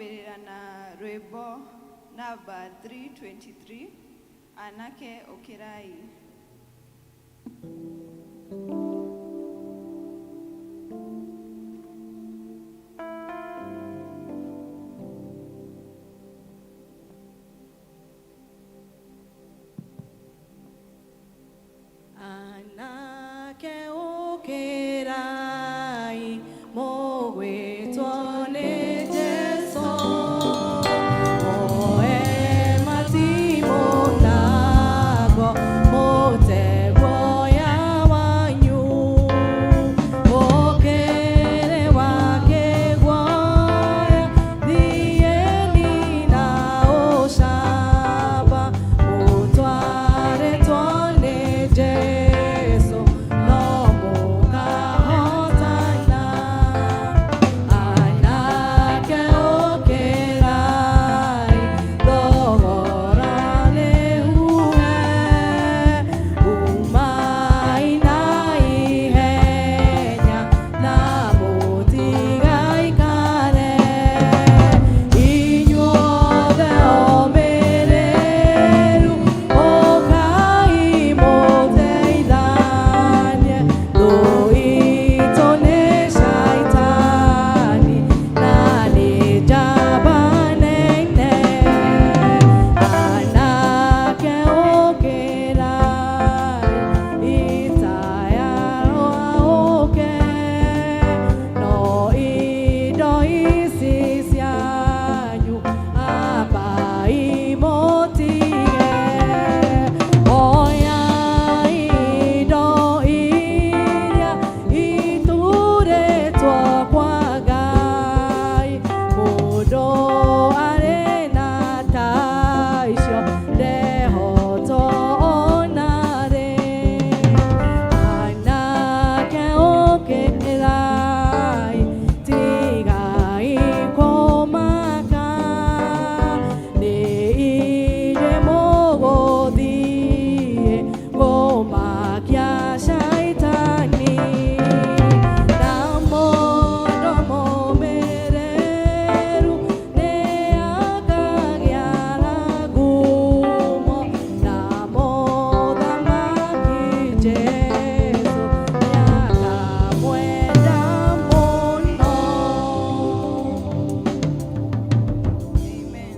Tũkwambĩrĩra na rwĩmbo namba 323, Anake Ũkĩrai. Anake ũkĩrai, mũgwĩtwo nĩ Jesũ, muoe matimũ na ngo, mũte guoya wanyu. Ũkĩrĩ wa kĩguoya, thiĩni na ũcamba, mũtwarĩtwo nĩ Jesũ, no mũkahotana. Anake ũkĩrai, thogora nĩ huhe, umai na ihenya, na mũtigaikare. Inyuothe omĩrĩru, ũkai mũteithanie, thũ itũ nĩ Shaitani, na nĩ njamba nene. Anake ũkĩrai, ita yaroa no indo ici cianyu ambai mũtige. Oyai indo iria iturĩtwo kwa Ngai, mũndũ arĩ na ta icio ndehotwo ona rĩ. Anake ũkĩrai, tigai kũmaka, nĩ inyuĩ mũgũthiĩ kũmakia Shaitani. Na mũndũ mũmĩrĩru nĩ akagĩa na ngumo, na mũthamaki Jesũ nĩakamwenda mũno. Amen.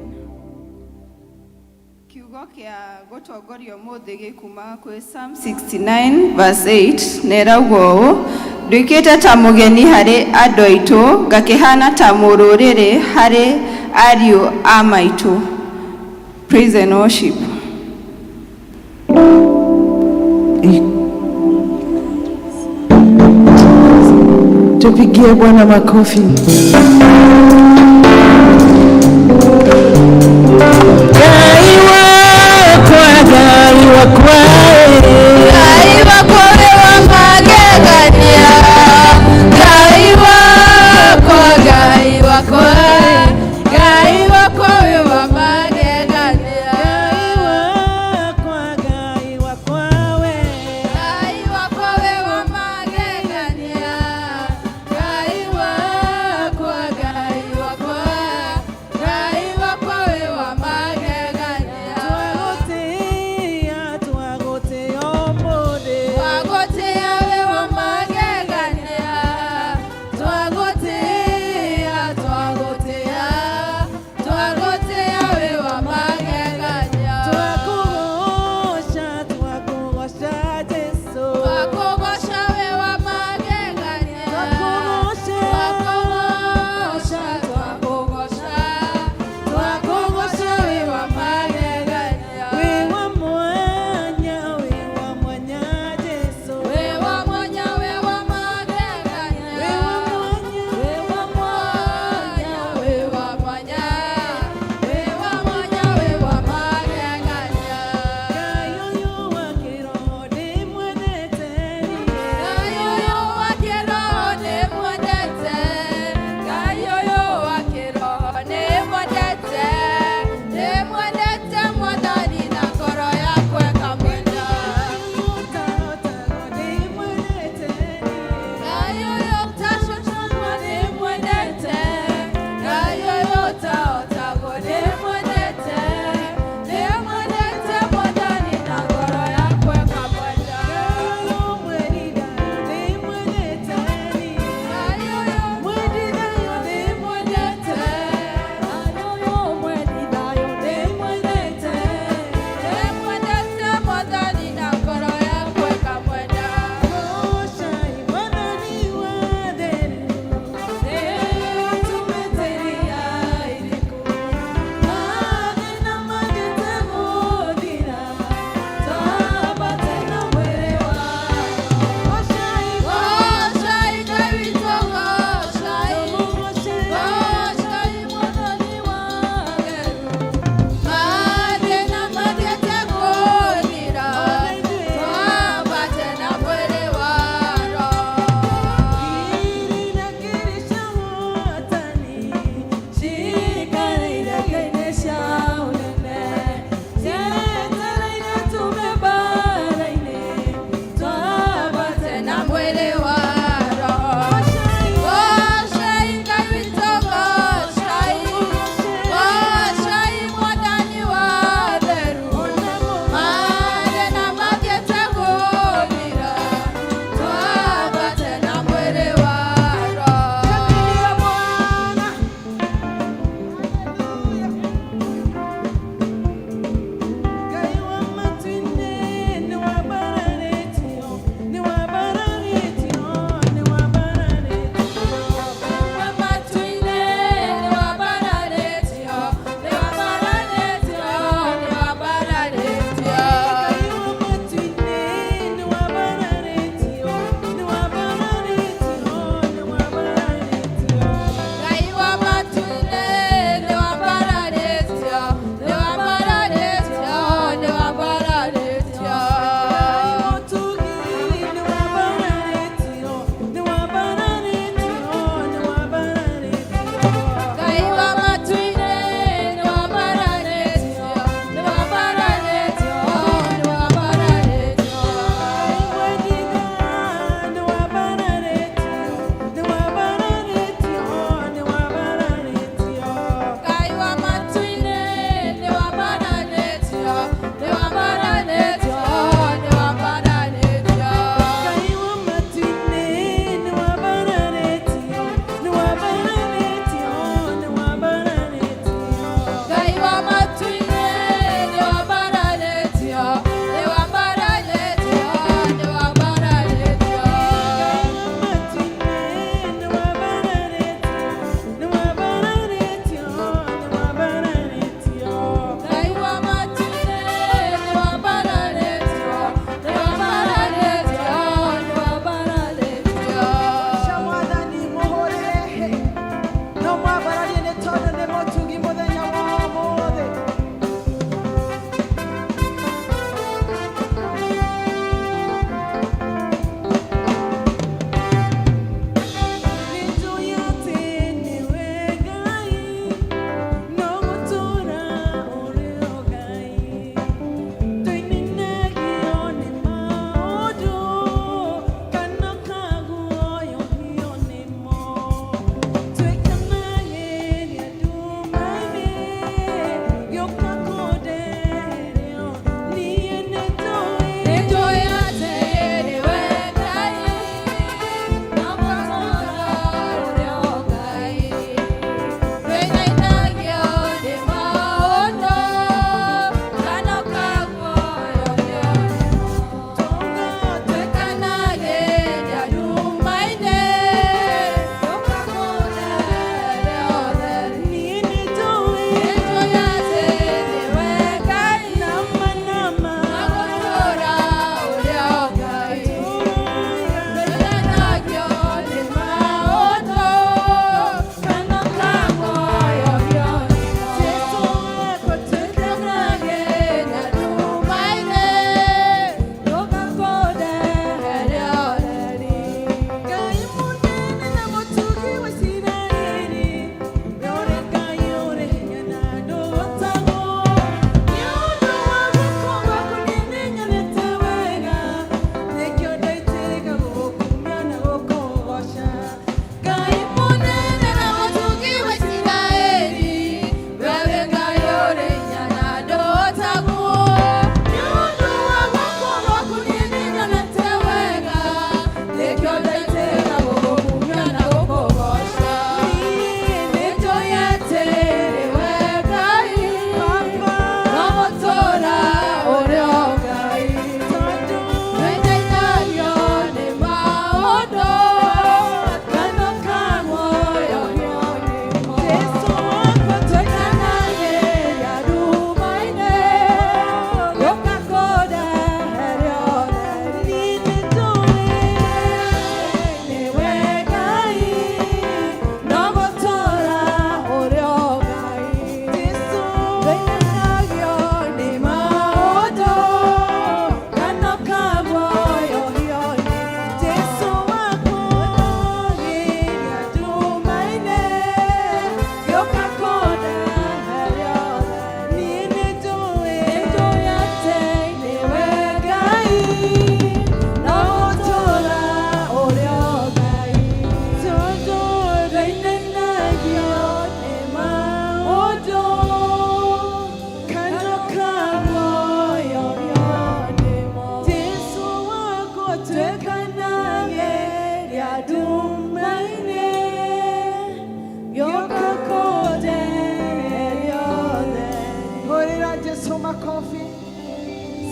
Kiugo kĩa gũtongoria ũmũthĩ gĩkuma kwĩ Psalm 69 verse 8, na ĩrauga ũũ: "Nduĩkĩte ta mũgeni harĩ andũ aitũ, ngakĩhana ta mũrũrĩrĩ harĩ ariũ a maitũ." Praise and worship. Tupigie Bwana makofi. Ngai wakwa, Ngai wakwa, Ngai wakwa wĩ wa magegania, Ngai wakwa, Ngai wakwa, Ngai wakwa wĩ wa magegania. Ngai wakwa, Ngai wakwa we. Ngai wakwa wĩ wa magegania, Ngai wakwa, Ngai wakwa, Ngai wakwa wĩ wa magegania.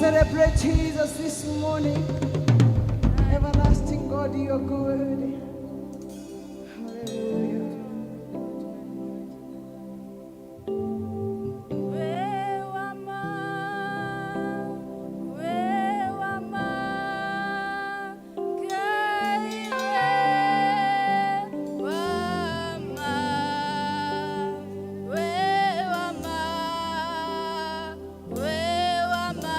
Celebrate Jesus this morning. Everlasting God, you're good. Hallelujah. We wa ma, we wa ma, Ngai we wa ma, we wa ma,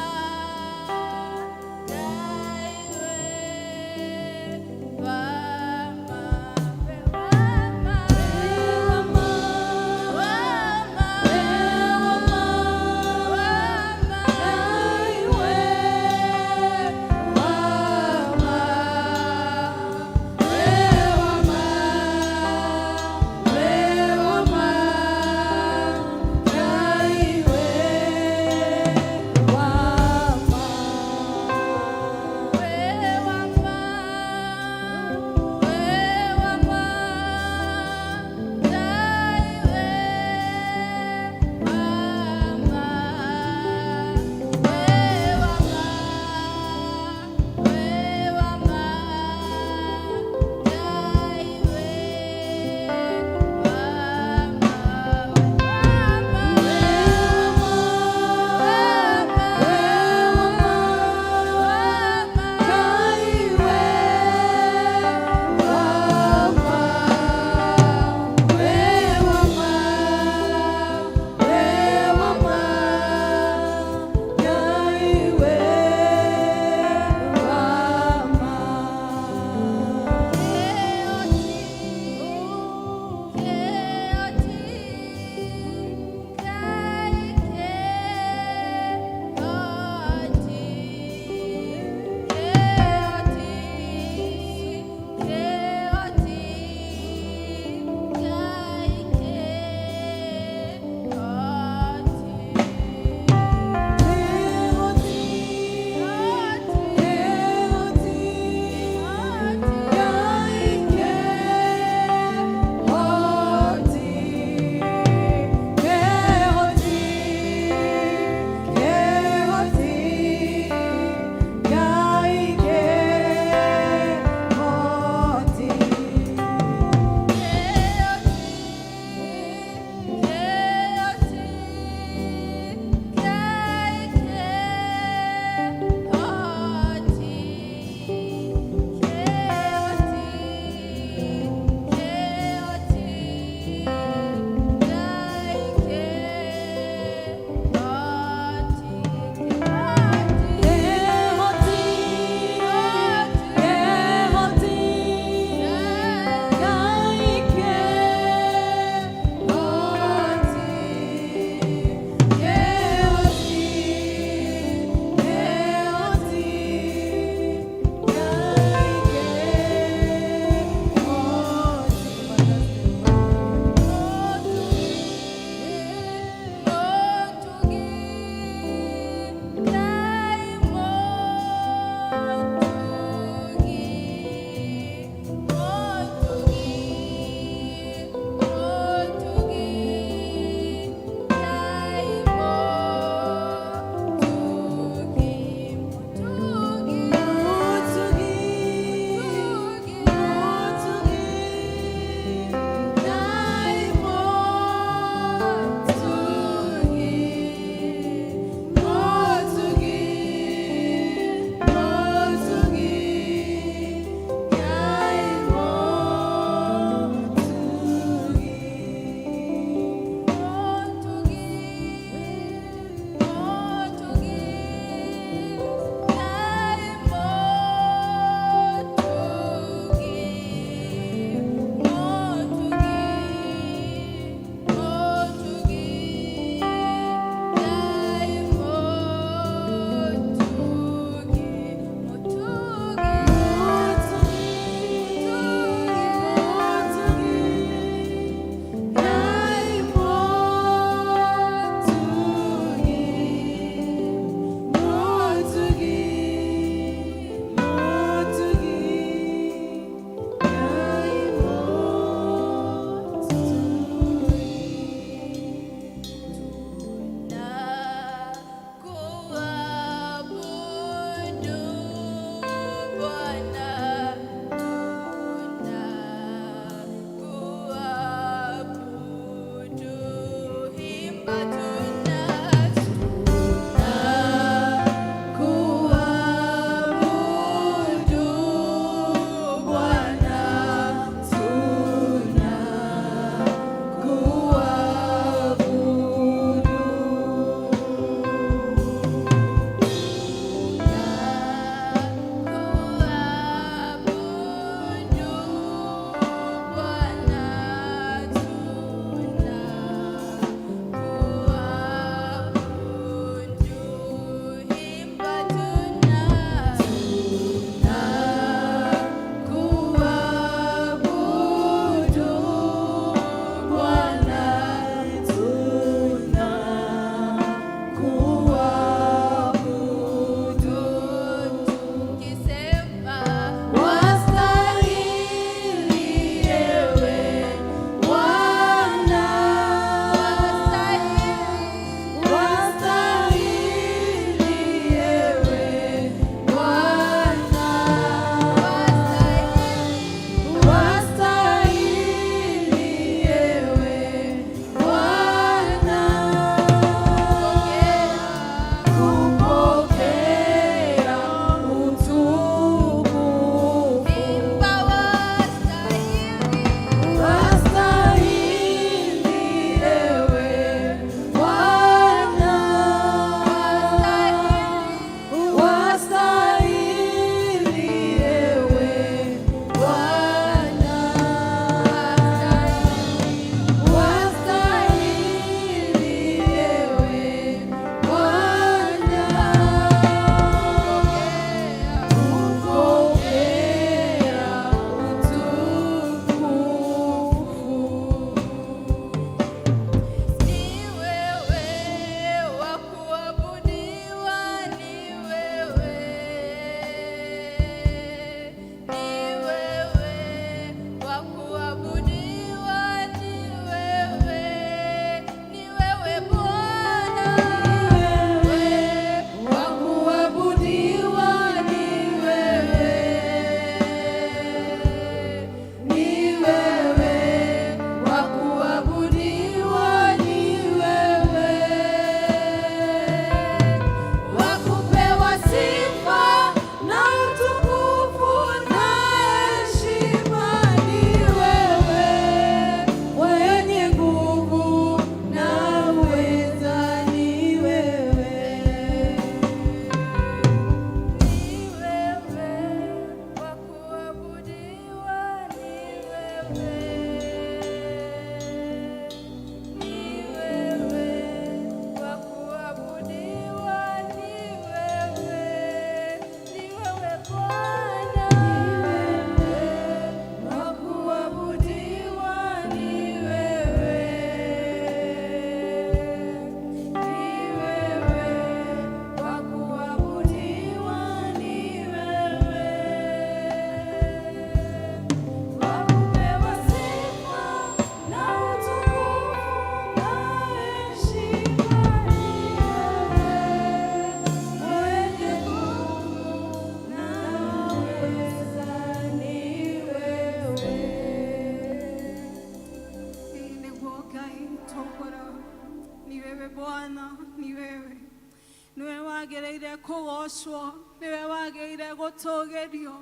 Kũgocwo, nĩwe wagĩrĩire gũtũgĩrio,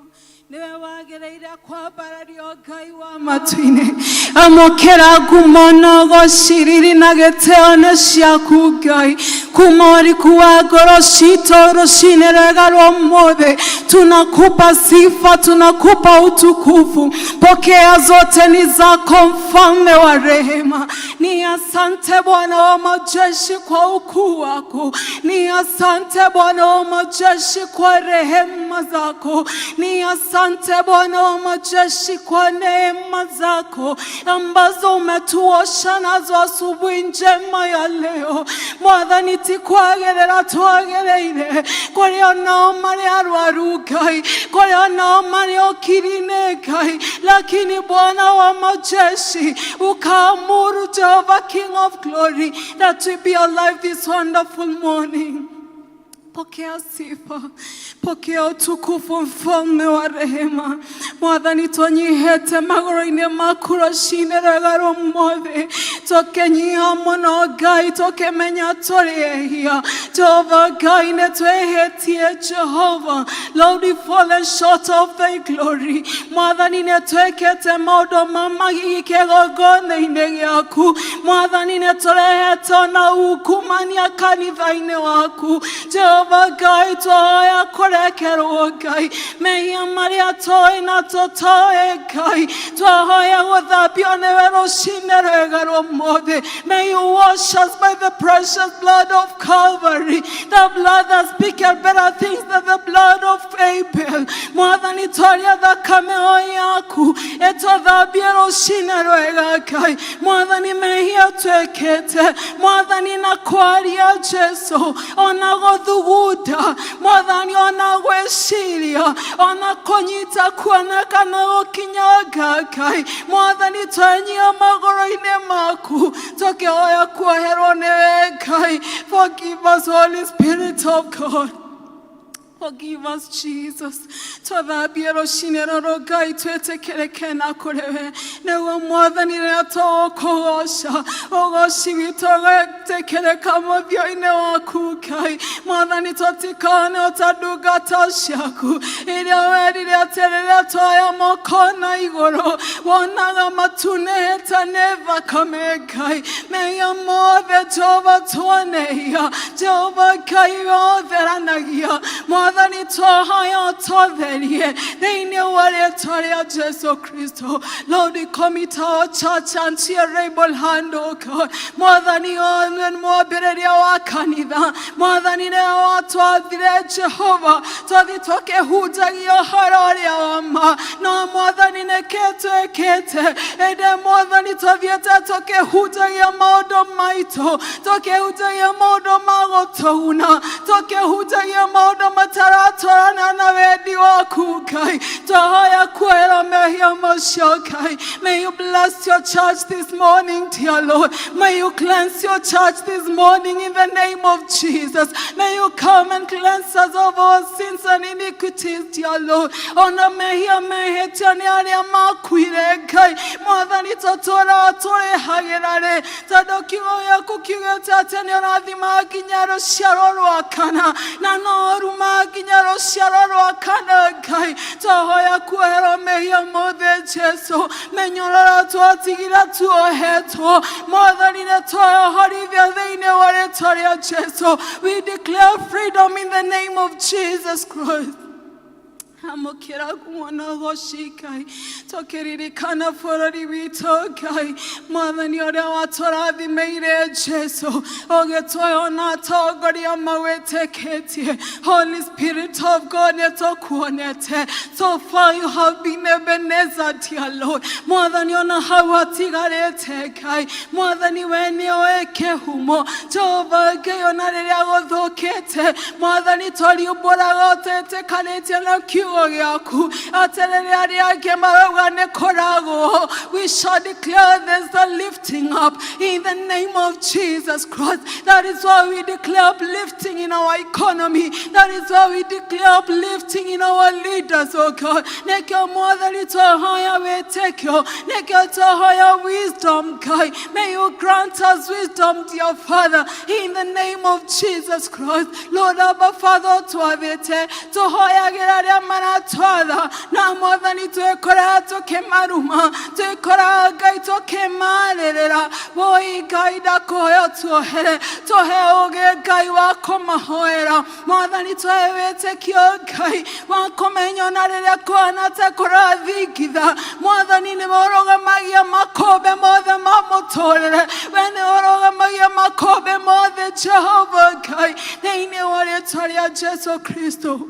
nĩwe wagĩrĩire kwambarario. Ngai wa matu-inĩ, amũkĩra ngumo na ũgociriri na gĩtĩo nĩ ciaku, Ngai. Kuma ũriku wa ngoro citũ, rũcinĩ rwega rwa ũmũthĩ, tunakupa sifa, tunakupa utukufu. Pokea, zote ni zako, mfalme wa rehema. Ni asante, Bwana wa majeshi, kwa ukuu wako. Ni asante, Bwana wa majeshi, kwa rehema zako. Ni asante, Bwana wa majeshi, kwa neema zako ambazo umetuosha nazo asubuhi njema ya leo. Mwathani, ti kwagĩrĩra twagĩrĩire, kũrĩ onao marĩ arwaru, Ngai, kũrĩ onao marĩ okiri-inĩ, Ngai, lakini Bwana wa majeshi, ukaamuru, Jehovah King of Glory, that we be alive this wonderful morning. Pokea sifa, pokea utukufu, mfalme wa rehema. Mwathani, twanyihete magũrũ-inĩ maku rũcinĩ rwega rwa ũmũthĩ, tũkĩnyiha mũno, Ngai, tũkĩmenya tũrĩ ehia. Jehova Ngai, nĩ twĩhĩtie. Jehova Lord, we fallen short of thy glory. Mwathani, nĩ twĩkĩte maũndũ ma magigi kĩgongona-inĩ gĩaku. Mwathani, nĩ tũrehete ona ukumania kanitha-inĩ waku. Jehova Ngai, twahoya kũrekerwo, Ngai, mehia marĩa tũĩ na tũtoĩ. Ngai, twahoya gũthambio nĩwe rũcinĩ rwega rwa ũmũthĩ. May you wash us by the precious blood of Calvary, the blood that speaketh better things than the blood of Abel. Mwathani, twaria thakame o yaku ĩtũthambie rũcinĩ rwega. Ngai, Mwathani, mehia twĩkĩte, Mwathani, na kwaria, Jesu, ona gũthugunda, Mwathani, ona gwĩciria, ona kũnyita, kuona kana gũkinyanga, Ngai, Mwathani, twenyia magũrũ-inĩ maku tũkĩhoya kuoherwo nĩwe. Ngai, forgive us. Holy Spirit of God, forgive us. Jesus, twathambie rũcinĩ rũrũ. Ngai, twĩtĩkĩrĩke na kũrĩ we, nĩguo, Mwathani, rĩrĩa tũgũkũgoca, ũgoci witũ ũgetĩkĩrĩka mũthia-inĩ waku. Ngai, Mwathani, tũtikone ta ndungata ciaku iria werire atĩ rĩrĩa twoya moko na igũrũ, wonaga matunĩhĩte nĩ thakame. Ngai, mehia mothe, Jehova, tuonehia, Jehova Ngai, yotheranagia. Mwathani, twahoya ũtũtherie thĩinĩ wa rĩtwa rĩa Jesu Kristo. Lord, we commit our church unto your able hand, O God. Mwathani, one mwambĩrĩria wa kanitha, Mwathani, nĩwe watwathire, Jehova, twathi tũkĩhunjagia ũhoro ũrĩa wa ma. No Mwathani, nĩkĩ twĩkĩte? Ĩndĩ, Mwathani, tũthiĩte tũkĩhunjagia maũndũ maitũ, tũkĩhunjagia maũndũ ma gũtũguna, tũkĩhunjagia maũndũ mataratwarana na wendi waku. Ngai, twahoya kuoherwo mehia macio. Ngai, may you bless your church this morning, dear Lord. May you cleanse your church this morning in the name of Jesus. May you come and cleanse us of our sins and iniquities, dear Lord. Ona mehia mehĩtio nĩ arĩa makuire, Ngai, Mwathani, tũtũraga tũrĩhagĩra rĩ, tondũ kiugo gĩaku kiugĩte atĩ nĩ ũrathima nginya rũciaro rwa kana, na no ruma nginya rũciaro rwa kana. Ngai, twahoya kuoherwo mehia mothe. Jesu, mĩnyororo twatigire tuohetwo, Mwathani, nĩ twayohorithia thĩinĩ wa rĩtwa rĩa Jesu. We declare freedom in the name of Jesus Christ. Amũkĩra ngumo ũgoci. Ngai, tũkĩririkana bũrũri witũ, Ngai, Mwathani, ũrĩa watũrathimĩire, Jesu, ũgĩtwoya na atongoria mawĩtĩkĩtie. Holy Spirit of God, nĩ tũkuonete. So far you have been Ebenezer, dear Lord. Mwathani, ona hau hatigarĩte, Ngai, Mwathani, we nĩ ũĩ kĩhumo. Jehova Ngai, ona rĩrĩa gũthũkĩte, Mwathani, toriumbũraga ũtetĩkanĩtie na kiugo. Kiugo gĩaku atĩ rĩrĩa arĩa angĩ marauga nĩ kũragwo, we shall declare there's the lifting up in the name of Jesus Christ. That is why we declare uplifting in our economy. That is why we declare uplifting in our leaders, oh God. Nĩkĩo Mwathani twahoya wĩtĩkio, nĩkĩo twahoya wisdom, Ngai. May you grant us wisdom, dear Father, in the name of Jesus Christ. Lord, Abba Father, twathĩte tũhoyagĩra arĩa maratwatha na Mwathani twĩkoraga tũkĩmaruma, twĩkoraga Ngai tũkĩmarĩrĩra. Woi Ngai, ndakũhoya tuohere, tũhe ũũgĩ Ngai wa kũmahoera. Mwathani, tũhe wĩtĩkio Ngai wa kũmenya ona rĩrĩa kũhana ta kũrathingitha. Mwathani, nĩwe ũrũgamagia makũmbĩ mothe ma mũtũrĩre, we nĩwe ũrũgamagia makũmbĩ mothe, Jehova Ngai, thĩinĩ wa rĩtwa rĩa Jesu Kristo.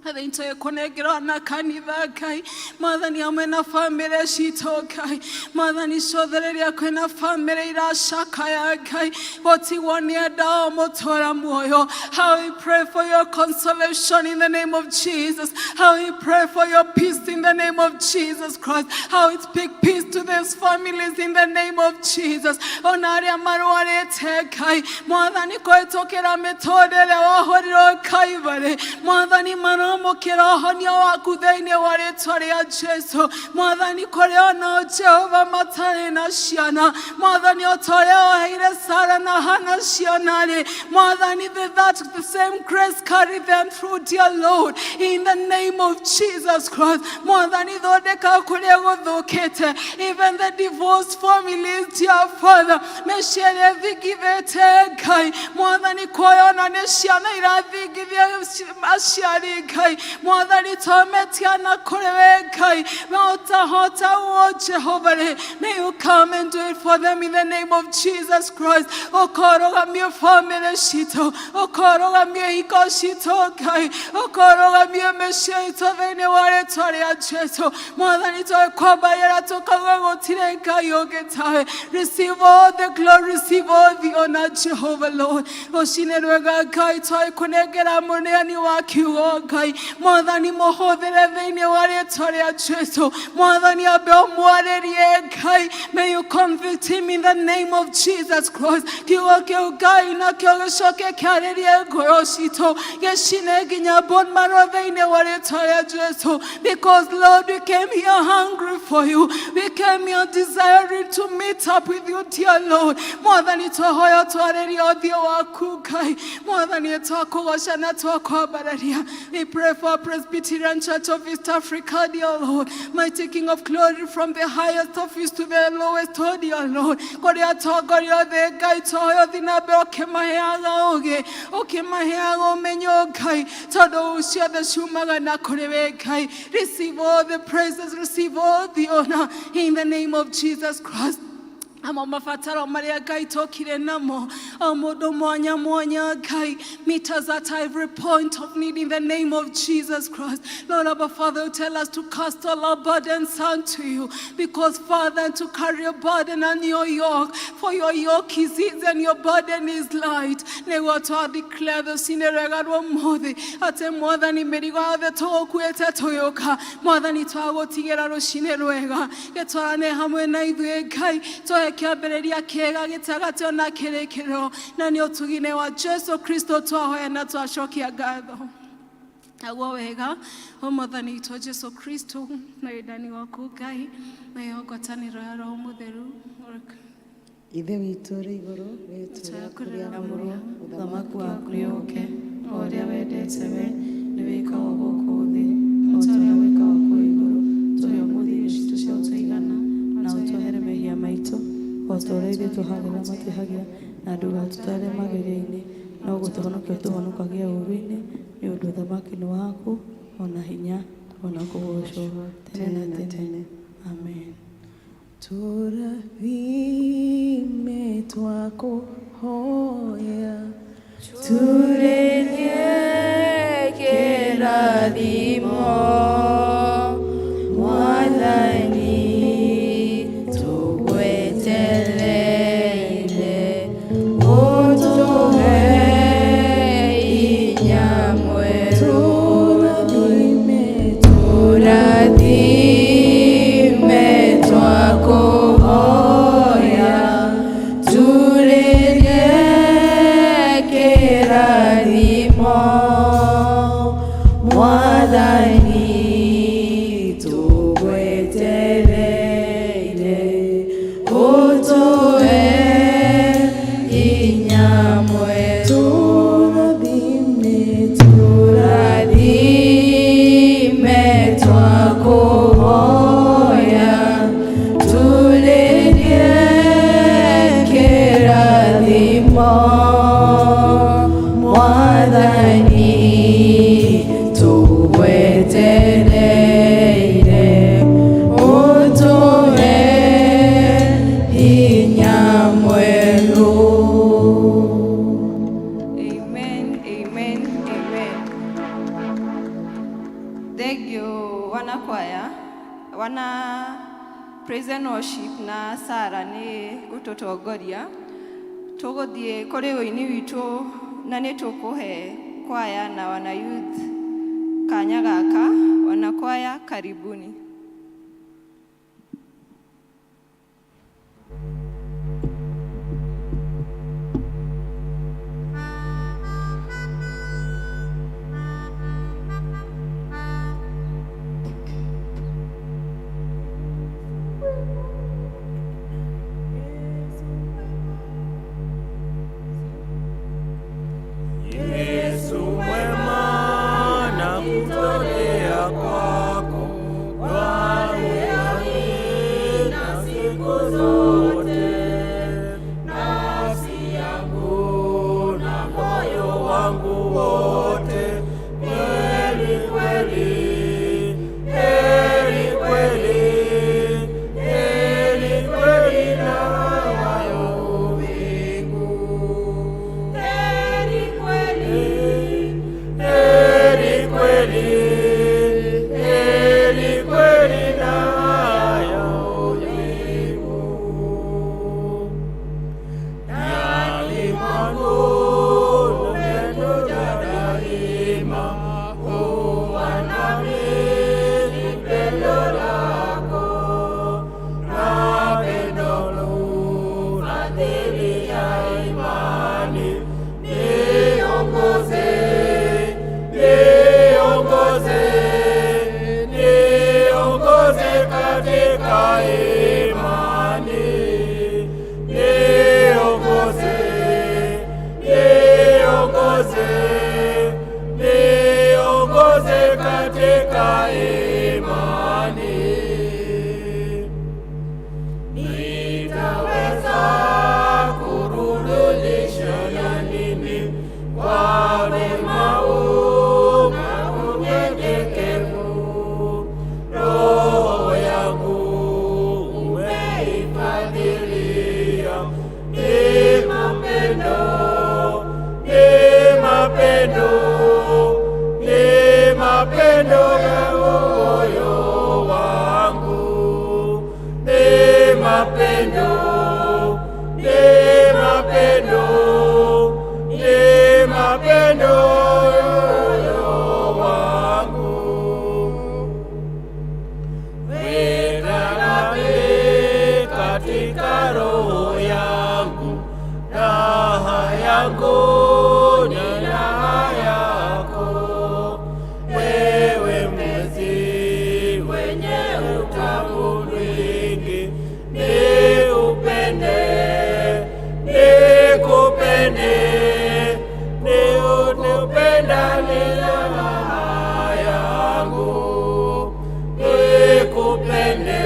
Athĩni kũnengerwo na kanitha Ngai, Mwathani, hamwe na bamĩrĩ citũ Ngai. Mwathani, ciothe rĩrĩa kwĩna bamĩrĩ iracakaya Ngai gũtigwo nĩ endao mũtũra muoyo, how we pray for your consolation in the name of Jesus. How we pray for your peace in the name of Jesus Christ. How we speak peace to these families in the name of Jesus. Ona arĩa marwarĩte Ngai, Mwathani, kũhĩtũkĩra mĩtũrĩre wahũrirwo Kaibarĩ, Mwathani, maramũkĩra ũhonia waku thĩinĩ wa rĩtwa rĩa Jesu. Mwathani, kũrĩa onao Jehova matarĩ na ciana, Mwathani, o ta ũrĩa waheire Sara na Hana ciana rĩ, Mwathani, that the same grace carry them through, dear Lord, in the name of Jesus Christ. Mwathani, thondeka kũrĩa gũthũkĩte, even the divorced families, dear Father, mĩciĩ ĩrĩa ĩthingithĩte Ngai, Mwathani, kuoyona nĩ ciana irathingithia aciari Ngai, Mwathani, twametiana kũrĩ we Ngai, we ũtahota ũũ Jehova rĩ, may you come and do it for them in the name of Jesus Christ. Ũkorũgamie bamĩrĩ citũ, ũkorũgamie ihiko citũ Ngai, ũkorũgamie mĩciĩ itũ thĩinĩ wa rĩtwa rĩa Jesu. Mwathani, twĩkwambarĩra tũkauga gũtirĩ Ngai ũngĩ tawe. Receive all the glory, receive all the honor, Jehovah Lord. Rũcinĩ rwega Ngai, twakũnengera mũneani wa kiugo Ngai. Mwathani, mũhũthĩre thĩinĩ wa rĩtwa rĩa Jesu. Mwathani, ambe ũmwarĩrie Ngai. May you convict him in the name of Jesus Christ. Kiugo kĩu Ngai nakĩo gĩcoke kĩarĩrie ngoro citũ, gĩcine nginya bone marrow thĩinĩ wa rĩtwa rĩa Jesu, because Lord, we came here hungry for you. We came here desiring to meet up with you, dear Lord. Mwathani, twahoya twarĩrie ũthiũ waku Ngai. Mwathani, twakũgoca na twakwambararia. We pray for Presbyterian Church of East Africa, dear Lord, mighty King of glory, from the highest office to the lowest, oh dear Lord, kũrĩa atongoria othe Ngai, twahoya ũthiĩ na mbere ũkĩmaheaga ũũgĩ, ũkĩmaheaga ũmenyo Ngai, tondũ ciothe ciumaga na kũrĩ we Ngai. Receive all the praises, receive all the honor in the name of Jesus Christ. Amo mabataro marĩa Ngai tokire namo, o mũndũ mwanya mwanya Ngai, meet us at every point of need in the name of Jesus Christ. Lord, our Father, you tell us to cast all our burdens unto you, because Father, to carry a burden and your yoke, for your yoke is easy and your burden is light. Nĩguo twadeclare rũcinĩ rwega rwa ũmũthĩ atĩ Mwathani, mĩrigo yothe tũgũkuĩte tũgĩũka, Mwathani, twagũtigĩra rũcinĩ rwega, gĩtwarane hamwe na ithuĩ Ngai, tũhe kĩambĩrĩria kĩega, gĩtagatĩ ona kĩrĩkĩrĩro, na nĩ ũtugi-inĩ wa Jesu Kristo twahoya na twacokia ngatho. Naguo wega wa Mwathani witũ Jesu Kristo na wendani waku Ngai nayo ngwatanĩro ya Roho Mũtheru. Ithe witũ ũrĩ igũrũ, rĩĩtwa rĩaku rĩamũrwo, ũthamaki waku nĩũke, o ũrĩa wendete we nĩ wĩkagwo gũkũ thĩ o ta ũrĩa wĩkagwo kũu igũrũ. Tũhe ũmũthĩ irio citũ cia ũtũigana, na ũtũhere mehia maitũ o ta ũrĩa ithuĩ tũhagĩra matwĩhagia, na ndũgatũtware magerio-inĩ, no gũtũhonokia ũtũhonokagia ũũru-inĩ, nĩ ũndũ ũthamaki nĩ waku, ona hinya, ona kũgoocwo tene na tene. Amen. Tũrathime twakũhoya. Turĩrie kĩrathimo Mwathani, tũgwetereire ũtũhe hinya mwerũ. Tũrathime. Mwathani tũgwetereire ũtũhe hinya mwerũ tũrathime twakũhoya tũrĩrie kĩrathimo Mwathani tũgwetereire ũtũhe hinya mwerũ. Amen, amen, amen. Thank you wana kwaya, wana praise and worship na Sara nĩ gũtũtongoria. Tũgũthiĩ kũrĩ ũini witũ na nĩ tũkũhe kwaya na wana youth kanya gaka. Wana kwaya, karibuni. Yesu mwema, nakutolea kwako duniani na siku zote, nafsi yangu na moyo wangu wote, kweli kweli, heri kweli, heri kweli na hayo mbingu. Heri kweli, heri kweli, heri kweli na hayo mbingu. Ndani mwangu umekuja daima, huwa nami ni pendo lako, na pendo fadhili ya imani, niongoze, niongoze, niongoze katika imani, niongoze, niongoze, niongoze katika imani. Nitaweza kurudisha nini kwa wema huu na unyenyekevu? Roho yangu umeifadhilia, ni mapendo, ni mapendo, ni mapendo ya moyo wangu, ni mapendo, ni mapendo, ni mapendo ya moyo wangu. Weka nami katika roho yangu, raha yangu ni raha yako. Wewe mwezi wenye utamu mwingi, niupende, nikupende, niupenda ni raha yangu. Nikupende,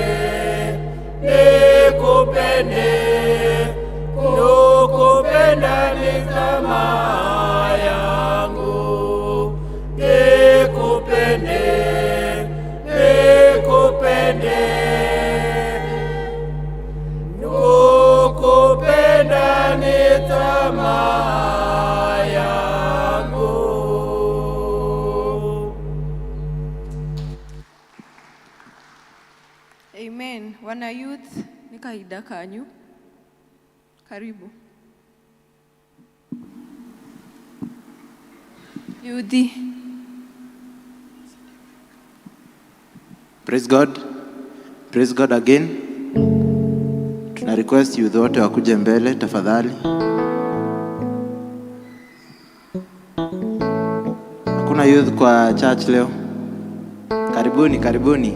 nikupende, nikupenda ni tamaa yangu. Nikupende, nikupende, nikupenda ni tamaa yangu. Amen. Wana youth, ni kahinda kanyu. Karibu. Youth. Praise God. Praise God again. Tuna request youth wote wakuje mbele tafadhali. Hakuna youth kwa church leo. Karibuni, karibuni.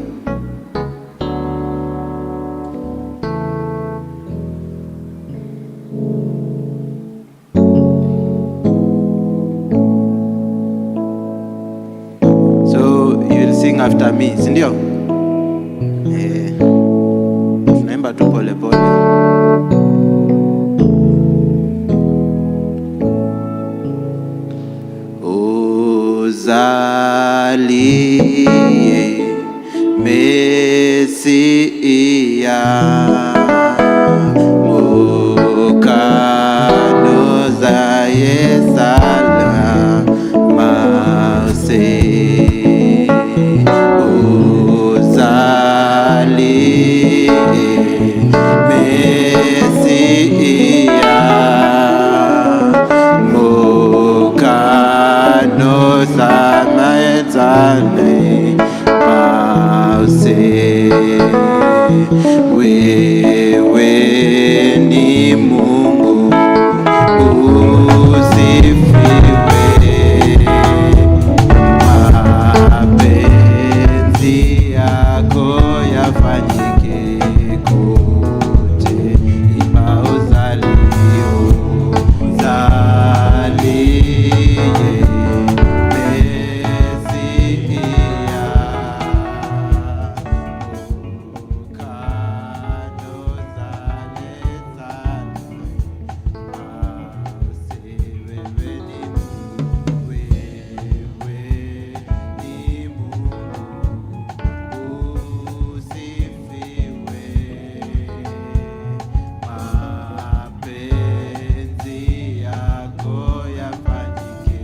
So you will sing after me, si ndio? Eh, tunaimba tu pole pole. Uzalie Mesia mukanozaye salamase uzalie Mesia mukano samaezane mause wewe ni Mungu usifiwe mapenzi yako yafanyike kote ima uzalio zalie Mesia ukano zale zale mause wewe ni Mungu wewe ni Mungu usifiwe mapenzi yako yafanyike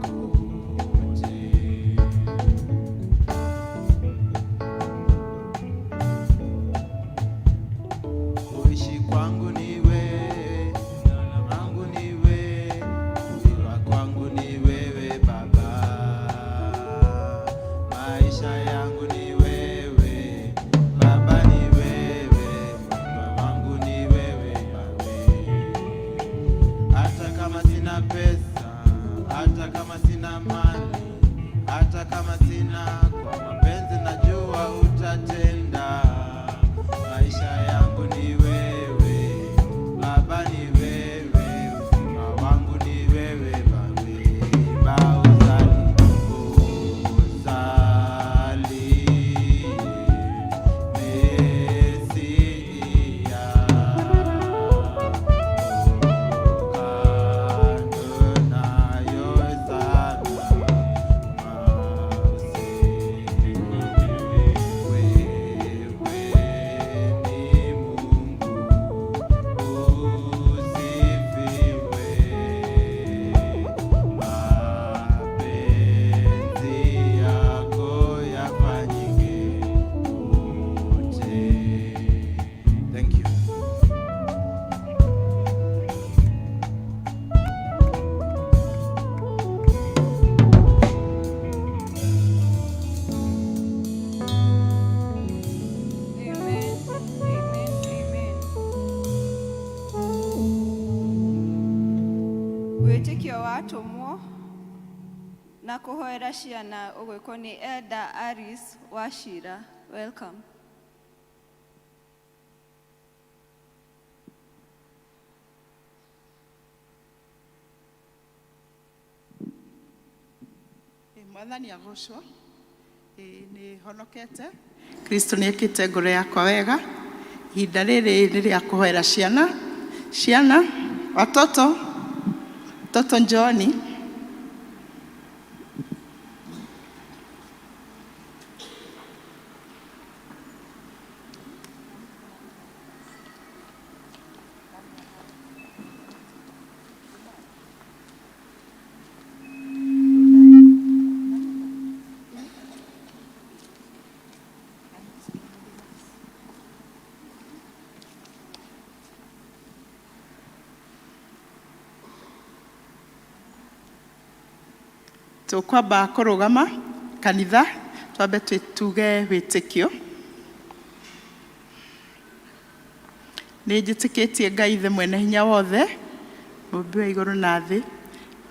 kote. Kuishi kwangu ni wewe, kwangu ni wewe, kuiwa kwangu ni wewe Baba. Maisha yangu ni wewe, Baba ni wewe, Baba wangu ni wewe Yahweh. Hata kama sina pesa, hata kama sina mali, hata kama sina kwa mapenzi najua utatenda. Maisha yangu ni wewe, Baba ni wewe, uzima wangu ni wewe Baba. Uzali, uzali, Mesia. Thank you. Amen. Amen. Amen. Wĩtĩkio wa atũmwo na kũhoera ciana ũgwĩkwo nĩ Elder Aris Wachira. Welcome. Mwathani agocwo. Nĩ honokete Kristo nĩ ekĩte ngoro yakwa wega. Ihinda rĩrĩ nĩ rĩa kũhoera ciana. Ciana, watoto, watoto njooni. Tũkwamba kũrũgama kanitha twambe tuge wĩtĩkio. Nĩ njĩtĩkĩtie Ngai Ithe mwene hinya wothe, mũmbi wa igũrũ na thĩ,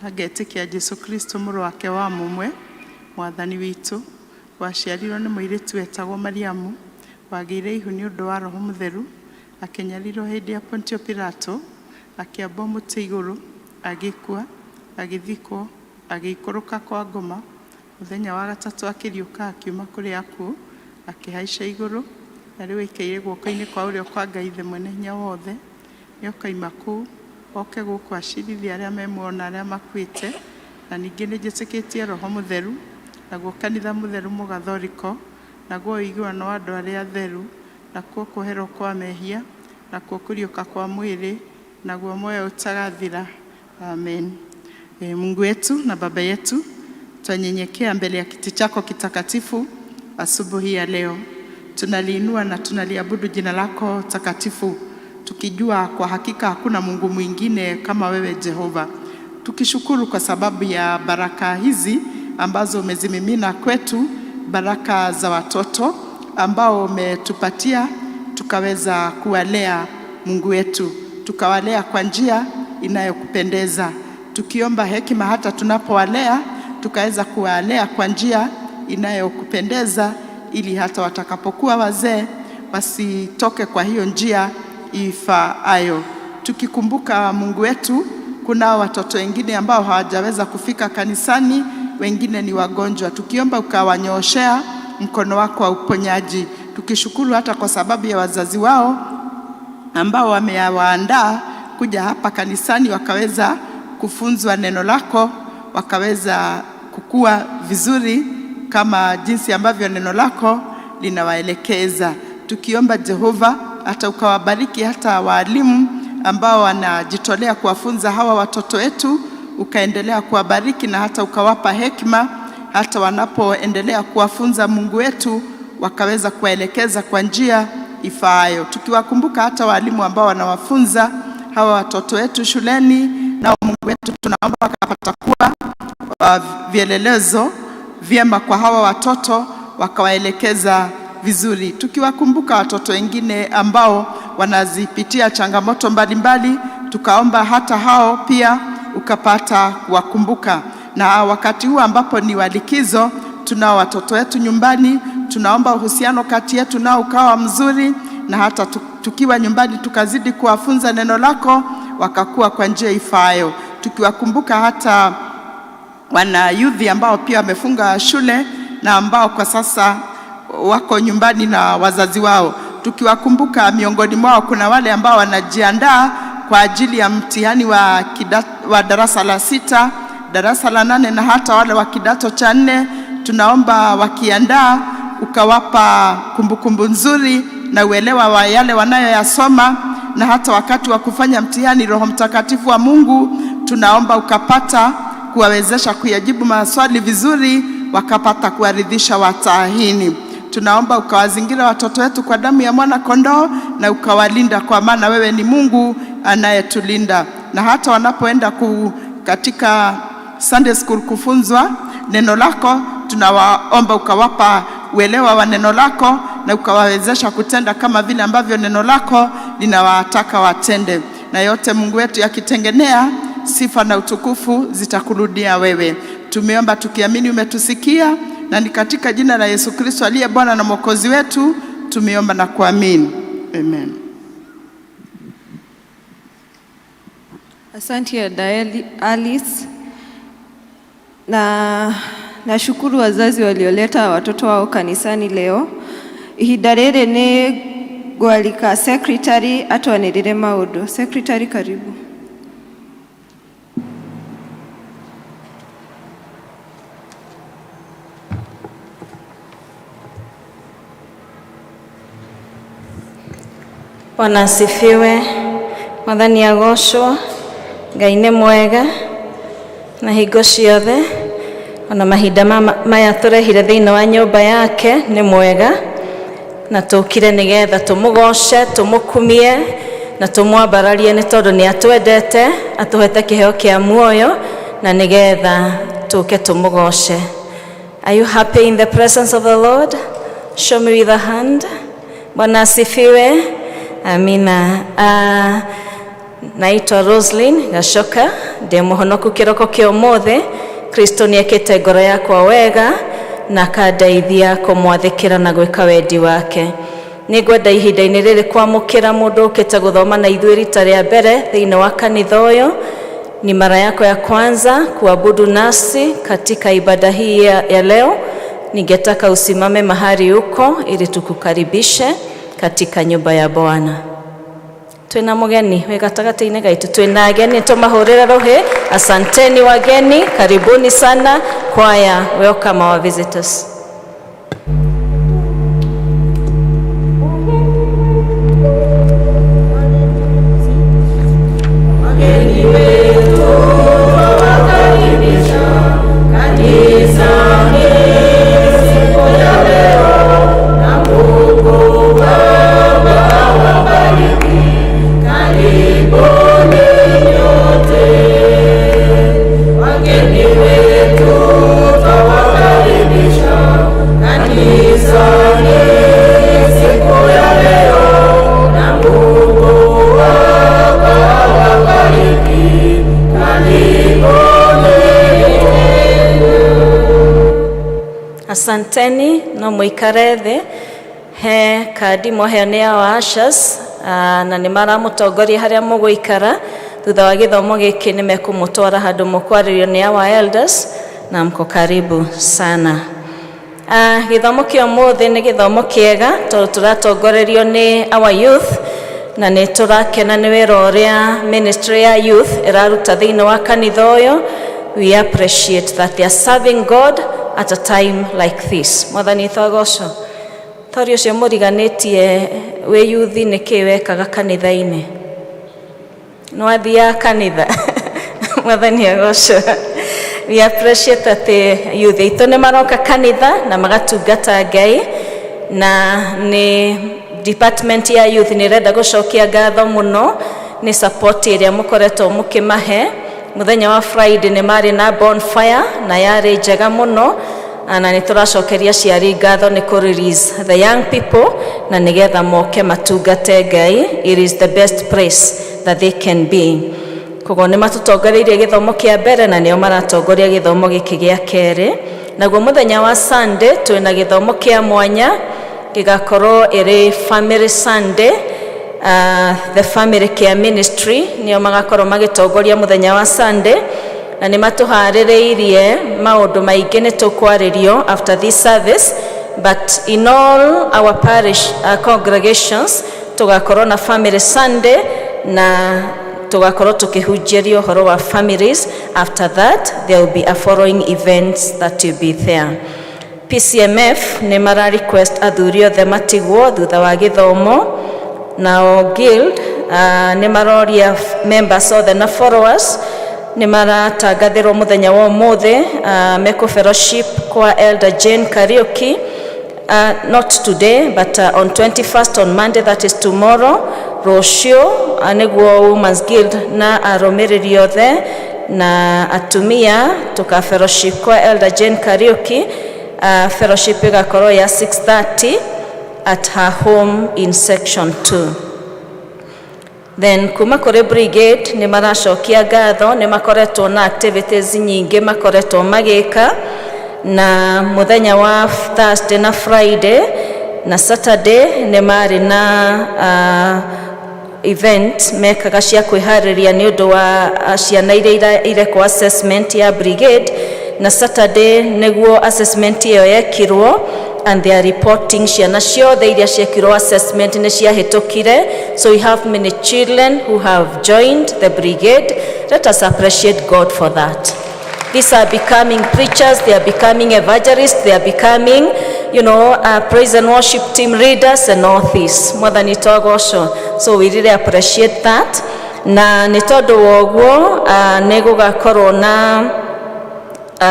na ngetĩkia Jesũ Kristo mũrũ wake wa mũmwe, mwathani witũ, Waciarirwo nĩ mũirĩtu wetagwo Mariamu, wagĩire ihu nĩ ũndũ wa Roho Mũtheru, akĩnyarirwo hĩndĩ ya Pontio Pilato, akĩambwo mũtĩ igũrũ, agĩkua, agĩthikwo, agĩikũrũka kwa ngoma, mũthenya wa gatatũ akĩriũka akiuma kũrĩ akuũ, akĩhaica igũrũ, na rĩu aikaire guoko-inĩ kwa ũrĩo kwa Ngai Ithe Mwene Hinya Wothe. Nĩokaima kũu, oke gũkũ acirithie arĩa me muoyo na arĩa makuĩte, na ningĩ nĩnjĩtĩkĩtie Roho Mũtheru, naguo kanitha mũtheru mũgathoriko, naguo ũiguano wa andũ arĩa atheru, nakuo kuoherwo kwa mehia, nakuo kũriũka kwa mwĩrĩ, naguo muoyo ũtagathira. Amen. Mungu wetu na Baba yetu, twanyenyekea mbele ya kiti chako kitakatifu asubuhi ya leo. Tunaliinua na tunaliabudu jina lako takatifu, tukijua kwa hakika hakuna Mungu mwingine kama wewe Jehova. Tukishukuru kwa sababu ya baraka hizi ambazo umezimimina kwetu, baraka za watoto ambao umetupatia tukaweza kuwalea Mungu wetu, tukawalea kwa njia inayokupendeza, tukiomba hekima hata tunapowalea, tukaweza kuwalea kwa njia inayokupendeza, ili hata watakapokuwa wazee wasitoke kwa hiyo njia ifaayo. Tukikumbuka Mungu wetu, kuna watoto wengine ambao hawajaweza kufika kanisani, wengine ni wagonjwa, tukiomba ukawanyooshea mkono wako wa uponyaji, tukishukuru hata kwa sababu ya wazazi wao ambao wamewaandaa kuja hapa kanisani wakaweza kufunzwa neno lako, wakaweza kukua vizuri kama jinsi ambavyo neno lako linawaelekeza. Tukiomba Jehova hata ukawabariki hata waalimu ambao wanajitolea kuwafunza hawa watoto wetu, ukaendelea kuwabariki na hata ukawapa hekima, hata wanapoendelea kuwafunza Mungu wetu, wakaweza kuwaelekeza kwa njia ifaayo. Tukiwakumbuka hata walimu ambao wanawafunza hawa watoto wetu shuleni, nao Mungu wetu tunaomba wakapata kuwa vielelezo vyema kwa hawa watoto, wakawaelekeza vizuri. Tukiwakumbuka watoto wengine ambao wanazipitia changamoto mbalimbali, tukaomba hata hao pia ukapata kuwakumbuka. Na wakati huu ambapo ni walikizo, tunao watoto wetu nyumbani, tunaomba uhusiano kati yetu nao ukawa mzuri, na hata tukiwa nyumbani tukazidi kuwafunza neno lako, wakakuwa kwa njia ifaayo. Tukiwakumbuka hata wana youth ambao pia wamefunga shule na ambao kwa sasa wako nyumbani na wazazi wao, tukiwakumbuka miongoni mwao kuna wale ambao wanajiandaa kwa ajili ya mtihani wa darasa la 6, darasa la 8 na hata wale wa kidato cha 4. Tunaomba wakiandaa ukawapa kumbukumbu nzuri na uelewa wa yale wanayoyasoma, na hata wakati wa kufanya mtihani, Roho Mtakatifu wa Mungu tunaomba ukapata kuwawezesha kuyajibu maswali vizuri, wakapata kuwaridhisha watahini. Tunaomba ukawazingira watoto wetu kwa damu ya mwana kondoo na ukawalinda, kwa maana wewe ni Mungu anayetulinda. Na hata wanapoenda katika Sunday school kufunzwa neno lako, tunawaomba ukawapa uelewa wa neno lako na ukawawezesha kutenda kama vile ambavyo neno lako linawataka watende. Na yote Mungu wetu yakitengenea, sifa na utukufu zitakurudia wewe. Tumeomba tukiamini umetusikia, na ni katika jina la Yesu Kristo aliye Bwana na Mwokozi wetu tumeomba na kuamini. Amen. Asante Daeli Alice. Na nashukuru wazazi walioleta watoto wao kanisani leo. Ihinda rĩrĩ nĩ ngwalika secretary atwanĩrĩre maũndũ. Secretary, karibu. Bwana asifiwe. Mwathani agocwo. Ngai nĩ mwega na hingo ciothe, ona mahinda maya tũrehire thĩinĩ wa nyũmba yake nĩ mwega, na tũkire nĩgetha tũmũgoce, tũmũkumie na tũmwambararie, nĩ tondũ nĩ atwendete, atũhete kĩheo kĩa muoyo, na nĩgetha tũke tũmũgoce. Are you happy in the presence of the Lord? Show me with a hand. Bwana asifiwe. Amina. Naitwa Roslyn Gashoka, ndi muhonoku kiroko kia umuthi. Kristo niekite ngoro yakwa wega Na akandeithia kũmwathĩkĩra na gwĩka wendi wake. Nĩ ngwenda ihinda-inĩ rĩrĩ kwamũkĩra mũndũ ũkĩte gũthoma na ithuĩ rita rĩa mbere thĩinĩ wa kanitha ũyũ. Ni mara yako ya kwanza kuabudu nasi katika ibada hii ya leo. Ningetaka usimame mahali uko ili tukukaribishe katika nyumba ya Bwana. Twina mugeni wi gatagatĩ-inĩ gaitũ, twina ageni, tũmahũrĩre rũhĩ. Asanteni wageni, karibuni sana. Kwaya, welcome our visitors. Wageni wetu twawakaribisha kanisani siku ya leo, na Mungu Baba awabariki. Karibuni nyote. Wageni wetu twawakaribisha kanisani siku ya leo, na Mungu Baba awabariki. Karibuni. Asanteni, no mũikare thĩ. He kandi mwaheo nĩ our ushers, na nĩ maramũtongoria harĩa mũgũikara. Thutha wa gĩthomo gĩkĩ nĩ mekũmũtwara handũ mũkwarĩrio nĩ our elders, na mko karibu sana. Gĩthomo kĩa ũmũthĩ nĩ gĩthomo kĩega tondũ tũratongorerio nĩ our youth, na nĩ tũrakena nĩ wĩra ũrĩa ministry ya youth ĩraruta thĩinĩ wa kanitha ũyũ. We appreciate that they are serving God at a time like this. Mwathani twagocwo. Tori ũcio mũriganĩtie wĩ yuthi, nĩ kĩ wekaga kanitha-inĩ? Nĩ wathiaga kanitha? Mwathani agocwo. We appreciate atĩ youth aitũ nĩ maroka kanitha na magatungata Ngai, na nĩ department ya youth nĩ ĩrenda gũcokia ngatho mũno nĩ support ĩrĩa mũkoretwo mũkĩmahe. Mũthenya wa Friday nĩ marĩ na bonfire na yarĩ njega mũno, na nĩ tũracokeria aciari ngatho nĩ kũ release the young people na nĩgetha moke matungate Ngai. It is the best place that they can be. Koguo nĩ matũtongoreirie gĩthomo kĩa mbere na nĩo maratongoria gĩthomo gĩkĩ gĩa kerĩ. Naguo mũthenya wa Sunday twĩna gĩthomo kĩa mwanya gĩgakorwo ĩrĩ Family Sunday. The Family Care Ministry nĩo magakorwo magĩtongoria mũthenya wa Sunday, na nĩ matũharĩrĩirie maũndũ maingĩ nĩ tũkwarĩrio after this service. But in all our parish congregations tũgakorwo na Family Sunday na tũgakorwo tũkĩhunjĩrio ũhoro wa families. After that there will be a following events that will be there. PCMF nĩ mara request athuri othe matigwo thutha wa gĩthomo. Nao guild nĩ maroria members othe na followers nĩ maratangathĩrwo mũthenya wa ũmũthĩ mekũ fellowship kwa Elder Jane Kariuki, not today but on 21st, on Monday, that is tomorrow, rũciũ, nĩguo Women's Guild na arũmĩrĩri othe na atumia tuka fellowship kwa Elder Jane Kariuki. Fellowship ĩgakorwo ya 6:30 at her home in section 2. Then kuma kũrĩ brigade nĩ maracokia ngatho, nĩ makoretwo na activities nyingĩ makoretwo magĩka, na mũthenya wa Thursday na Friday na Saturday nĩ marĩ na event mekaga cia kwĩharĩria nĩ ũndũ wa ciana iria irekwo assessment ya brigade. Na Saturday nĩguo assessment ĩyo yekirwo, and they are reporting ciana ciothe iria ciekirwo assessment nĩ ciahĩtũkire. So we have many children who have joined the brigade. Let us appreciate God for that. These are becoming preachers, they are becoming evangelists, they are becoming praise and worship team leaders and all this. Mwathani twagocwo. So we really appreciate that. Na nĩ tondũ wa ũguo nĩ gũgakorwo na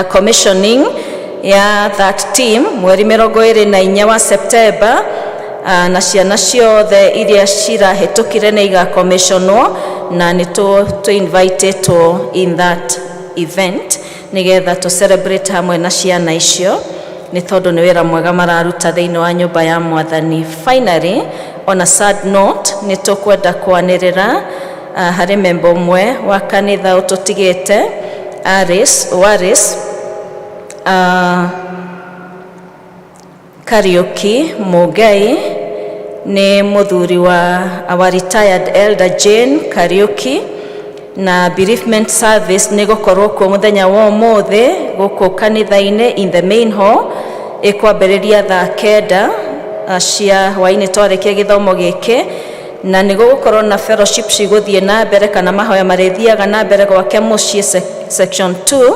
commissioning ya that team mweri 24 wa September, na ciana ciothe iria cirahĩtũkire nĩ igacommissionwo, na nĩ tũ invitetwo in that event nĩgetha tũ celebrate hamwe na ciana icio, nĩ tondũ nĩ wĩra mwega mararuta thĩinĩ wa nyũmba ya Mwathani. Finally, on a sad note, nĩ tũkwenda kwanĩrĩra harĩ member ũmwe wa kanitha ũtũtigĩte, Aris Waris. Kariuki Mugai nĩ mũthuri wa our retired Elder Jane Kariuki, na bereavement service nĩ gũkorwo kuo mũthenya wa ũmũthĩ gũkũ kanitha-inĩ in the main hall, ĩkwambĩrĩria thaa 9 cia hwaĩ-inĩ twarĩkia gĩthomo gĩkĩ, na nĩ gũgũkorwo na fellowship cigũthiĩ na mbere kana mahoya marĩthiaga na mbere gwake mũciĩ section 2,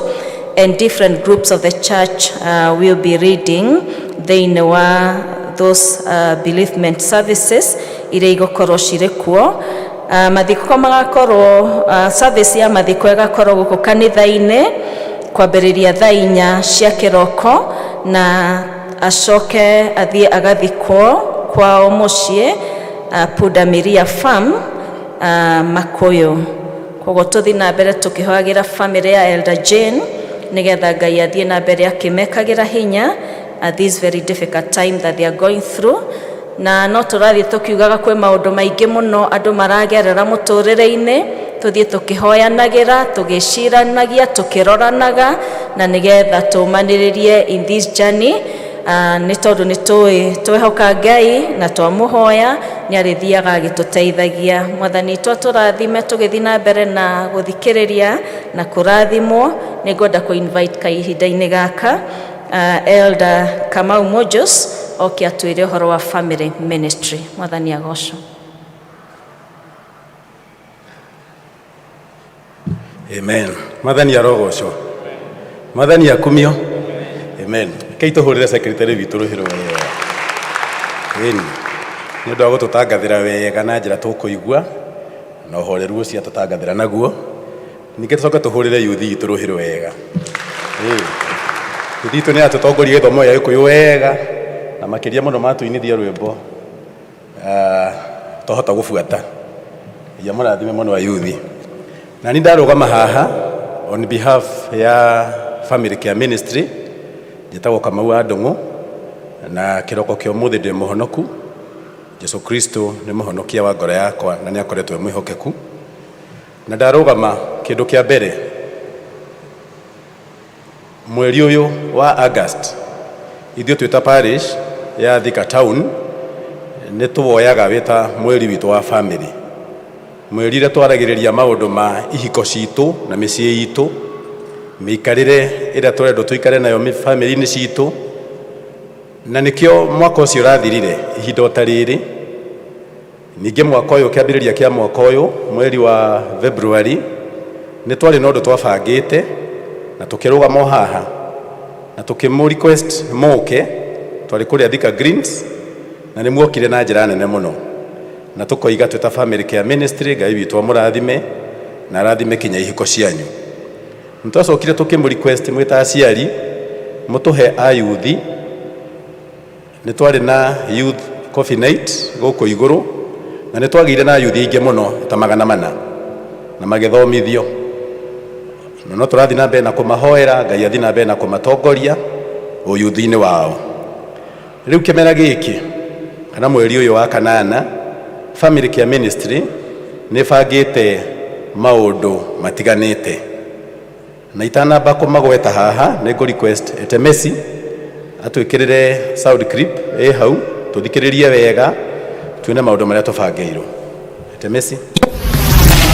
and different groups of the church will be reading thĩinĩ wa those bereavement services iria igũkorwo cirĩ kuo. Mathiko magakorwo, service ya mathiko ĩgakorwo gũkũ kanitha-inĩ kwambĩrĩria thaa 4 cia kĩroko, na acoke athiĩ agathikwo kwao mũciĩ, Pundamilia Farm, Makuyu. Koguo tũthiĩ na mbere tũkĩhoyagĩra family ya Elder Jane nĩgetha Ngai athiĩ na mbere akĩmekagĩra hinya at this very difficult time that they are going through. Na no tũrathiĩ tũkiugaga kwĩ maũndũ maingĩ mũno andũ maragerera mũtũrĩre-inĩ, tũthiĩ tũkĩhoyanagĩra, tũgĩciranagia, tũkĩroranaga, na nĩgetha tũmanĩrĩrie in this journey, nĩ tondũ nĩ tũĩ twehoka Ngai na twamũhoya nĩ arĩthiaga agĩtũteithagia. Mwathani witũ atũrathime tũgĩthiĩ na mbere na gũthikĩrĩria na kũrathimwo. Nĩ ngwenda kũ invite kahinda-inĩ gaka Elder Kamau Mojos oke atwĩre ũhoro wa family ministry. Mwathani agocwo. Amen. Mwathani arogocwo. Mwathani akumio. Amen. Kei tũhũrĩre secretary witũ rũhĩ wega. Ĩni. Nĩ ũndũ wa gũtũtangathĩra wega na njĩra tũkũigua na ũhoreru ũcio atũtangathĩra naguo. Ningĩ tũcoke tũhũrĩre youth itũ rũhĩ wega. Ĩĩ. Youth itũ nĩ atũtongoria gĩthomo gĩa Gĩkũyũ wega na makĩria mũno matũinithia rwĩmbo twahota gũbuata. Ya mũrathime mũno ayuthi. Na nĩ ndarũgama haha on behalf ya Family Care Ministry, njĩtagwo Kamau wa Ndũng'ũ, na kĩroko kĩa ũmũthĩ ndĩ mũhonoku. Jesu Kristo nĩ mũhonokia wa ngoro yakwa na nĩ akoretwo e mwĩhokeku. Na ndarũgama kĩndũ kĩa mbere, mweri ũyũ wa August ithuĩ twĩta parish ya Thika Town nĩ tũwoyaga wĩta mweri witũ wa family, mweri ũrĩa twaragĩrĩria maũndũ ma ihiko citũ na mĩciĩ itũ, mĩikarĩre ĩrĩa tũrendwo tũikare nayo family-inĩ citũ. Na nĩkĩo mwaka ũcio ũrathirire ihinda o ta rĩrĩ, ningĩ mwaka ũyũ, kĩambĩrĩria kĩa mwaka ũyũ, mweri wa February, nĩ twarĩ na ũndũ twabangĩte na tũkĩrũgama o haha na tũkĩmũ request mũke. Twarĩ kũrĩa Thika Greens na nĩ muokire na njĩra nene mũno, na tũkoiga twĩta Family Care Ministry Ngai witũ amũrathime na arathime kinya ihiko cianyu. Nĩ twacokire tũkĩmũ request mwĩta aciari mũtũhe ayuthi. Nĩ twarĩ na youth coffee night gũkũ igũrũ na nĩ twagĩire na ayuthi aingĩ mũno ta 400 na magĩthomithio, na no tũrathiĩ na mbere na kũmahoera Ngai athiĩ na mbere na kũmatongoria ũyuthi-inĩ wao. Rĩu kĩmera gĩkĩ kana mweri ũyũ wa kanana, Family Care Ministry nĩ bangĩte maũndũ matiganĩte, na itanamba kũmagweta haha nĩ ngũ request Etemesi atwĩkĩrĩre sound clip ĩ hau tũthikĩrĩrie wega tuone maũndũ marĩa tũbangĩirwo. Etemesi.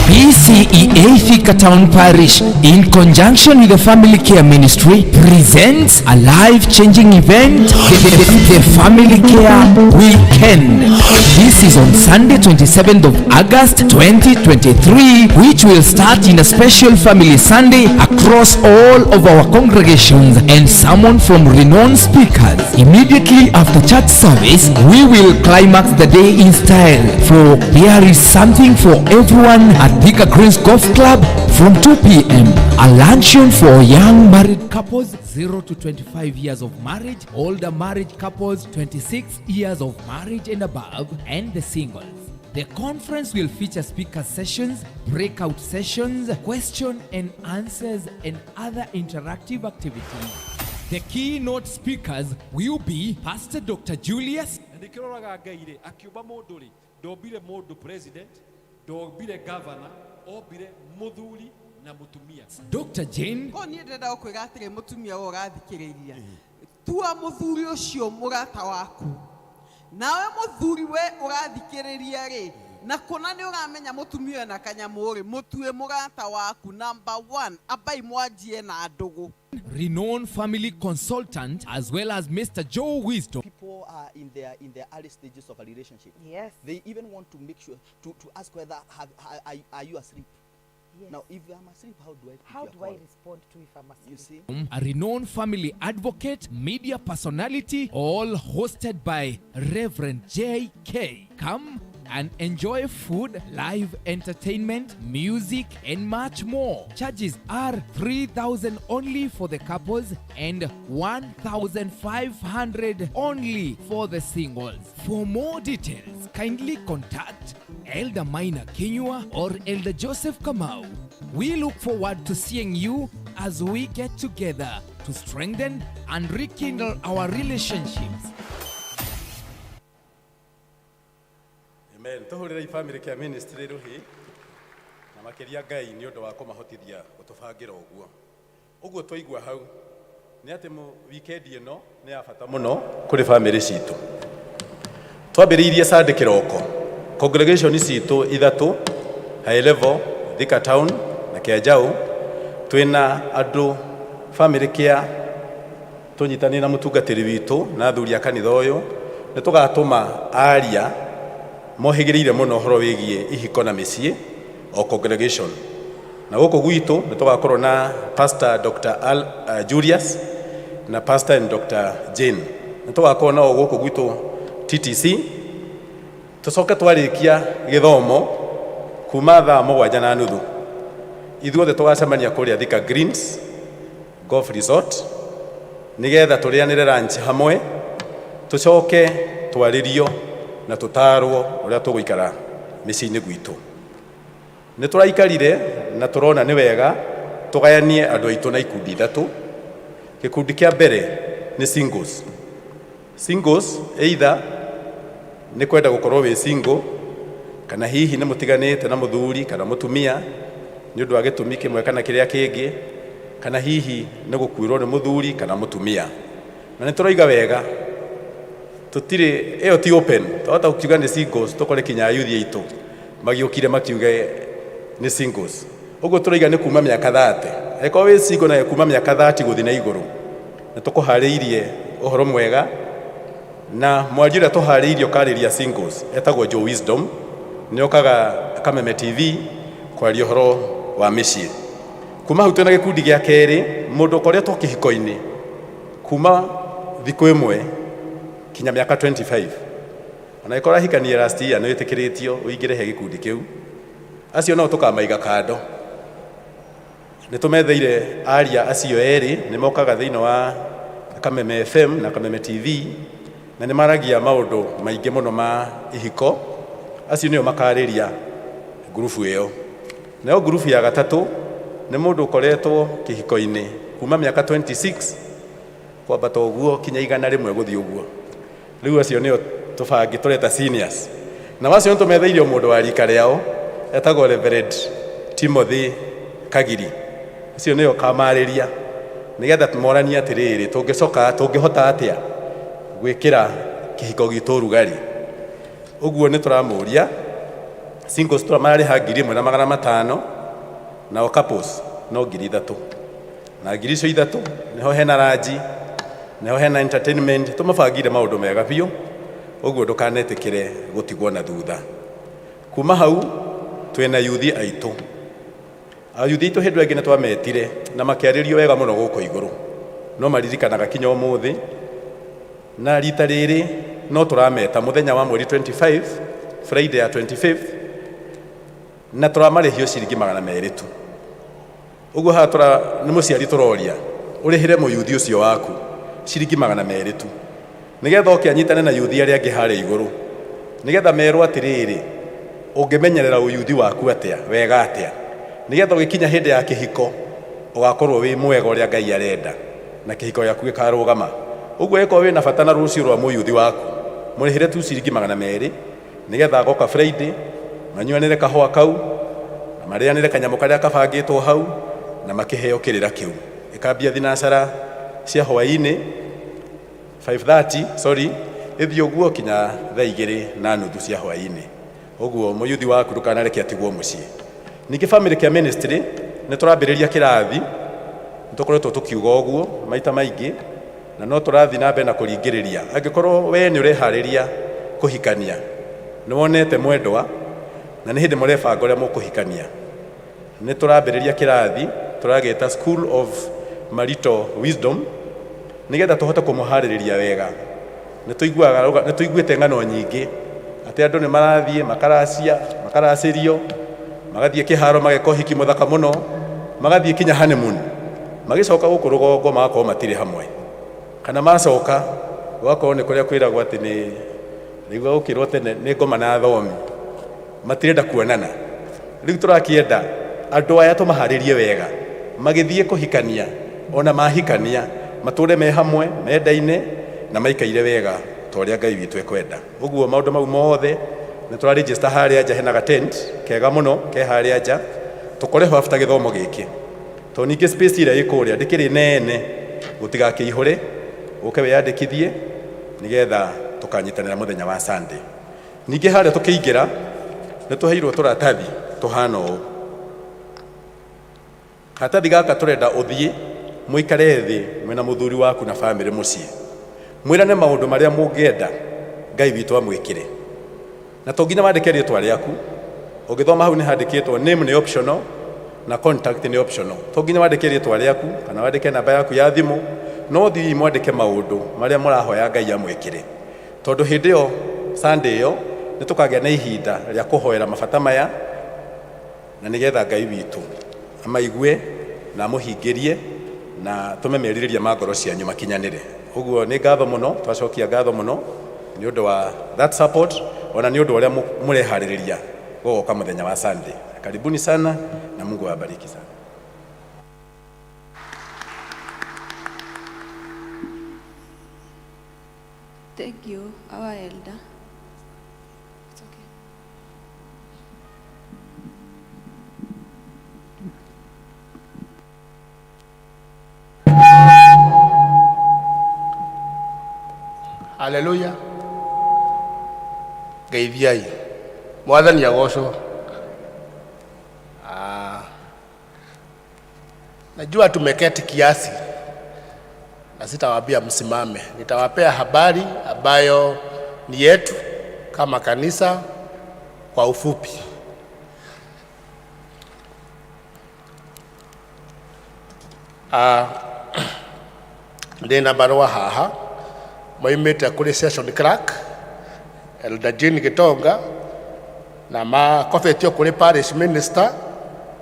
PCEA Thika Town Parish, in conjunction with the Family Care Ministry, presents a life-changing event, the Family Care Weekend. This is on Sunday, 27th of August 2023, which will start in a special family Sunday across all of our congregations and sermon from renowned speakers. Immediately after church service, we will climax the day in style, for there is something for everyone at Thika Greens Golf Club from 2 p.m. A luncheon for young married couples 0 to 25 years of marriage, older married couples 26 years of marriage and above, and the singles. The conference will feature speaker sessions, breakout sessions, question and answers, and other interactive activities. The keynote speakers will be Pastor Dr. Julius Na nĩkĩroraga Ngai rĩ akiũmba mũndũ rĩ, ndombire mũndũ president, ndombire governor, ombire mũthuri na mũtumia. Dr. Jane Ko niĩ ndĩrenda gũkwĩra atĩrĩ, mũtumia ũyũ ũrathikĩrĩria, Tua mũthuri ũcio mũrata waku. Nawe mũthuri we ũrathikĩrĩria rĩ, na kũna nĩ ũramenya mũtumia na kanyamũ rĩ, mũtue mũrata waku. Number one, ambai mwanjie na ndũgũ. Renowned family consultant, as well as Mr. Joe Wisdom. People are in their early stages of a relationship. They even want to make sure to ask whether are you asleep? Now, if I'm asleep, how do I pick How your do I call? Respond to if I'm asleep? You see? A renowned family advocate, media personality, all hosted by Reverend J.K. Come and enjoy food, live entertainment, music, and much more. Charges are 3,000 only for the couples and 1,500 only for the singles. For more details, kindly contact Elder Maina Kinyua or Elder Joseph Kamau. We look forward to seeing you as we get together to strengthen and rekindle our relationships. Amen. Tuhurĩrei Family Care Ministry rũhĩ na makĩria Ngai nĩ ũndũ wa kũmahotithia gũtũbangĩra ũguo. Ũguo twaigua hau nĩ atĩ weekend ĩno nĩ ya bata mũno kũrĩ family citũ. Twambĩrĩirie Sunday kĩroko, congregation citũ ithatũ, High Level, Thika Town na Kĩanjaũ, twĩna andũ family care tũnyitanĩire na mũtungatĩri witũ na athuri a kanitha ũyũ, nĩ tũgatũma aria mohĩgĩrĩire mũno ũhoro wĩgiĩ ihiko na mĩciĩ o congregation. Na gũkũ gwitũ nĩ tũgakorwo na Pastor Dr. Al, Julius na Pastor and Dr. Jane. Nĩ tũgakorwo nao gũkũ gwitũ TTC. Tũcoke twarĩkia gĩthomo kuma thaa 7:30, ithuothe tũgacemania kũrĩa Thika Greens Golf Resort nĩgetha tũrĩanĩre lunch hamwe, tũcoke twarĩrio na tũtarwo ũrĩa tũgũikara mĩciĩ-inĩ gwitũ. Nĩ tũraikarire na tũrona nĩ wega tũgayanie andũ aitũ na ikundi ithatũ. Gĩkundi kĩa mbere nĩ singles. Singles, either nĩ kwenda gũkorwo wĩ single, kana hihi nĩ mũtiganĩte na mũthuri kana mũtumia nĩ ũndũ wa gĩtũmi kĩmwe kana kĩrĩa kĩngĩ, kana hihi nĩ gũkuĩrwo nĩ mũthuri kana mũtumia. Na nĩ tũroiga wega tũtirĩ, ĩyo ti open, twahota gũkiuga nĩ singles, tũkore kinya ayuthi aitũ magĩũkire makiuge nĩ singles. Ũguo tũroiga nĩ kuma mĩaka 30. Angĩkorwo wĩ single na kuma mĩaka 30 gũthiĩ na igũrũ, nĩ tũkũharĩirie ũhoro mwega, na mwaria ũrĩa tũharĩirie ũkarĩria singles etagwo Joe Wisdom, nĩ okaga Kameme TV kwaria ũhoro wa mĩciĩ. Kuma hau twĩna gĩkundi gĩa kerĩ, mũndũ ũkoretwo kĩhiko-inĩ kuma thikũ ĩmwe kinya mĩaka 25. Ona ĩkorwo ahikanie last year, nĩ wĩtĩkĩrĩtio ũingĩre he gĩkundi kĩu. Acio nao tũkamaiga kando. Nĩ tũmetheire aria acio erĩ, nĩ mokaga thĩinĩ wa Kameme FM na Kameme TV na nĩ maragia maũndũ maingĩ mũno ma ihiko. Acio nĩo makarĩria ngurubu ĩyo. Nayo ngurubu ya gatatũ nĩ mũndũ ũkoretwo kĩhiko-inĩ kuma mĩaka 26 kwambata ũguo kinya 100 gũthiĩ ũguo. Rĩu acio nĩo tũbangi tũreta seniors. Na acio nĩ tũmetheirio mũndũ wa rika rĩao etagwo Reverend Timothy Kagiri. Acio nĩo kamarĩria nĩgetha moranie atĩrĩrĩ, tũngĩcoka tũngĩhota atĩa gwĩkĩra kĩhiko gitũ ũrugarĩ. Ũguo nĩ tũramũria, singles tũramarĩha 1500, nao couples no 3000. Na ngiri icio ithatũ nĩho hena lunch, nĩho hena entertainment, tũmabangire maũndũ mega biũ. Ũguo ndũkanetĩkĩre gũtigwo na thutha. Kuma hau twĩna yuthi aitũ. Ayuthi aitũ hĩndĩ ĩngĩ nĩ twametire na makĩarĩrio wega mũno gũkũ igũrũ, no maririkanaga kinya ũmũthĩ. Na rita rĩrĩ no tũrameta mũthenya wa mweri 25, Friday ya 25, na tũramarĩhio ciringi 200 tu. Ũguo haha tũra nĩ mũciari tũroria ũrĩhĩre mũyuthi ũcio waku ciringi 200 tu, nĩgetha oke anyitane na yuthi arĩa angĩ harĩa igũrũ, nĩgetha merwo atĩrĩrĩ, ũngĩmenyerera ũyuthi waku atĩa wega atĩa, nĩgetha ũgĩkinya hĩndĩ ya kĩhiko ũgakorwo wĩ mwega ũrĩa Ngai arenda na kĩhiko gĩaku gĩkarũgama. Ũguo ĩkorwo wĩna bata na rũciũ rwa mũyuthi waku, mũrĩhĩre tu ciringi 200, nĩgetha agoka Friday manyuanĩre kahũa kau na marĩanĩre kanyamũ karĩa kabangĩtwo hau na makĩheo kĩrĩra kĩu. Ĩkambia thinacara cia hwaĩ-inĩ. 5:30 sorry, ĩthiĩ ũguo kinya thaa igĩrĩ na nuthu cia hwaĩ-inĩ. Ũguo mũyuthi waku ndũkanareke atigwo mũciĩ. Ningĩ Family Care Ministry nĩ tũrambĩrĩria kĩrathi, nĩ tũkoretwo tũkiuga ũguo maita maingĩ, na no tũrathiĩ na mbere na kũringĩrĩria. Angĩkorwo we nĩ ũreharĩria kũhikania, nĩ wonete mwendwa, na nĩ hĩndĩ mũrebanga ũrĩa mũkũhikania, nĩ tũrambĩrĩria kĩrathi tũragĩta School of Marital Wisdom, nĩgetha tũhote kũmũharĩrĩria wega. Nĩ tũiguaga, nĩ tũiguĩte ng'ano nyingĩ atĩ andũ nĩ marathiĩ makaracia, makaracĩrio, magathiĩ kĩharo mageka ũhiki mũthaka mũno, magathiĩ kinya honeymoon, magĩcoka gũkũ rũgongo magakorwo matirĩ hamwe, kana macoka gũgakorwo nĩ kũrĩa kwĩragwo atĩ nĩ nĩguo gũkĩrwo tene nĩ ngoma na thomi, matirenda kuonana. Rĩu tũrakĩenda andũ aya tũmaharĩrie wega, magĩthiĩ kũhikania, ona mahikania matũre me hamwe, mendaine na maikaire wega ta ũrĩa Ngai witũ ekwenda. Ũguo maũndũ mau mothe nĩ tũraregister harĩa nja, hena ga tent kega mũno ke harĩa nja, tũkore ho after gĩthomo gĩkĩ, tondũ ningĩ space ĩrĩa ĩ kũrĩa ndĩkĩrĩ nene, gũtigakĩihũre, ũke wĩyandĩkithie nĩgetha tũkanyitanĩra mũthenya wa Sunday. Ningĩ harĩa tũkĩingĩra nĩ tũheirwo tũratathi tũhana ũũ. Karatathi gaka tũrenda ũthiĩ mũikare thĩ mwĩna mũthuri waku na bamĩrĩ mũciĩ, mwĩrane maũndũ marĩa mũngĩenda Ngai witũ amwĩkĩre. Na to nginya wandĩke rĩtwa rĩaku, ũngĩthoma hau nĩ handĩkĩtwo name nĩ optional na contact nĩ optional. To nginya wandĩke rĩtwa rĩaku kana wandĩke namba yaku ya thimũ, no thiĩ mwandĩke maũndũ marĩa mũrahoya Ngai amwĩkĩre, tondũ hĩndĩ ĩyo Sunday ĩyo nĩ tũkagĩa na ihinda rĩa kũhoera mabata maya, na nĩgetha Ngai witũ amaigue na amũhingĩrie na tũme merirĩria ma ngoro cianyu makinyanĩre. Ũguo nĩ ngatho mũno, twacokia ngatho mũno nĩ ũndũ wa that support, ona nĩ ũndũ ũrĩa mũreharĩrĩria gũgoka mũthenya wa Sunday. Karibuni sana na Mungu awabariki sana. Thank you, our elder. It's okay. Haleluya, ngeithiai, Mwathani agocwo. Ah, najua tumeketi kiasi na sitawaambia msimame, nitawapea habari ambayo ni yetu kama kanisa kwa ufupi. Ah, ndĩna marũa haha moimĩte kũrĩ session clerk Elder Jean Gitonga, na makobetio kũrĩ parish minister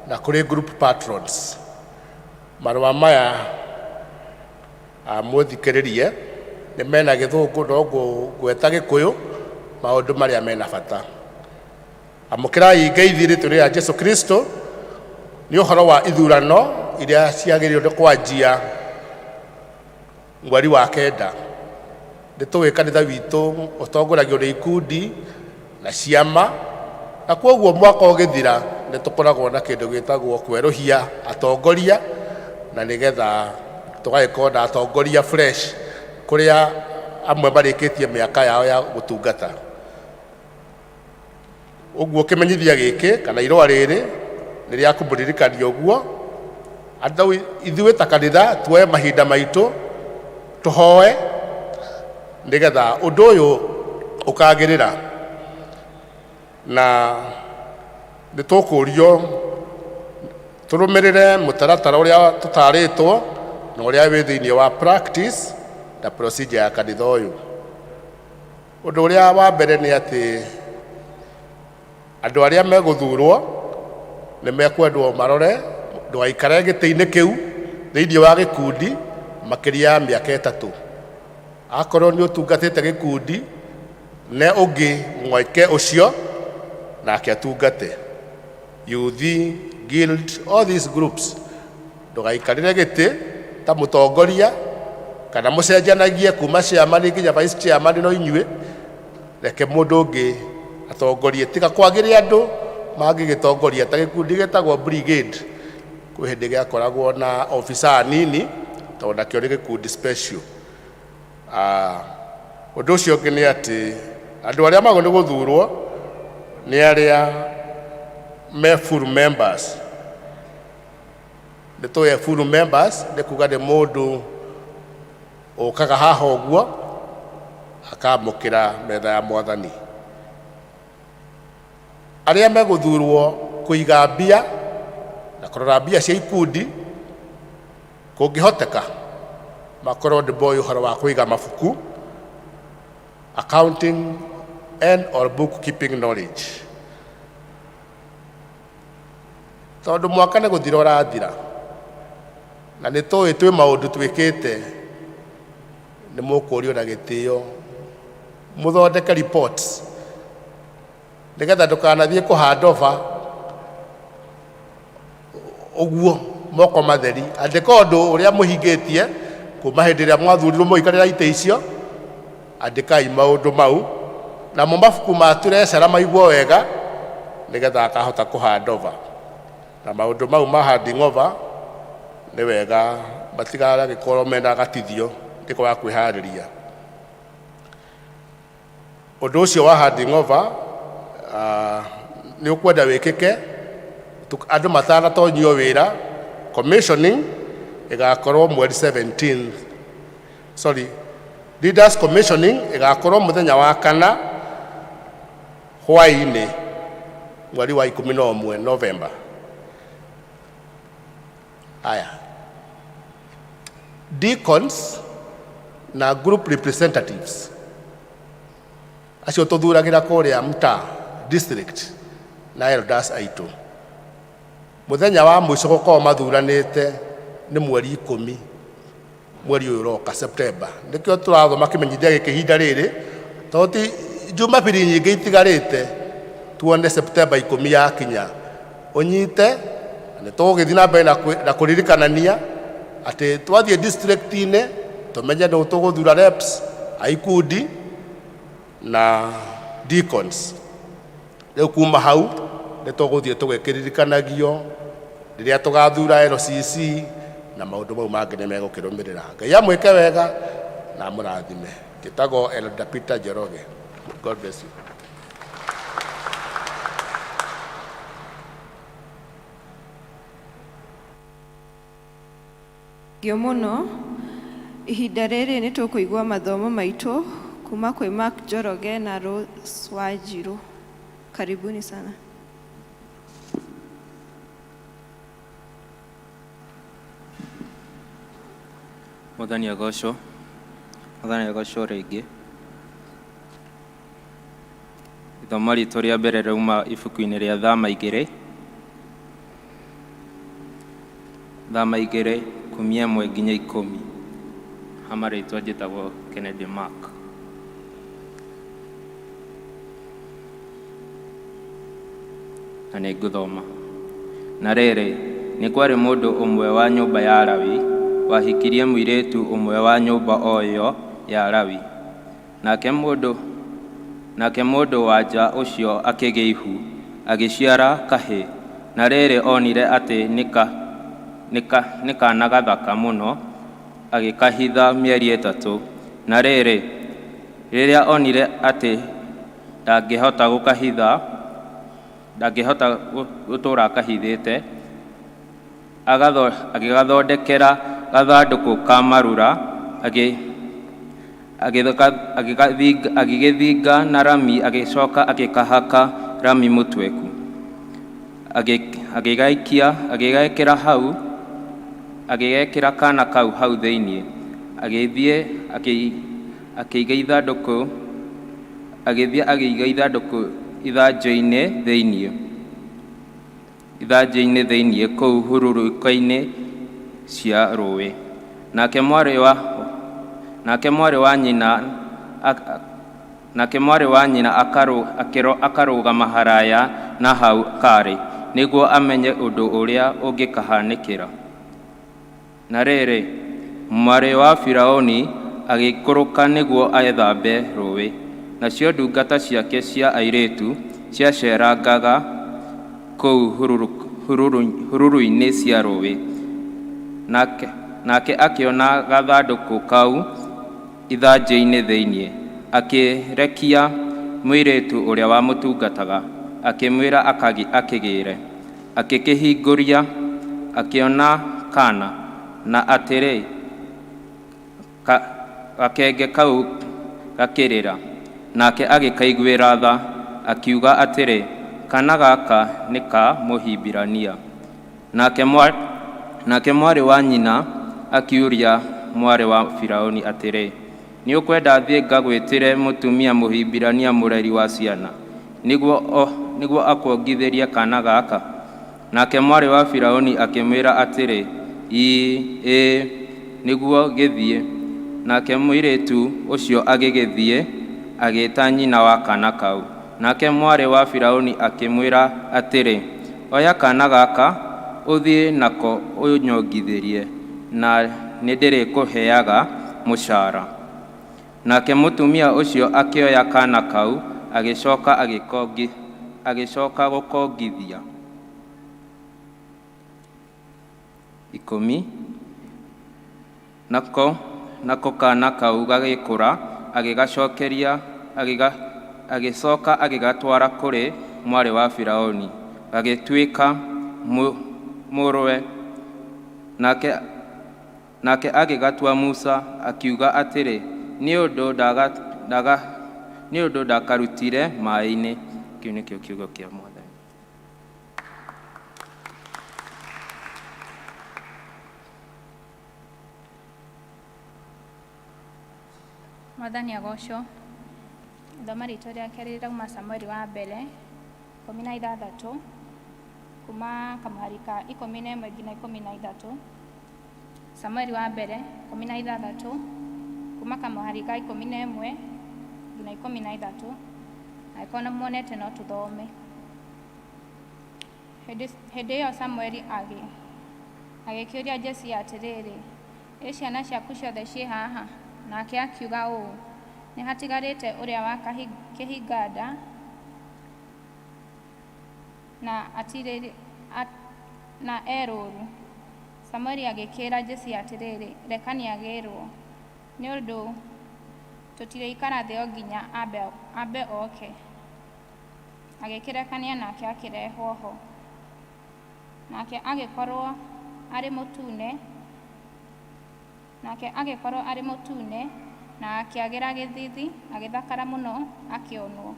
na kũrĩ group patrons. Marũa maya, mũthikĩrĩrie, nĩ mena gĩthũngũ, no ngweta gĩkũyũ maũndũ marĩa mena bata. Amũkĩrai ngeithi rĩtwa rĩa Jesu Kristo. Nĩ ũhoro wa ithurano iria ciagĩrĩirwo nĩ kwanjia mweri wa 9. Nĩ tũĩ kanitha witũ ũtongoragio nĩ ikundi na ciama, na kwoguo mwaka ũgĩthira nĩ tũkoragwo na kĩndũ gĩtagwo kwerũhia atongoria, na nĩgetha tũgagĩkorwo na atongoria fresh kũrĩa amwe marĩkĩtie mĩaka yao ya gũtungata. Ũguo kĩmenyithia gĩkĩ kana irũa rĩrĩ nĩ rĩa kũmũririkania ũguo andũ ithuĩ ta kanitha tuoe mahinda maitũ tũhoe nĩgetha ũndũ ũyũ ũkagĩrĩra, na nĩ tũkũrio tũrũmĩrĩre mũtaratara ũrĩa tũtarĩtwo na ũrĩa wĩ thĩinĩ wa practice na procedure ya kanitha ũyũ. Ũndũ ũrĩa wa mbere nĩ atĩ andũ arĩa megũthurwo nĩ mekwendwo marore ndũgaikare gĩtĩ-inĩ kĩu thĩinĩ wa gĩkundi makĩria ya mĩaka 3. Akorwo nĩ ũtungatĩte gĩkundi, ne ũngĩ mweke ũcio nake atungate. Youth, guild, all these groups, ndũgaikarĩre gĩtĩ ta mũtongoria kana mũcenjanagie kuma chairman nginya vice chairman, no inyuĩ reke mũndũ ũngĩ atongorie, tiga kwagĩre andũ mangĩgĩtongoria. Ta gĩkundi gĩtagwo brigade, kwĩ hĩndĩ gĩakoragwo na officer anini, tondũ nakĩo nĩ gĩkundi special. Ah, ũndũ ũcio ũngĩ nĩ atĩ andũ arĩa magwo nĩ gũthurwo nĩ arĩa me full members. Nĩ tũĩ full members nĩ kuga nĩ mũndũ ũkaga haha ũguo akamũkĩra metha ya mwathani. Arĩa megũthurwo kũiga mbia na kũrora mbia cia ikundi, kũngĩhoteka makorwo nĩ moĩ ũhoro wa kũiga mabuku, accounting and or bookkeeping knowledge. Tondũ mwaka nĩ gũthira ũrathira na nĩ tũĩ twĩ maũndũ twĩkĩte, nĩ mũkũrio na gĩtĩo mũthondeke reports nĩgetha ndũkanathiĩ kũ hand over ũguo moko matheri. Andĩka ũndũ ũrĩa mũhingĩtie kuma hĩndĩ ĩrĩa mwathurirwo mũikarĩra itĩ icio, andĩkai maũndũ mau, namo mabuku ma treasurer maigwo wega nĩgetha akahota kũ hand over. Na maũndũ mau ma handing over nĩ wega matigagĩkorwo mena gatithio nĩ kwaga kwĩharĩria. Ũndũ ũcio wa handing over nĩ ũkwenda wĩkĩke andũ matanatonyio wĩra. Commissioning ĩgakorwo mweri 17, sorry, leaders commissioning ĩgakorwo mũthenya wa kana hwaĩ-inĩ mweri wa 11, November. Aya, deacons na group representatives acio tũthuragĩra kũrĩa mtaa district na elders aitũ, mũthenya wa mũico gũkorwo mathuranĩte nĩ mweri 10 mweri ũyũ ũroka, September. Nĩkĩo tũrathoma kĩmenyithia gĩkĩ ihinda rĩrĩ, tondũ ti Jumapili nyingĩ itigarĩte. Tuone September 10 yakinya ũnyite, na nĩ tũgũgĩthiĩ na mbere na kũririkanania atĩ twathiĩ district-inĩ tũmenye nũ tũgũthura reps a ikundi na deacons. Rĩu kuma hau nĩ tũgũthiĩ tũgĩkĩririkanagio rĩrĩa tũgathura LCC na maũndũ mau mangĩ nĩ megũkĩrũmĩrĩra. Ngai amwĩke wega na amũrathime. Njĩtagwo Elder Peter Njoroge. God bless you. Ngio mũno. Ihinda rĩrĩ nĩ tũkũigua mathomo maitũ kuma kwĩ Mark Njoroge na Rose Wanjiru. Karibuni sana. Mwathani agocwo. Mwathani agocwo rĩngĩ. Ithomo ritũ rĩa mbere rĩauma ibuku-inĩ rĩa Thama 2, Thama 2, 11 nginya 10. Ha marĩtwa njĩtagwo Kennedy Mark. Na nĩ ngũthoma. Na rĩrĩ, nĩ kwarĩ mũndũ ũmwe wa nyũmba ya Lawi wahikirie mũirĩtu ũmwe wa nyũmba o ĩyo ya Lawi. Nake mũndũ-wa-nja ũcio akĩgĩa ihu, agĩciara kahĩĩ. Na rĩrĩ, onire atĩ nĩ kaana gathaka mũno, agĩkahitha mĩeri 3. Na rĩrĩ, rĩrĩa onire atĩ ndangĩhota gũkahitha, ndangĩhota gũtũũra akahithĩte, agĩgathondekera gathandũkũ ka marura, agĩgathinga na rami, agĩcoka agĩkahaka rami mũtweku. Agĩgaikia, agĩgekĩra hau, agĩgekĩra kaana kau hau thĩinĩ. Agĩthiĩ akĩiga ithandũkũ, agĩthiĩ akĩiga ithandũkũ ithanjĩ-inĩ thĩinĩ kũu hurũrũka-inĩ cia rũũĩ. Nake mwarĩ wa nyina akarũgama haraya na hau karĩ, nĩguo amenye ũndũ ũrĩa ũngĩkahanĩkĩra. Na rĩrĩ, mwarĩ wa Firaũni agĩikũrũka nĩguo ethambe rũũĩ, nacio ndungata ciake cia airĩtu ciaceerangaga kũu hurũrũ-inĩ cia rũũĩ. Nake akĩona gathandũkũ kau. ithanjĩ-inĩ thĩinĩ, akĩrekia mũirĩtu ũrĩa wamũtungataga, akĩmwĩra akĩgĩre. Akĩkĩhingũria, akĩona kaana, na atĩrĩ, gakenge kau gakĩrĩra. Nake agĩkaiguĩra tha, akiuga atĩrĩ, Kaana gaka nĩ ka Mũhibirania. Nake mwarĩ wa nyina akĩũria mwarĩ wa Firaũni atĩrĩ, Nĩũkwenda thiĩ ngagwĩtĩre mũtumia Mũhibirania mũreri wa ciana, nĩguo akuongithĩrie kaana gaka? Nake mwarĩ wa Firaũni akĩmwĩra atĩrĩ, Ĩĩ, nĩguo gĩthiĩ. Nake mũirĩtu ũcio agĩgĩthiĩ, agĩĩta nyina wa kaana kau. Nake mwarĩ wa Firaũni akĩmwĩra atĩrĩ, Oya kaana gaka, ũthiĩ nako ũnyongithĩrie, na nĩndĩrĩkũheaga mũcaara. Nake mũtumia ũcio akĩoya kaana kau, agĩcooka gũkongithia. 10. Nako kaana kau gagĩkũra, agĩcooka agĩgatwara kũrĩ mwarĩ wa Firaũni, gagĩtuĩka mũrũwe. Nake agĩgatua Musa, akiuga atĩrĩ, Nĩ ũndũ ndakarutire maaĩ-inĩ. Kĩu nĩkĩo kiugo kĩa Mwathani. Mwathani agocwo. Ithoma ritũ rĩa kerĩ rĩrauma Samueli wa mbere 16, kuma kamũhari ka 11 nginya 13. Samueli wa mbere 16, kuma kamũhari ka 11 nginya 13. Angĩkorwo nĩ muonete no tũthome. Hĩndĩ ĩyo Samueli agĩkĩũria Jesii atĩrĩrĩ, Ĩ ciana ciaku ciothe ciĩ haha? Nake akiuga ũũ, Nĩ hatigarĩte ũrĩa wa kĩhinga-nda na e rũũru. Samueli agĩkĩĩra Jesii atĩrĩrĩ, Rekani agĩĩrwo, nĩ ũndũ tũtirĩikara thĩ o nginya ambe oke. Agĩkĩrekania nake akĩrehwo ho. Nake agĩkorwo arĩ mũtune, nake agĩkorwo arĩ mũtune, na akĩagĩra gĩthiithi, agĩthakara mũno akĩonwo.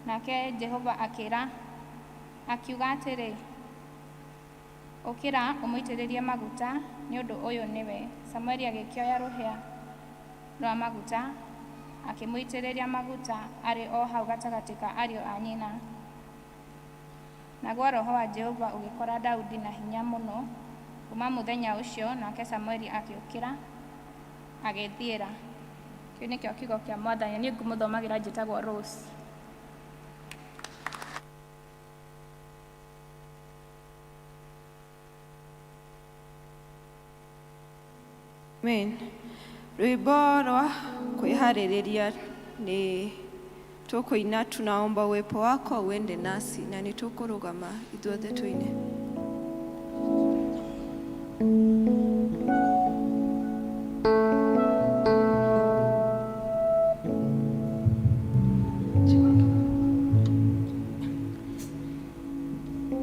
Nake Jehova akiuga atĩrĩ, Ũkĩra ũmũitĩrĩrie maguta, nĩ ũndũ ũyũ nĩwe. Samueli agĩkĩoya rũhĩa rwa maguta, akĩmũitĩrĩria maguta arĩ o hau gatagatĩ ka ariũ a nyina. Naguo roho wa Jehova ũgĩkora Daudi na hinya mũno kuuma mũthenya ũcio, nake Samueli agĩũkĩra agĩĩthiĩra. Kĩu nĩkĩo kiugo kĩa Mwathani. Niĩ ngũmũthomagĩra njĩtagwo Rose. Amen. Rwĩmbo rwa kwĩharĩrĩria nĩ tũkũina tunaomba uwepo wako uende nasi, na nĩ tũkũrũgama ithuothe tũine.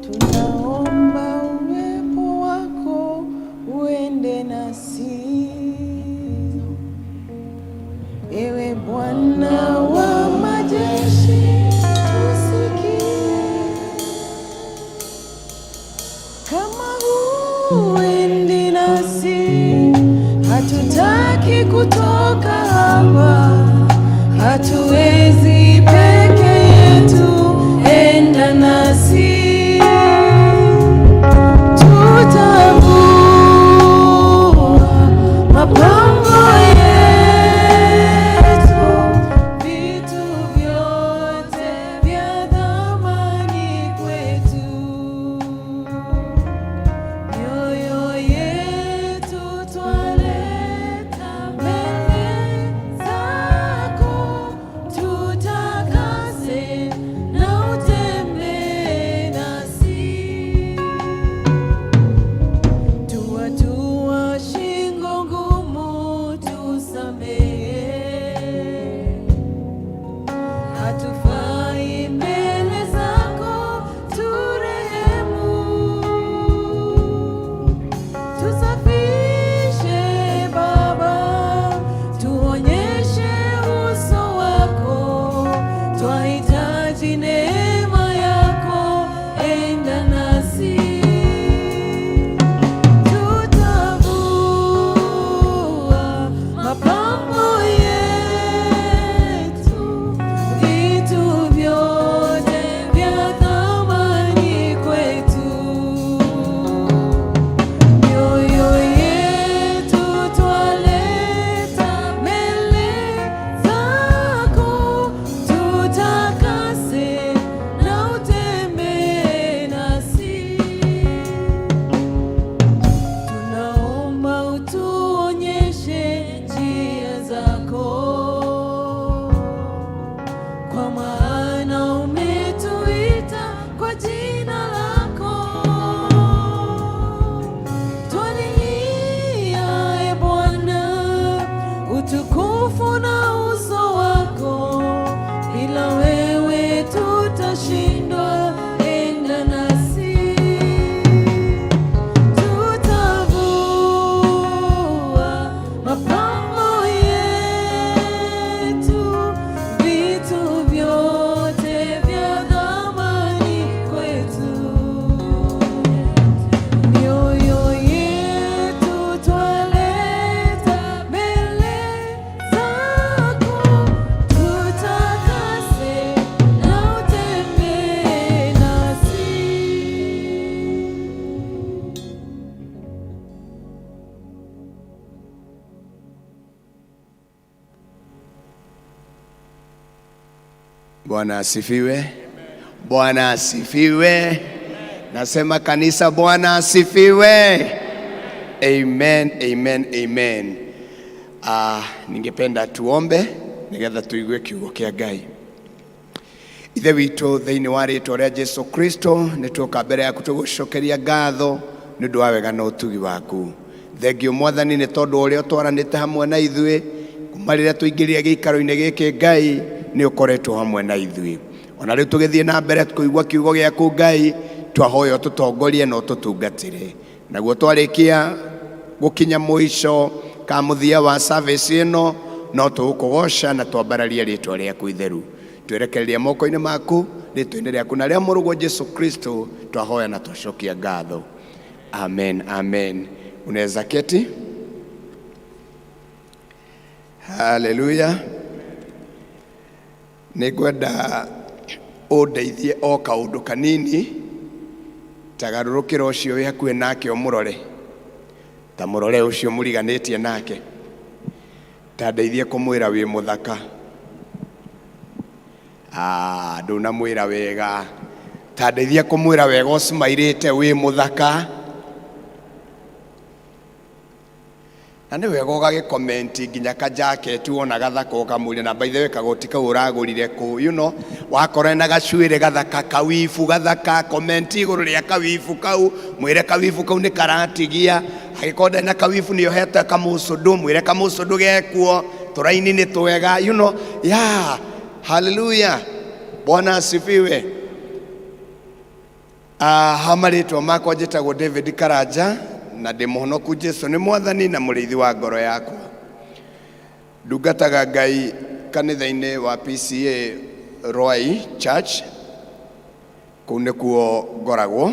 Tunaomba uwepo wako uende nasi, ewe Bwana wa majeshi, tusikie. Kama huendi nasi, hatutaki kutoka hapa, hatuwezi peke Hatufai mbele zako, turehemu. Tusafishe Baba, tuonyeshe uso wako, twahitaji neema yako, enda nasi. Tutavua mapambo yetu, vitu vyote vya thamani kwetu. Mioyo yetu twaleta mbele zako, tutakase na utembee nasi. Tunaomba utuonyeshe njia zako, kwa maana umetuita kwa jina lako. Twalilia, e Bwana, utukufu na uso wako, bila wewe tutashindwa. Enda nasi. Tutavua mapambo yetu, vitu vyote vya thamani kwetu. Mioyo yetu twaleta mbele zako, tutakase na utembee nasi. Bwana asifiwe. Bwana asifiwe. Nasema kanisa, Bwana asifiwe. Amen, amen, amen. Ningependa tuombe nigetha tuigue kiugo kia Ngai. Ithe witũ thĩinĩ wa rĩtwa rĩa Jesu Kristo nĩ tuoka mbere yaku tũgũcokeria ngatho nĩ ũndũ wa wega na ũtugi waku. Thengio Mwathani nĩ tondũ ũrĩa ũtwaranĩte hamwe na ithuĩ kuma rĩrĩa tũingĩrire gĩikaro-inĩ gĩkĩ Ngai nĩ ũkoretwo hamwe na ithuĩ. Ona rĩu tũgĩthiĩ na mbere kũigua kiugo gĩaku Ngai twahoya ũtũtongorie na ũtũtungatĩre. Naguo twarĩkia gũkinya mũico ka mũthia wa service ĩno no tũgũkũgoca na twambararie rĩtwa rĩaku itheru twerekereria moko-inĩ maku rĩtwa-inĩ rĩaku na rĩa mũrũguo Jesu Kristo twahoya na twacokia ngatho. Amen, amen. Unaweza keti. Haleluya. Nĩngwenda ũndeithie o kaũndũ kanini ta garũrũkĩra ũcio wĩ hakuhĩ nake ũmũrore ta mũrore ũcio mũriganĩtie nake ta ndeithie kũmwĩra wĩ mũthaka. Ah, ndũnamwĩra wega ta ndeithie kũmwĩra wega ũcimairĩte wĩ mũthaka na nĩ wega ũgagĩkomenti nginya kajaketi wona gathaka ũkamũria na by the way kagoti kau ũragũrire kũ you know wakora na gacuĩrĩ gathaka kawibu gathaka komenti igũrũ rĩa kawibu kau mwĩre kawibu kau nĩ karatigia angĩkorwo ndarĩ na kawibu nĩ ohete kamũcũndũ mwĩre kamũcũndũ gekuo tũraini nĩ twega you know yeah haleluya bwana asifiwe. Ha marĩtwa makwa njĩtagwo David Karanja na ndĩ mũhonoku Jesu nĩ mwathani na mũrĩithi wa ngoro yakwa. Ndungataga Ngai kanitha-inĩ wa PCA Ruai Church, kũu nĩkuo ngoragwo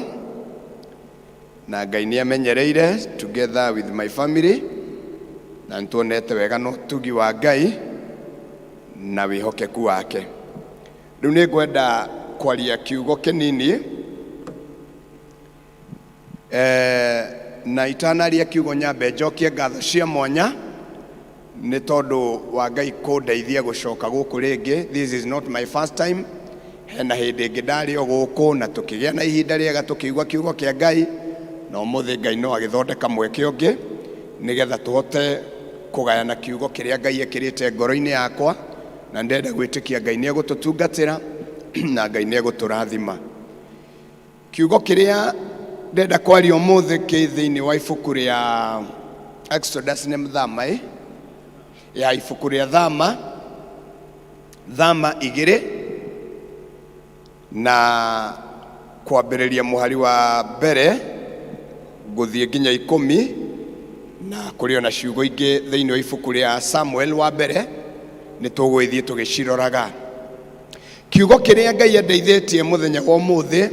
na Ngai nĩ amenyereire together with my family na nĩtuonete wega na ũtugi wa Ngai na wĩhokeku wake. Rĩu nĩ ngwenda kwaria kiugo kĩnini na itanaria kiugo nyambe njokie ngatho cia mwanya nĩ tondũ wa Ngai kũndeithia gũcoka gũkũ rĩngĩ. This is not my first time. Hena hĩndĩ ĩngĩ ndarĩ o gũkũ na tũkĩgĩa na ihinda rĩega tũkĩigua kiugo kĩa Ngai na ũmũthĩ Ngai no agĩthondeka mweke ũngĩ nĩgetha tũhote kũgayana kiugo kĩrĩa Ngai ekĩrĩte ngoro-inĩ yakwa na ndĩrenda gwĩtĩkia Ngai nĩ egũtũtungatĩra na Ngai nĩ egũtũrathima. Kiugo kĩrĩa ndĩrenda kwaria ũmũthĩ kĩ thĩinĩ wa ibuku rĩa Exodus nĩ Thama ĩ ya ibuku rĩa Thama Thama igĩrĩ na kwambĩrĩria mũhari wa mbere gũthiĩ nginya ikũmi na kũrĩ ona ciugo ingĩ thĩinĩ wa ibuku rĩa Samuel wa mbere nĩ tũgũgĩthiĩ tũgĩciroraga. Kiugo kĩrĩa Ngai andeithĩtie mũthenya wa ũmũthĩ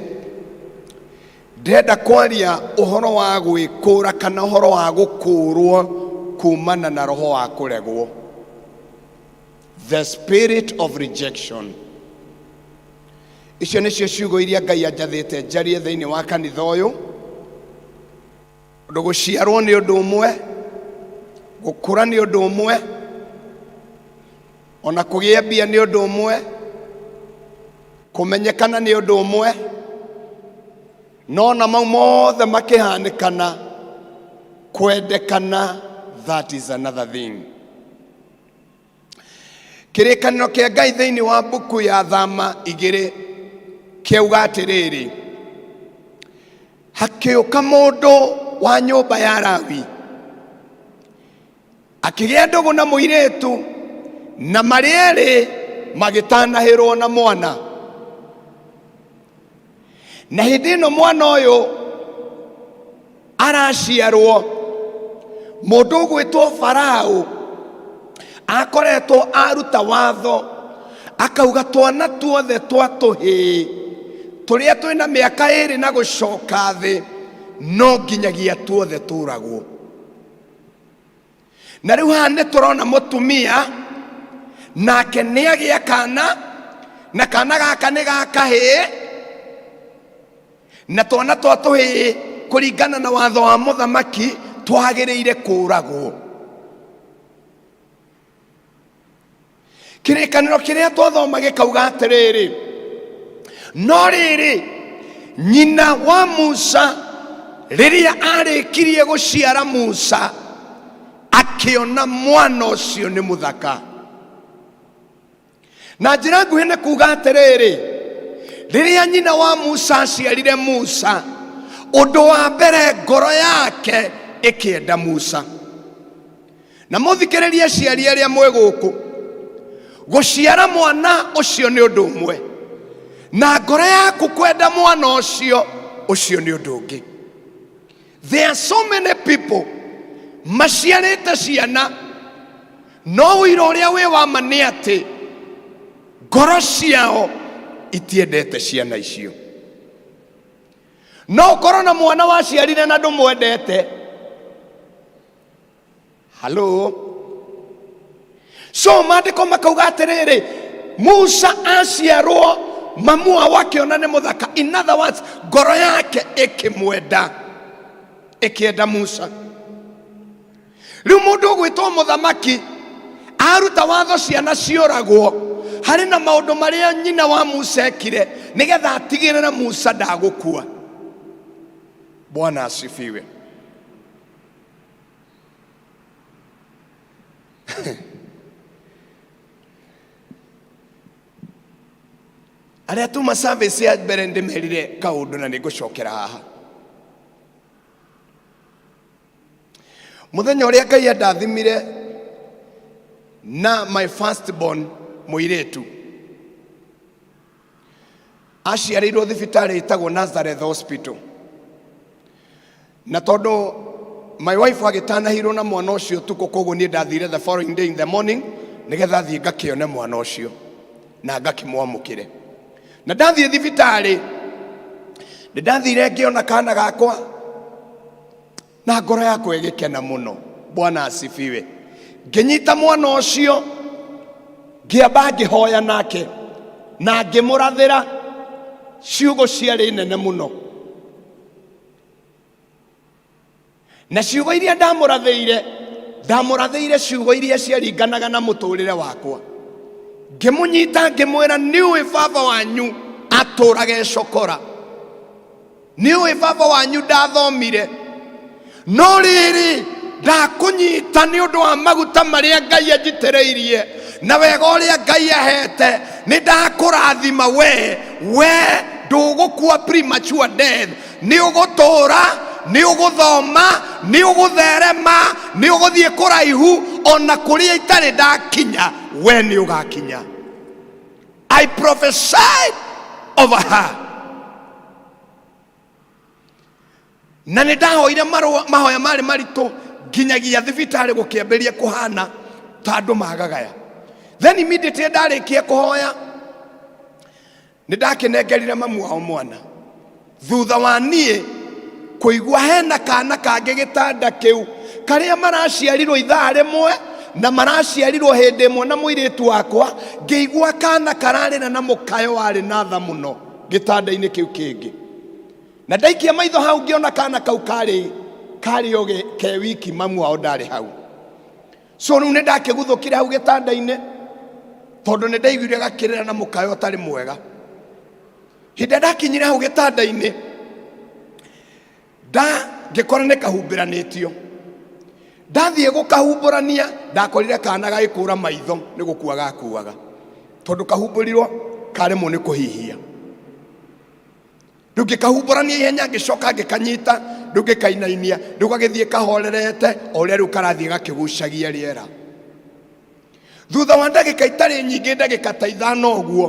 ndĩrenda kwaria ũhoro wa gwĩkũra kana ũhoro wa gũkũrwo kumana na roho wa kũregwo, the spirit of rejection. Icio nĩcio ciugo iria Ngai anjathĩte njarie thĩinĩ wa kanitha ũyũ. Tondũ gũciarwo nĩ ũndũ ũmwe, gũkũra nĩ ũndũ ũmwe, ona kũgĩa mbia nĩ ũndũ ũmwe, kũmenyekana nĩ ũndũ ũmwe, no na mau mothe makĩhanĩkana, kwendekana, that is another thing. Kĩrĩkanĩro kĩa Ngai thĩinĩ wa mbuku ya Thama igĩrĩ kĩauga atĩrĩrĩ, hakĩũka mũndũ wa nyũmba ya Lawi akĩgĩa ndũgũ na mũirĩtu, na marĩ erĩ magĩtanahĩrwo na mwana. Na hĩndĩ ĩno mwana ũyũ araciarwo, mũndũ ũgwĩtwo Farao akoretwo aruta watho akauga twana tuothe twa tũhĩĩ tũrĩa twĩna mĩaka ĩrĩ na gũcoka thĩ no nginyagia tuothe tũragwo. Na rĩu haha nĩ tũrona mũtumia nake nĩ agĩa kana, na kana gaka nĩ ga kahĩĩ, na twana twa tũhĩĩ kũringana na watho wa mũthamaki twagĩrĩire kũragwo. Kĩrĩkanĩro kĩrĩa twathoma gĩkauga atĩrĩrĩ, no rĩrĩ, nyina wa Musa rĩrĩa arĩkirie gũciara Musa akĩona mwana ũcio nĩ mũthaka. Na njĩra nguhĩ nĩ kuga atĩrĩrĩ, rĩrĩa nyina wa Musa aciarire Musa, ũndũ wa mbere ngoro yake ĩkĩenda Musa. Na mũthikĩrĩrie aciari arĩa mwĩ gũkũ, gũciara mwana ũcio nĩ ũndũ ũmwe, na ngoro yaku kwenda mwana ũcio, ũcio nĩ ũndũ ũngĩ. There are so many people maciarĩte ciana, no ũira ũrĩa wĩ wa ma nĩ atĩ ngoro ciao itiendete ciana icio. No ũkorwo na mwana waciarire na ndũmwendete. Halo. So maandĩko makauga atĩrĩrĩ, Musa aciarwo mamu wao akĩona nĩ mũthaka. In other words, ngoro yake ĩkĩmwenda, ĩkĩenda Musa. Rĩu mũndũ ũgwĩtwo mũthamaki aruta watho ciana ciũragwo, harĩ na maũndũ marĩa nyina wa Musa ekire nĩgetha atigĩrĩre Musa ndagũkua. Bwana asifiwe. Arĩa tuma service ya mbere ndĩmerire kaũndũ na nĩngũcokera haha. Mũthenya ũrĩa Ngai andathimire na my first born mũirĩtu, aciarĩirwo thibitarĩ ĩtagwo Nazareth Hospital, na tondũ my wife agĩtanahirwo na mwana ũcio ũtukũ, koguo niĩ ndathire the following day in the morning nĩgetha thiĩ ngakĩone mwana ũcio na ngakĩmwamũkĩre. Na ndathiĩ thibitarĩ nĩ ndathire ngĩona kana gakwa na ngoro yakwa ĩgĩkena mũno. Bwana asifiwe. Ngĩnyita mwana ũcio ngĩamba ngĩhoya nake na ngĩmũrathĩra ciugo ciarĩ nene mũno, na ciugo iria ndamũrathĩire, ndamũrathĩire ciugo iria ciaringanaga na mũtũrĩre wakwa. Ngĩmũnyita ngĩmwĩra, nĩũĩ baba wanyu atũraga ecokora, nĩũĩ baba wanyu ndathomire, no rĩrĩ ndakũnyita nĩ ũndũ wa maguta marĩa Ngai anjitĩrĩirie na wega ũrĩa Ngai ahete, nĩ ndakũrathima we, we ndũgũkua premature death, nĩ ũgũtũra, nĩ ũgũthoma, nĩ ũgũtherema, nĩ ũgũthiĩ kũraihu, ona kũrĩa itarĩ ndakinya we nĩ ũgakinya. I prophesied over her. Na nĩ ndahoire marũa mahoya marĩ maritũ nginyagia thibitarĩ gũkĩambĩrĩria kũhana ta andũ magagaya. Then immediately ndarĩkia kũhoya nĩ ndakĩnengerire mamu wao mwana. Thutha wa niĩ kũigua hena kana kangĩ gĩtanda kĩu karĩa maraciarirwo ithaa rĩmwe na maraciarirwo hĩndĩ ĩmwe na mũirĩtu wakwa, ngĩigua kana kararĩra na mũkayo warĩ na tha mũno gĩtanda-inĩ kĩu kĩngĩ. Na ndaikia maitho hau ngĩona kana kau karĩ karĩ o ke wiki, mamu wao ndarĩ hau. So rĩu nĩ ndakĩguthũkire hau gĩtanda-inĩ tondũ nĩ ndaiguire gakĩrĩra na mũkayo ũtarĩ mwega. Hĩndĩ ĩrĩa ndakinyire hau gĩtanda-inĩ nda ngĩkora nĩ kahumbĩranĩtio. Ndathiĩ gũkahumbũrania ndakorire kana gagĩkũra maitho nĩ gũkua gakuaga, tondũ kahumbũrirwo karemwo nĩ kũhihia. Rĩu ngĩkahumbũrania ihenya, ngĩcoka ngĩkanyita, rĩu ngĩkainainia, rĩu gagĩthiĩ kahorerete o ũrĩa rĩu karathiĩ gakĩgucagia rĩera. Thutha wa ndagĩka itarĩ nyingĩ, ndagĩka ta ithano ũguo,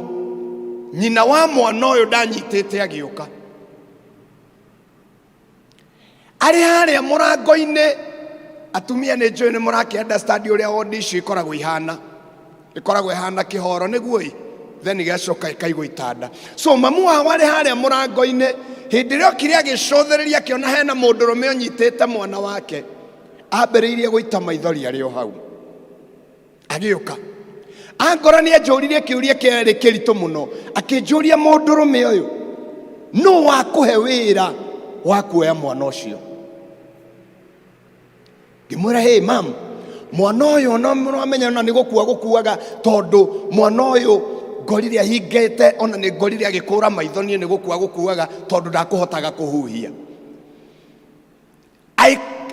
nyina wa mwana ũyũ ndanyitĩte agĩũka. Arĩ harĩa mũrango-inĩ, atumia nĩ njũĩ nĩ mũrakĩ understand ũrĩa wodi icio ikoragwo ihana. Ĩkoragwo ĩhana kĩhoro nĩguo ĩ, then ĩgacoka ĩkaigwo itanda. So mamu wao arĩ harĩa mũrango-inĩ, hĩndĩ ĩrĩa okire agĩcũthĩrĩria akĩona hena mũndũrũme ũnyitĩte mwana wake, ambĩrĩirie gũita maithori arĩ o hau. Agĩũka angora nĩ anjũririe kĩũria kĩarĩ kĩritũ mũno, akĩnjũria mũndũrũme ũyũ nũ wakũhe wĩra wa kuoya mwana ũcio? Ngĩmwĩra, hey mam, mwana ũyũ ona mũramenya ona nĩ gũkua gũkuaga, tondũ mwana ũyũ ngorire ahingĩte, ona nĩ ngorire agĩkũra maitho, niĩ nĩ gũkua gũkuaga tondũ ndakũhotaga kũhuhia.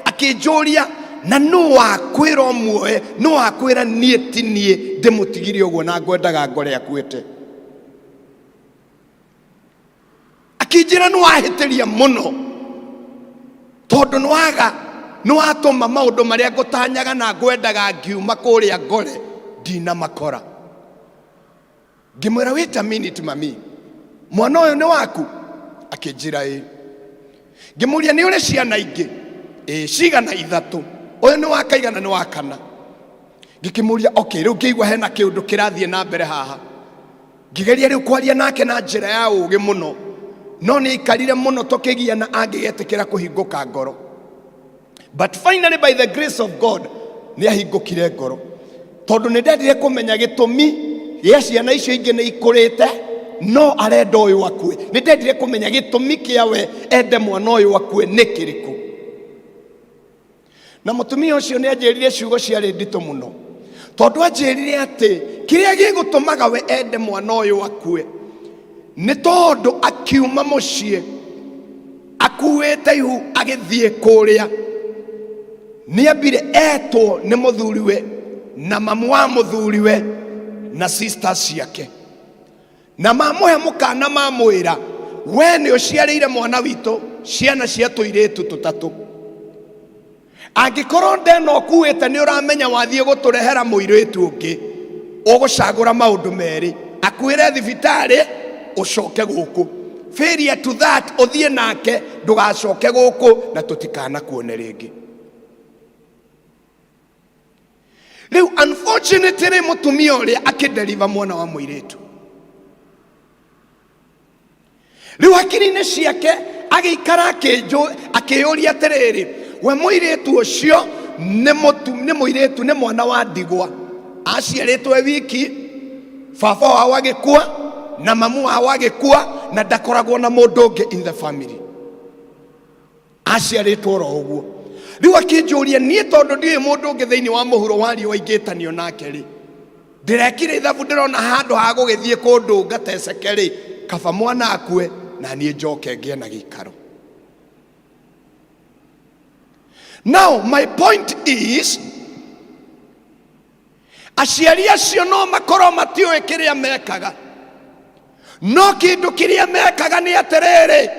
Akĩnjũria, na nũ wakwĩra ũmuoe? Nũ wakwĩra niĩ ti niĩ ndĩmũtigire ũguo na ngwendaga ngore akuĩte? Akĩnjĩra nĩ wahĩtĩria mũno, tondũ nĩ waga nĩ watũma maũndũ marĩa ngũtanyaga na ngwendaga ngiuma kũrĩa ngore ndinamakora. Ngĩmwĩra, wait a minute mami, mwana ũyũ nĩ waku? Akĩnjĩra ĩĩ. Ngĩmũria, nĩ ũrĩ ciana ingĩ? Ĩĩ, cigana? Ithatũ. Ũyũ nĩ wa kaigana? Nĩ wa kana. Ngĩkĩmũria, okay, rĩu ngĩigua hena kĩũndũ kĩrathiĩ na mbere haha. Ngĩgeria rĩu kwaria nake na njĩra ya ũũgĩ mũno, no nĩ aikarire mũno tũkĩgiana angĩgetĩkĩra kũhingũka ngoro. But finally by the grace of God nĩ ahingũkire ngoro, tondũ nĩ ndendire kũmenya gĩtũmi gĩa ciana icio ingĩ nĩ ikũrĩte no arenda ũyũ akue. Nĩ ndendire kũmenya gĩtũmi kĩa we ende mwana ũyũ akue nĩ kĩrĩkũ. Na mũtumia ũcio nĩ anjĩrire ciugo ciarĩ nditũ mũno, tondũ anjĩrire atĩ kĩrĩa gĩgũtũmaga we ende mwana ũyũ akue nĩ tondũ akiuma mũciĩ akuĩte ihu agĩthiĩ kũrĩa nĩ ambire etwo nĩ mũthuriwe na mamu wa mũthuriwe na sisters ciake, na mamũhe mũkana mamwĩra, we nĩ ũciarĩire mwana witũ ciana cia tũirĩtu tũtatũ, angĩkorwo ndena ũkuĩte nĩ ũramenya wathiĩ gũtũrehera mũirĩtu ũngĩ ũgũcagũra maũndũ merĩ, akuĩre thibitarĩ ũcoke gũkũ, failure to that ũthiĩ nake ndũgacoke gũkũ na tũtikanakuone rĩngĩ. Rĩu unfortunately mũtumia ũrĩa akĩdeliver mwana wa mũirĩtu, rĩu hakiri-inĩ ciake agĩikara akĩyũria atĩrĩrĩ, we mũirĩtu ũcio nĩ mũirĩtu, nĩ mwana wa ndigwa, aciarĩtwo e wiki, baba wao agĩkua na mamu wao agĩkua, na ndakoragwo na mũndũ ũngĩ in the family, aciarĩtwo oro ũguo. Rĩu akĩnjũria niĩ, tondũ ndiũĩ mũndũ ũngĩ thĩinĩ wa mũhuro wa riũa ingĩtanio nake rĩ, ndĩrekire ithabu ndĩrona handũ ha gũgĩthiĩ kũndũ ngateceke rĩ, kaba mwana akue na niĩ njoke ngĩe na gĩikaro. Now my point is, aciari acio no makorwo matiũĩ kĩrĩa mekaga, no kĩndũ kĩrĩa mekaga nĩ atĩrĩrĩ,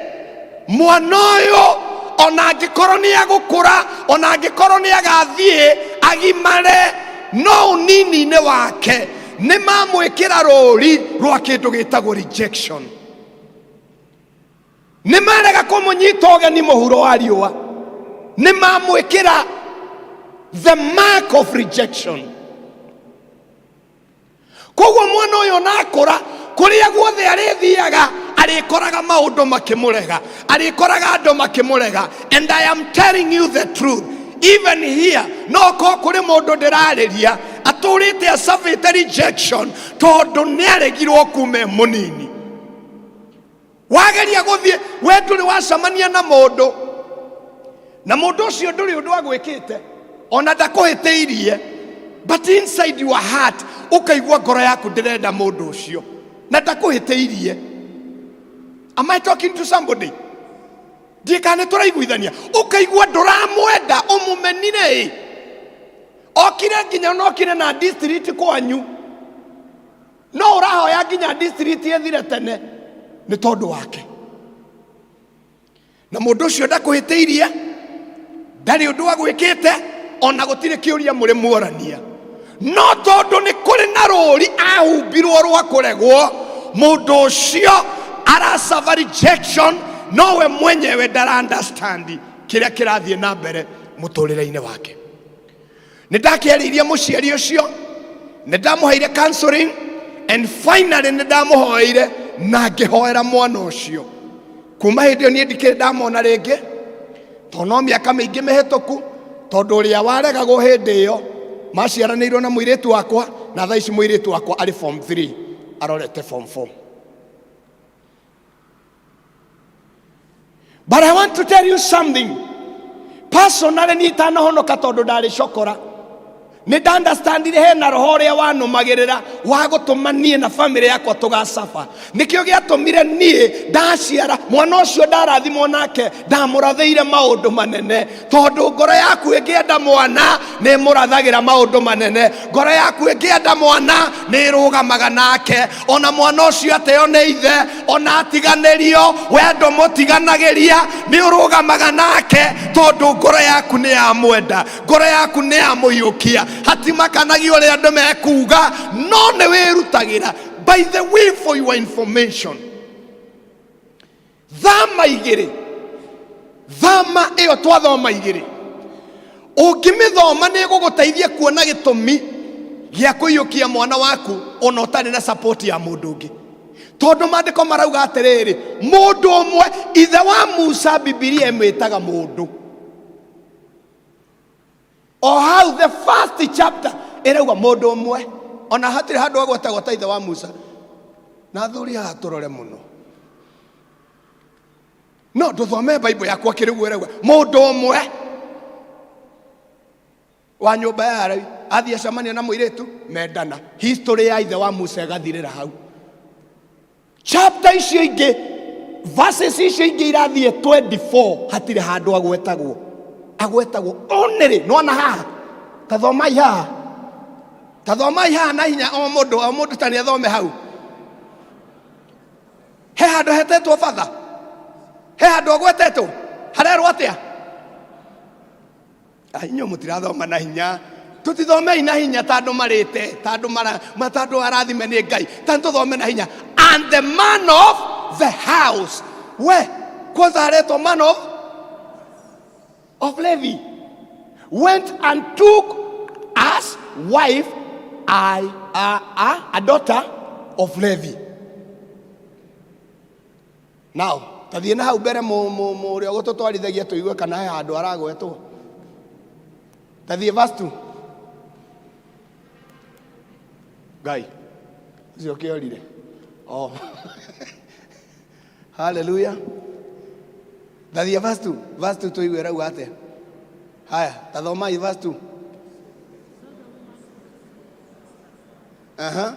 mwana ũyũ ona angĩkorwo nĩ agũkũra, ona angĩkorwo nĩ agathiĩ agimare, no ũnini-inĩ wake Nĩ mamwĩkĩra rũri rwa kĩndũ gĩtagwo rejection. Nĩ marega kũmũnyita ũgeni mũhuro wa riũa. Nĩ mamwĩkĩra the mark of rejection. Koguo mwana ũyũ ona akũra, kũrĩa guothe arĩthiaga arĩkoraga maũndũ makĩmũrega, arĩkoraga andũ makĩmũrega. And I am telling you the truth, even here no korwo kũrĩ mũndũ ndĩrarĩria atũrĩte acabĩte rejection tondũ nĩ aregirwo kuma e mũnini. Wageria gũthiĩ, we ndũrĩ wacemania na mũndũ na mũndũ ũcio ndũrĩ ũndũ agwĩkĩte ona ndakũhĩtĩirie, but inside your heart ũkaigua ngoro yaku ndĩrenda mũndũ ũcio na ndakũhĩtĩirie. Am I talking to somebody? Ndiĩ kana nĩ tũraiguithania. Ũkaigua ndũramwenda, ũmũmenire ĩ okire nginya onokire na district kwanyu, no ũrahoya nginya district ĩthire tene nĩ tondũ wake, na mũndũ ũcio ndakũhĩtĩirie, ndarĩ ũndũ agwĩkĩte, ona gũtirĩ kĩũria mũrĩ muorania, no tondũ nĩ kũrĩ na rũri ahumbirwo rwa kũregwo, mũndũ ũcio arasava rejection, nowe mwenyewe ndara understand kĩrĩa kĩrathiĩ na mbere mũtũrĩre-inĩ wake. Nĩ ndakĩarĩirie mũciari ũcio, nĩ ndamũheire counseling, and finally nĩ ndamũhoeire na ngĩhoera mwana ũcio. Kuma hĩndĩ ĩyo niĩ ndikĩrĩ ndamona rĩngĩ, tondũ no mĩaka mĩingĩ mĩhĩtũku, tondũ ũrĩa waregagwo hĩndĩ ĩyo maciaranĩirwo na mũirĩtu wakwa, na thaa ici mũirĩtu wakwa arĩ form 3 arorete form 4. But I want to tell you something. Personally niĩ itanahonoka tondũ ndarĩ cokora, nĩ ndaunderstandire hena roho ũrĩa wanũmagĩrĩra wa gũtũma niĩ na famĩlĩ yakwa tũgacaba. Nĩkĩo gĩatũmire niĩ ndaciara mwana ũcio, ndarathimwo nake, ndamũrathĩire maũndũ manene, tondũ ngoro yaku ĩngĩenda mwana nĩ ĩmũrathagĩra maũndũ manene. Ngoro yaku ĩngĩenda mwana nĩ ĩrũgamaga nake, ona mwana ũcio ateo nĩ ithe, ona atiganĩrio, we ndũmũtiganagĩria, nĩ ũrũgamaga nake tondũ ngoro yaku nĩ yamwenda, ngoro yaku nĩ yamũiyũkia. Hatimakanagia ũrĩa andũ mekuga, no nĩ wĩrutagĩra. By the way, for your information, thama igĩrĩ, thama ĩyo twathoma igĩrĩ, ũngĩmĩthoma nĩ ĩgũgũteithia kuona gĩtũmi gĩa kũiyũkia mwana waku ona ũtarĩ na support ya mũndũ ũngĩ, tondũ maandĩko marauga atĩrĩrĩ, mũndũ ũmwe ithe wa Musa, Bibilia ĩmwĩtaga mũndũ. O hau the first chapter ĩrauga mũndũ ũmwe, ona hatirĩ handũ agwetagwo ta ithe wa Musa. Na athuri haha tũrore mũno, no ndũthome Bible yakwa kĩrĩ guo, ĩrauga mũndũ ũmwe wa nyũmba ya Lawi athiĩ acemania na mũirĩtu mendana. History ya ithe wa Musa ĩgathirĩra hau. Chapter icio ingĩ, verses icio ingĩ irathiĩ 24, hatirĩ handũ agwetagwo, agwetagwo only nona haha. Tathomai haha, tathomai haha na hinya, o mũndũ o mũndũ ta nĩ athome hau. He handũ hetetwo batha, he handũ agwetetwo, harerwo atĩa? Inyuĩ mũtirathoma na hinya. Tũtithomei na hinya ta andũ marĩte, ta andũ mara ta andũ arathime nĩ Ngai, ta tũthome na hinya. And the man of the house, we kwanza aretwo man of Levi, went and took as wife a daughter of Levi. Now tathiĩ na hau mbere, mũrĩa ũgũtũtwarithagia, tũigue kana he handũ aragwetwo. Tathiĩ verse 2. Ngai ũcio kĩorire. Oh, hallelujah. Tathiĩ verse 2, verse 2, tũigue rauga atĩa. Haya, tathomai verse 2. Aha.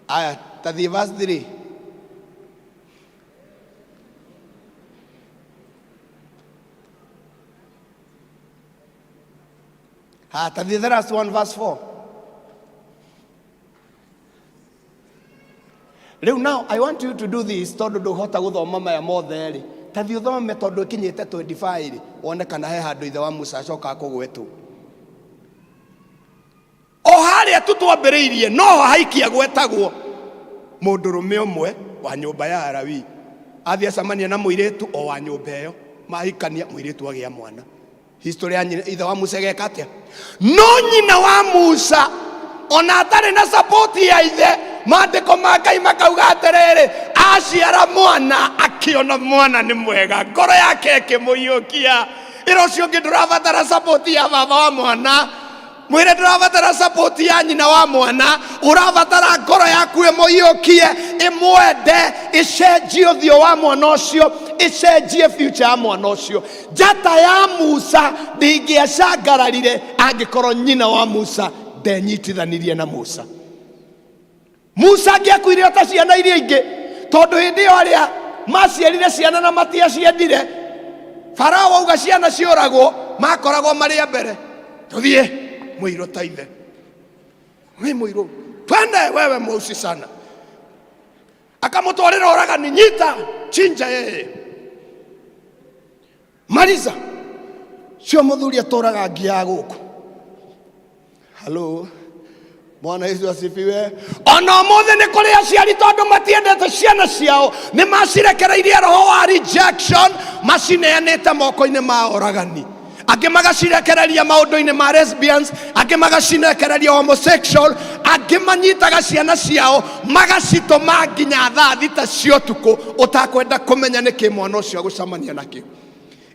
Aya, tathiĩ verse 3. Ha, tathiĩ the last one, verse 4. Rĩu now I want you to do this, tondũ ndũhota gũthoma maya mothe rĩ, tathiĩ ũthome tondũ ĩkinyĩte 25 rĩ, wone kana he handũ ithe wa Musa acokaga kũgwetwo. Harĩa tu twambĩrĩirie noho haikia gwetagwo mũndũrũme ũmwe wa nyũmba ya Alawii athiĩ acemania na mũirĩtu o wa nyũmba ĩyo, mahikania, mũirĩtu agĩa mwana. History ya nyina, ithe wa Musa egeka atĩa? No nyina wa Musa ona atarĩ na support ya ithe, maandĩko ma Ngai makauga atĩrĩrĩ, aciara mwana akĩona mwana nĩ mwega, ngoro yake ĩkĩmũiyũkia. Ĩra ũcio ũngĩ ndũrabatara support ya baba wa mwana, mwĩre ndũrabatara support ya nyina wa mwana, ũrabatara ngoro yaku ĩmũiyũkie, ĩmwende, ĩcenjie ũthiũ wa mwana ũcio, ĩcenjie future ya mwana ũcio. Njata ya Musa ndĩngĩacangararire angĩkorwo nyina wa Musa ndenyitithanirie na Musa. Musa angĩakuire o ta ciana iria ingĩ, tondũ hĩndĩ ĩyo arĩa maciarire ciana na matiaciendire, Farao auga ciana ciũragwo, makoragwo marĩ a mbere. Tũthiĩ mũirũ ta ithe, wĩ mũirũ, twende wewe mweusi sana. Akamũtwarĩra oragani, nyita, chinja yeye, maliza. Cio mũthuri atũraga ngia gũkũ. Halo, Bwana Yesu asifiwe. Ona ũmũthĩ nĩ kũrĩ aciari tondũ matiendete ciana ciao, nĩ macirekereirie roho wa rejection, macineanĩte moko-inĩ ma oragani. Angĩ magacirekereria maũndũ-inĩ ma lesbians, angĩ magacirekereria homosexual, angĩ manyitaga ciana ciao magacitũma nginya thaa thita cia ũtukũ, ũtakwenda kũmenya nĩkĩ mwana ũcio agũcemania nakĩo.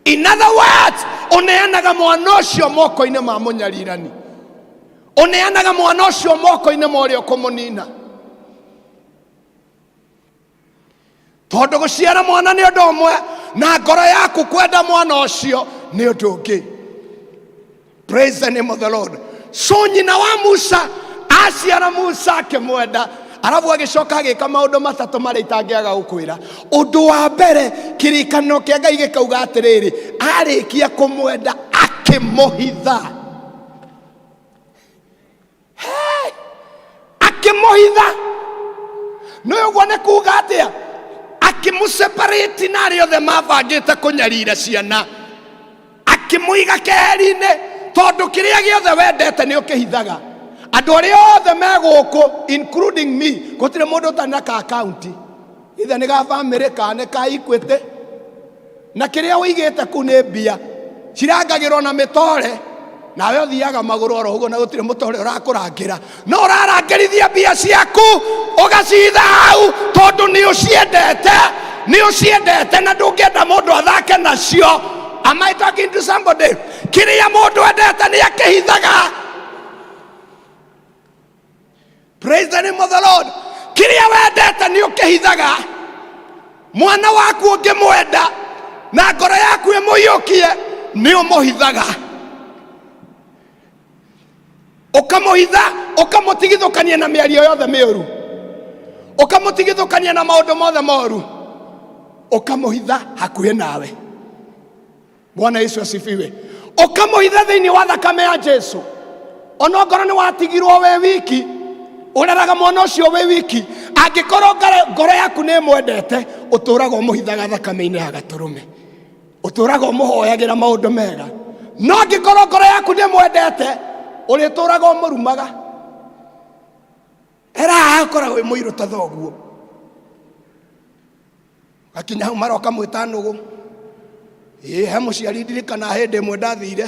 In other words, ũneanaga mwana ũcio moko-inĩ ma mũnyarirani, ũneanaga mwana ũcio moko-inĩ ma ũrĩa ũkũmũnina, tondũ gũciara mwana nĩ ũndũ ũmwe na ngoro yaku kwenda mwana ũcio nĩ ũndũ ũngĩ. Praise the name of the Lord. So nyina wa Musa aciara Musa akĩmwenda, arabu agĩcoka agĩka maũndũ matatũ marĩa itangĩaga gũkwĩra. Ũndũ wa mbere, kĩrĩkanĩro kĩa Ngai gĩkauga atĩrĩrĩ, arĩkia kũmwenda akĩmũhitha. Hey! Akĩmũhitha. Nĩ ũguo nĩ kuga atĩa? Akĩmũseparate na arĩa othe mabangĩte kũnyarira ciana, akĩmũiga keheri-inĩ, tondũ kĩrĩa gĩothe wendete nĩ ũkĩhithaga. Andũ arĩa othe me gũkũ including me, gũtirĩ mũndũ ũtarĩ na ka account, ithe nĩ ga family kana nĩ ka Equity, na kĩrĩa ũigĩte kũu nĩ mbia cirangagĩrwo na mĩtore, nawe ũthiaga magũrũ oro ũguo na gũtirĩ mũtore ũrakũrangĩra, no ũrarangĩrithia mbia ciaku ũgacitha hau, tondũ nĩ ũciendete, nĩ ũciendete na ndũngĩenda mũndũ athake nacio. Am I talking to somebody? Kĩrĩa mũndũ endete nĩ akĩhithaga. Praise the name of the Lord. Kĩrĩa wendete nĩ ũkĩhithaga. Mwana waku ũngĩmwenda na ngoro yaku ĩmũiyũkie, nĩ ũmũhithaga, ũkamũhitha, ũkamũtigithũkania na mĩario yothe mĩũru, ũkamũtigithũkania na maũndũ mothe moru, ũkamũhitha hakuhĩ nawe. Bwana Yesu asifiwe. Ũkamũhitha thĩinĩ wa thakame ya Jesu. Ona ongorwo nĩ watigirwo wĩ wiki, ũreraga mwana ũcio wĩ wiki, angĩkorwo ngoro yaku nĩ ĩmwendete, ũtũraga ũmũhithaga thakame-inĩ ya gatũrũme, ũtũraga ũmũhoyagĩra maũndũ mega. No angĩkorwo ngoro yaku nĩ ĩmwendete, ũrĩtũraga ũmũrumaga. Era akoragwo wĩ mũirũ ta thoguo. Gakinya hau maroka mwĩta nũgũ. Ĩĩ he mũciari ndirikana hĩndĩ ĩmwe ndathire,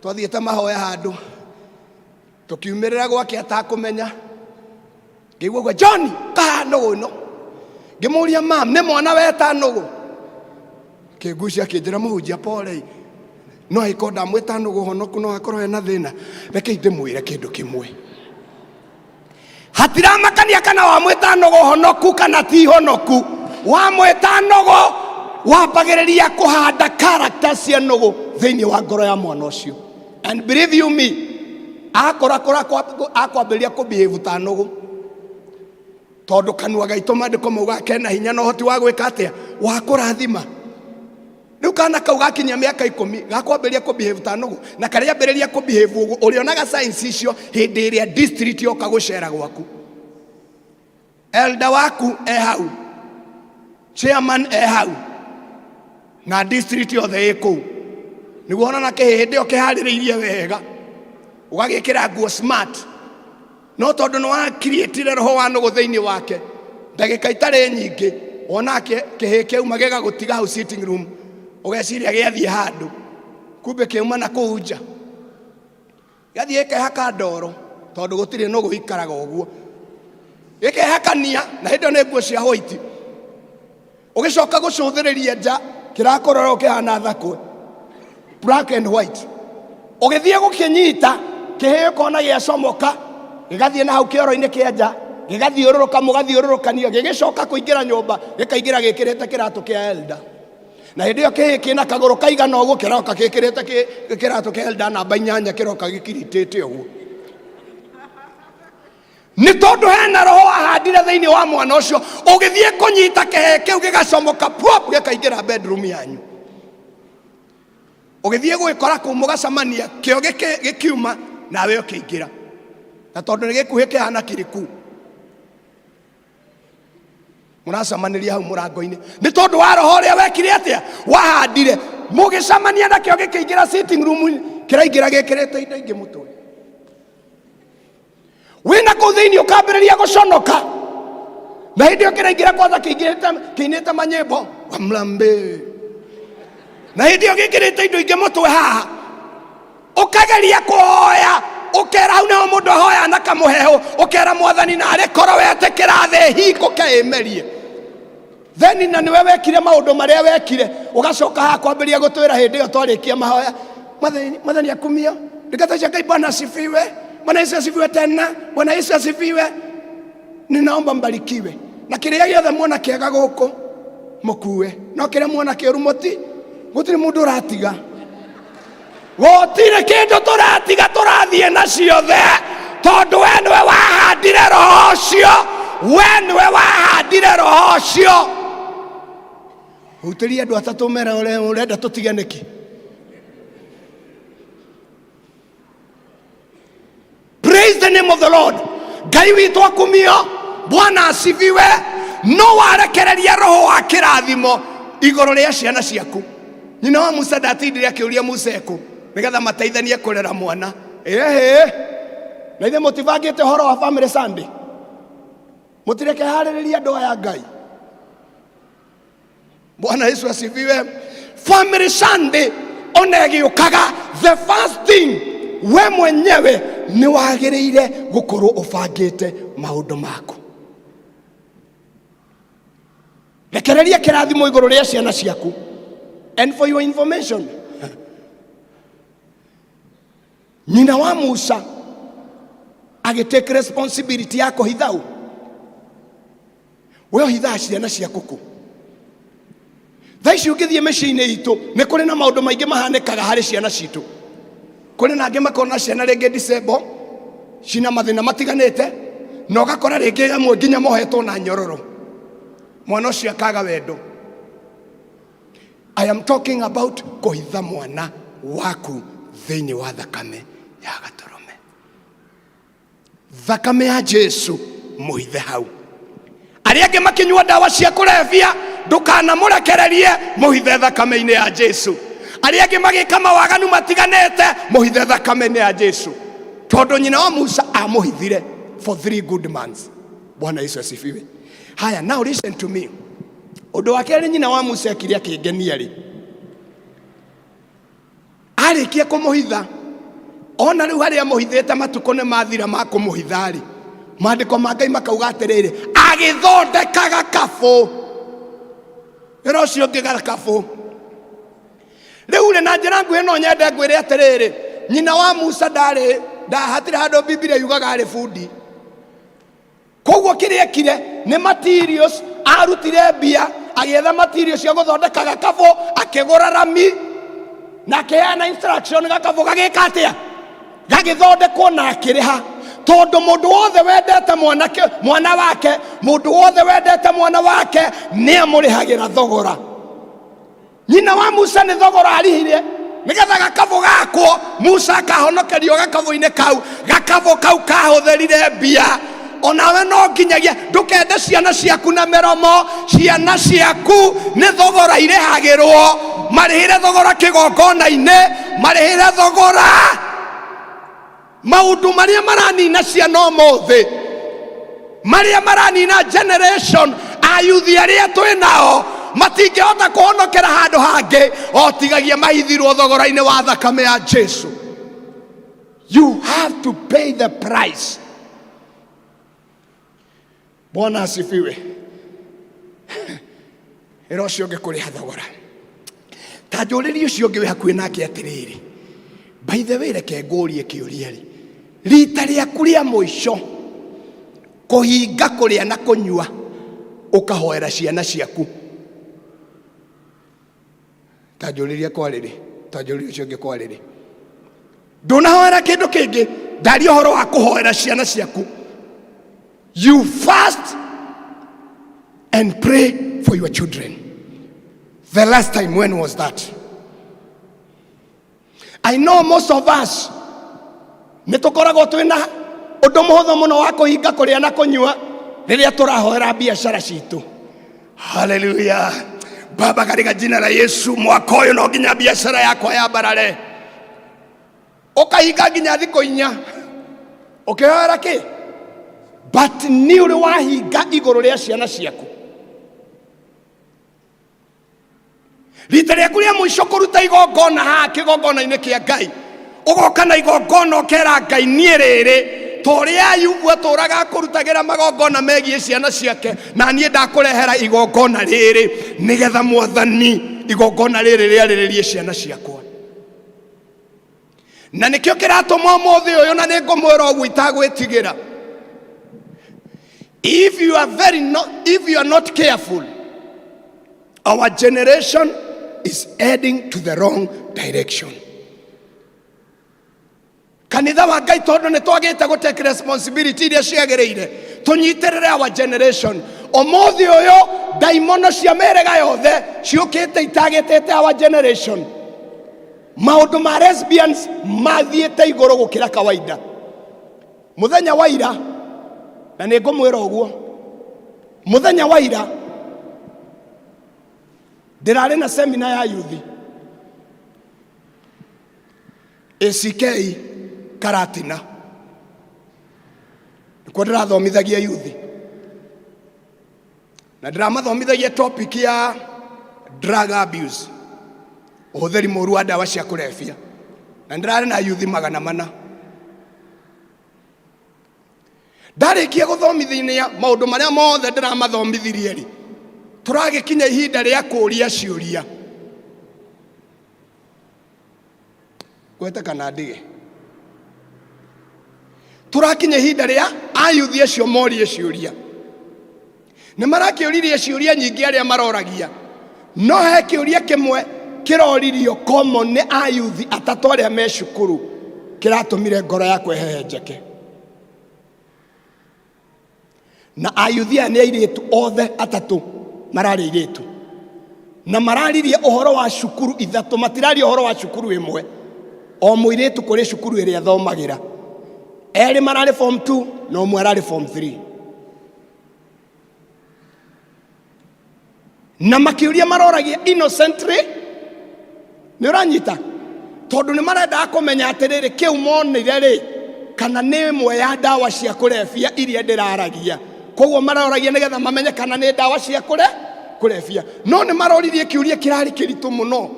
twathiĩte mahoya handũ, tũkiumĩrĩra gwake atakũmenya, ngĩigua ũguo John ka nũgũ ĩno. Ngĩmũria mam, nĩ mwana weta nũgũ? Kĩngucia akĩnjĩra mũhunjia pole, no angĩkorwo ndamwĩta nũgũ honoku no akorwo hena thĩna. Rekei ndĩmwĩre kĩndũ kĩmwe, hatiramakania kana wamwĩta nũgũ honoku kana ti honoku. Wamwĩta nũgũ wambagĩrĩria kũhanda character cia nũgũ thĩinĩ wa ngoro ya mwana ũcio. And believe you me, akũrakũra akwambĩrĩria kũbehave ta nũgũ, tondũ kanua gaitũ maandĩko maugaga kena hinya na ũhoti wa gwĩka atĩa, wa kũrathima. Rĩu kana kau gakinyia mĩaka ikũmi gakwambĩrĩria kũbehave ta nũgũ, na karĩambĩrĩria kũbehave ũguo ũrĩonaga signs icio hĩndĩ ĩrĩa district yoka gũcera gwaku. Elder waku e hau, chairman e hau, na district yothe ĩ kũu. Nĩguo ona na kĩhĩndĩ ĩyo kĩharĩrĩirie wega, ũgagĩkĩra nguo smart. No tondũ nĩ wakiriĩtire roho wa nũgũ thĩinĩ wake, ndagĩka itarĩ nyingĩ wona kĩhĩ kĩauma gĩgagũtiga hau sitting room, ũgeciria gĩathiĩ handũ, kumbe kĩauma na kũu nja, gĩathiĩ gĩkehaka ndoro, tondũ gũtirĩ nũgũ ikaraga ũguo, gĩkehakania na hĩndĩ ĩyo nĩ nguo cia white, ũgĩcoka gũcũthĩrĩria nja kĩrakũrora ũkĩhana thakwe black and white, ũgĩthiĩ gũkĩnyita kĩhĩ ũkona gĩacomoka gĩgathiĩ na hau kĩoro-inĩ kĩa nja, gĩgathiũrũrũka, mũgathiũrũrũkania, gĩgĩcoka kũingĩra nyũmba, gĩkaingĩra gĩkĩrĩte kĩratũ kĩa elder. Na hĩndĩ ĩyo kĩhĩ kĩna kagũrũ kaigana ũguo kĩroka gĩkĩrĩte kĩratũ kĩa elder namba 8, kĩroka gĩkiritĩte ũguo. Nĩ tondũ hena roho wahandire thĩinĩ wa mwana ũcio, ũgĩthiĩ kũnyita kĩhĩ kĩu gĩgacomoka pop, gĩkaingĩra bedroom yanyu, ũgĩthiĩ gwĩkora kũu mũgacemania, kĩo gĩkiuma nawe ũkĩingĩra, na tondũ nĩ gĩkuhĩ kĩhana kiriku, mũracemanĩria hau mũrango-inĩ, nĩ tondũ wa roho ũrĩa wekire atĩa, wahandire. Mũgĩcemania nakĩo gĩkĩingĩra sitting room, kĩraingĩra gĩkĩrĩte indo ingĩ mũtwe, wĩna kũu thĩinĩ ũkambĩrĩria gũconoka, na hĩndĩ ĩyo kĩraingĩra kwanza kĩingĩrĩte kĩinĩte manyĩmbo wa mlambe, na hĩndĩ ĩyo gĩkĩrĩte indo ingĩ mũtwe haha, ũkageria kũhoya, ũkera hau nĩho mũndũ ahoya na kamũhehu, ũkera mwathani narĩ korwo wetĩkĩra thĩ hingũke ĩmerie. Then na nĩwe wekire maũndũ marĩa wekire, ũgacoka haha kwambĩrĩria gũtwĩra hĩndĩ ĩyo twarĩkia mahoya, mwathani, mwathani akumio, ndungata cia Ngai, Bwana asifiwe, Bwana Yesu asifiwe tena, Bwana Yesu asifiwe, ninaomba mbarikiwe na kĩrĩa gĩothe muona kĩega gũkũ mũkue, no kĩrĩa muona kĩũru mũti, gũtirĩ mũndũ ũratiga, gũtirĩ kĩndũ tũratiga, tũrathiĩ na ciothe, tondũ we nĩwe wahandire roho ũcio, we nĩwe wahandire roho ũcio. Hutĩria andũ atatũ mera ũrenda tũtige nĩkĩ. Praise the name of the Lord. Ngai witũ akumio, Bwana asifiwe. No warekereria roho wa kĩrathimo igũrũ rĩa ciana ciaku. Nyina wa Musa ndatindire akĩũria Musa ekũ nĩgetha mateithanie kũrera mwana. Ĩhĩ, na ithe mũtibangĩte ũhoro wa family Sunday, mũtirekeharĩrĩria andũ aya Ngai. Bwana Yesu asifiwe. Family Sunday ona ĩgĩũkaga, the first thing we mwenyewe nĩ wagĩrĩire gũkorwo ũbangĩte maũndũ maku. Rekereria kĩrathimo igũrũ rĩa ciana ciaku. And for your information, nyina wa Musa agĩtake responsibility ya kũhitha ũ, we ũhithaga ciana ciaku kũ? Thaa ici ũngĩthiĩ mĩciĩ-inĩ itũ, nĩ kũrĩ na maũndũ maingĩ mahanĩkaga harĩ ciana citũ. Kũrĩ na angĩ makona ciana rĩngĩ disable, cina mathĩna matiganĩte, na ũgakora rĩngĩ amwe nginya mohetwo na nyororo, mwana ũcio akaga wendo. I am talking about kũhitha mwana waku thĩinĩ wa thakame ya gatũrũme, thakame ya Jesu, mũhithe hau. Arĩa angĩ makĩnyua ndawa cia kũrebia, ndũkanamũrekererie, mũhithe thakame-inĩ ya Jesu. Arĩa angĩ magĩka mawaganu matiganĩte, mũhithe thakame-inĩ ya Jesu, tondũ nyina wa Musa amũhithire for 3 good months. Bwana Yesu asifiwe. Haya, now listen to me. Ũndũ wa kerĩ nyina wa Musa ekire akĩngenia rĩ, arĩkia kũmũhitha, ona rĩu harĩa amũhithĩte matukũ nĩ mathira ma kũmũhitha rĩ, maandĩko ma Ngai makauga atĩrĩrĩ, agĩthondeka gakabũ, wĩra ũcio ũngĩ gakabũ. Rĩu rĩ, na njĩra nguhĩ no nyende ngwĩre atĩrĩrĩ, nyina wa Musa ndarĩ hatirĩ handũ Bibilia yugaga arĩ bundi. Koguo kĩrĩa ekire nĩ materials, arutire mbia agĩetha materials cia gũthondeka gakabũ, akĩgũra rami na akĩheana instruction gakabũ gagĩka atĩa, gagĩthondekwo, na akĩrĩha, tondũ mũndũ wothe wendete mwanake mwana wake, mũndũ wothe wendete mwana wake nĩ amũrĩhagĩra thogora. Nyina wa Musa nĩ thogora arĩhire nĩgetha gakabũ gakwo, Musa akahonokerio gakabũ-inĩ kau. Gakabũ kau kahũthĩrire mbia. Onawe no nginyagia ndũkende ciana ciaku na mĩromo, ciana ciaku nĩ thogora irĩhagĩrwo. Marĩhĩre thogora kĩgongona-inĩ, marĩhĩre thogora. Maũndũ marĩa maranina ciana ũmũthĩ, marĩa maranina generation, ayuthi arĩa twĩ nao matingĩhota kũhonokera handũ hangĩ o tigagia mahithirwo thogora-inĩ wa thakame ya Jesu. You have to pay the price. Bwana asifiwe. Ĩra ũcio ũngĩ kũrĩha thogora. Ta njũrĩrie ũcio ũngĩ wĩ hakuhĩ nake atĩrĩrĩ, by the way, reke ngũrie kĩũria rĩ, rita rĩaku rĩa mũico kũhinga kũrĩa na kũnyua ũkahoera ciana ciaku? Ta njũrĩrie kwarĩrĩ, ta njũrĩrie ũcio ũngĩ kwarĩrĩ, ndũnahoera kĩndũ kĩngĩ, ndaria ũhoro wa kũhoera ciana ciaku. You fast and pray for your children. The last time, when was that? I know most of us nĩ tũkoragwo twĩ na ũndũ mũhũthũ mũno wa kũhinga kũrĩa na kũnyua rĩrĩa tũrahoera biacara citũ. Haleluya! Baba, katika jina la Yesu, mwaka ũyũ no nginya biacara yakwa yambarare. Ũkahinga nginya thikũ 4 ũkĩhoera kĩ, but nĩ ũrĩ wahinga igũrũ rĩa ciana ciaku? Rita rĩaku rĩa mũico kũruta igongona haha kĩgongona-inĩ kĩa Ngai, ũgoka na igongona ũkera Ngai, niĩ rĩrĩ ta ũrĩa Ayubu atũraga akũrutagĩra magongona megiĩ ciana ciake, na niĩ ndakũrehera igongona rĩrĩ nĩgetha Mwathani igongona rĩrĩ rĩarĩrĩrie ciana ciakwa. Na nĩkĩo kĩratũma ũmũthĩ ũyũ, na nĩ ngũmwĩra ũguo itagwĩtigĩra, if you are very not, if you are not careful, our generation is heading to the wrong direction. Kanitha wa Ngai, tondũ nĩ twagĩte gũ take responsibility iria ciagĩrĩire tũnyitĩrĩre our generation, ũmũthĩ ũyũ ndaimono cia mĩhĩrĩga yothe ciũkĩte itagĩtĩte our generation. Maũndũ ma lesbians mathiĩte igũrũ gũkĩra kawaida. Mũthenya wa ira, na nĩ ngũmwĩra ũguo, mũthenya wa ira ndĩrarĩ na semina ya yuthi ACK Karatina, nĩkuo ndĩrathomithagia yuthi, na ndĩramathomithagia topic ya drug abuse, ũhũthĩri mũru wa ndawa cia kũrebia, na ndĩrarĩ na yuthi 400. Ndarĩkia gũthomithania maũndũ marĩa mothe ndĩramathomithirie rĩ, tũragĩkinya ihinda rĩa kũũria ciũria. Gwete kana ndige? Tũrakinya ihinda rĩa ayuthi acio morie ciũria. Nĩ marakĩũririe ciũria nyingĩ arĩa maroragia, no he kĩũria kĩmwe kĩroririo common nĩ ayuthi atatũ arĩa me cukuru, kĩratũmire ngoro yakwa ĩhehenjeke. Na ayuthi aya nĩ airĩtu, othe atatũ mararĩ airĩtu, na mararirie ũhoro wa cukuru ithatũ, matiraria ũhoro wa cukuru ĩmwe. O mũirĩtu kũrĩ cukuru ĩrĩa athomagĩra. Erĩ mararĩ form 2 na ũmwe ararĩ form 3, na makĩũria maroragia innocently, nĩ ũranyita, tondũ nĩ marendaga kũmenya atĩrĩrĩ, kĩu monire rĩ, kana nĩ ĩmwe ya ndawa cia kũrebia iria ndĩraragia. Koguo maroragia nĩgetha mamenye kana nĩ ndawa cia kũrebia. No nĩ maroririe kĩũria kĩrarĩ kĩritũ mũno,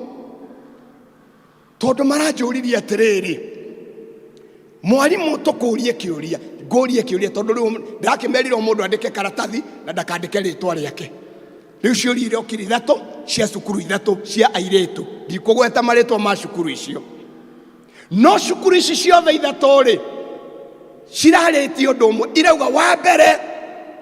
tondũ maranjũririe atĩrĩrĩ, "Mwarimũ, tũkũrie kĩũria, ngũrie kĩũria," tondũ rĩu ndĩrakĩmerire o mũndũ andĩke karatathi na ndakandĩke rĩtwa rĩake. Rĩu ciũria irokire ithatũ cia cukuru ithatũ cia airĩtu. Ndikũgweta marĩtwa ma cukuru icio, no cukuru ici ciothe ithatũ rĩ, cirarĩtie ũndũ ũmwe. Irauga wa mbere,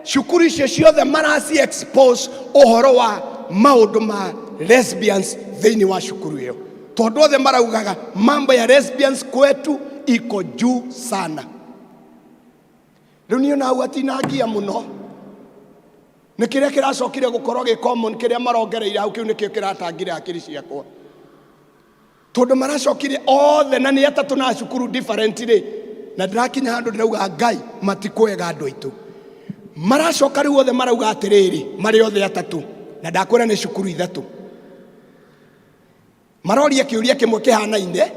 cukuru icio ciothe maraci expose ũhoro wa maũndũ ma lesbians thĩinĩ wa cukuru ĩyo, tondũ othe maraugaga mambo ya lesbians kwetu iko juu sana. Rĩu niĩ nau atinangia mũno nĩ kĩrĩa kĩracokire gũkorwo gĩ common, kĩrĩa marongereire hau, kĩu nĩkĩo kĩratangire hakiri ciakwa, tondũ maracokire othe na nĩ atatũ na cukuru different rĩ. Na ndĩrakinya handũ ndĩrauga, Ngai, matikwega andũ aitũ. Maracoka rĩu othe marauga atĩrĩrĩ, marĩ othe atatũ, na ndakwĩra nĩ cukuru ithatũ, maroria kĩũria kĩmwe kĩhanaine.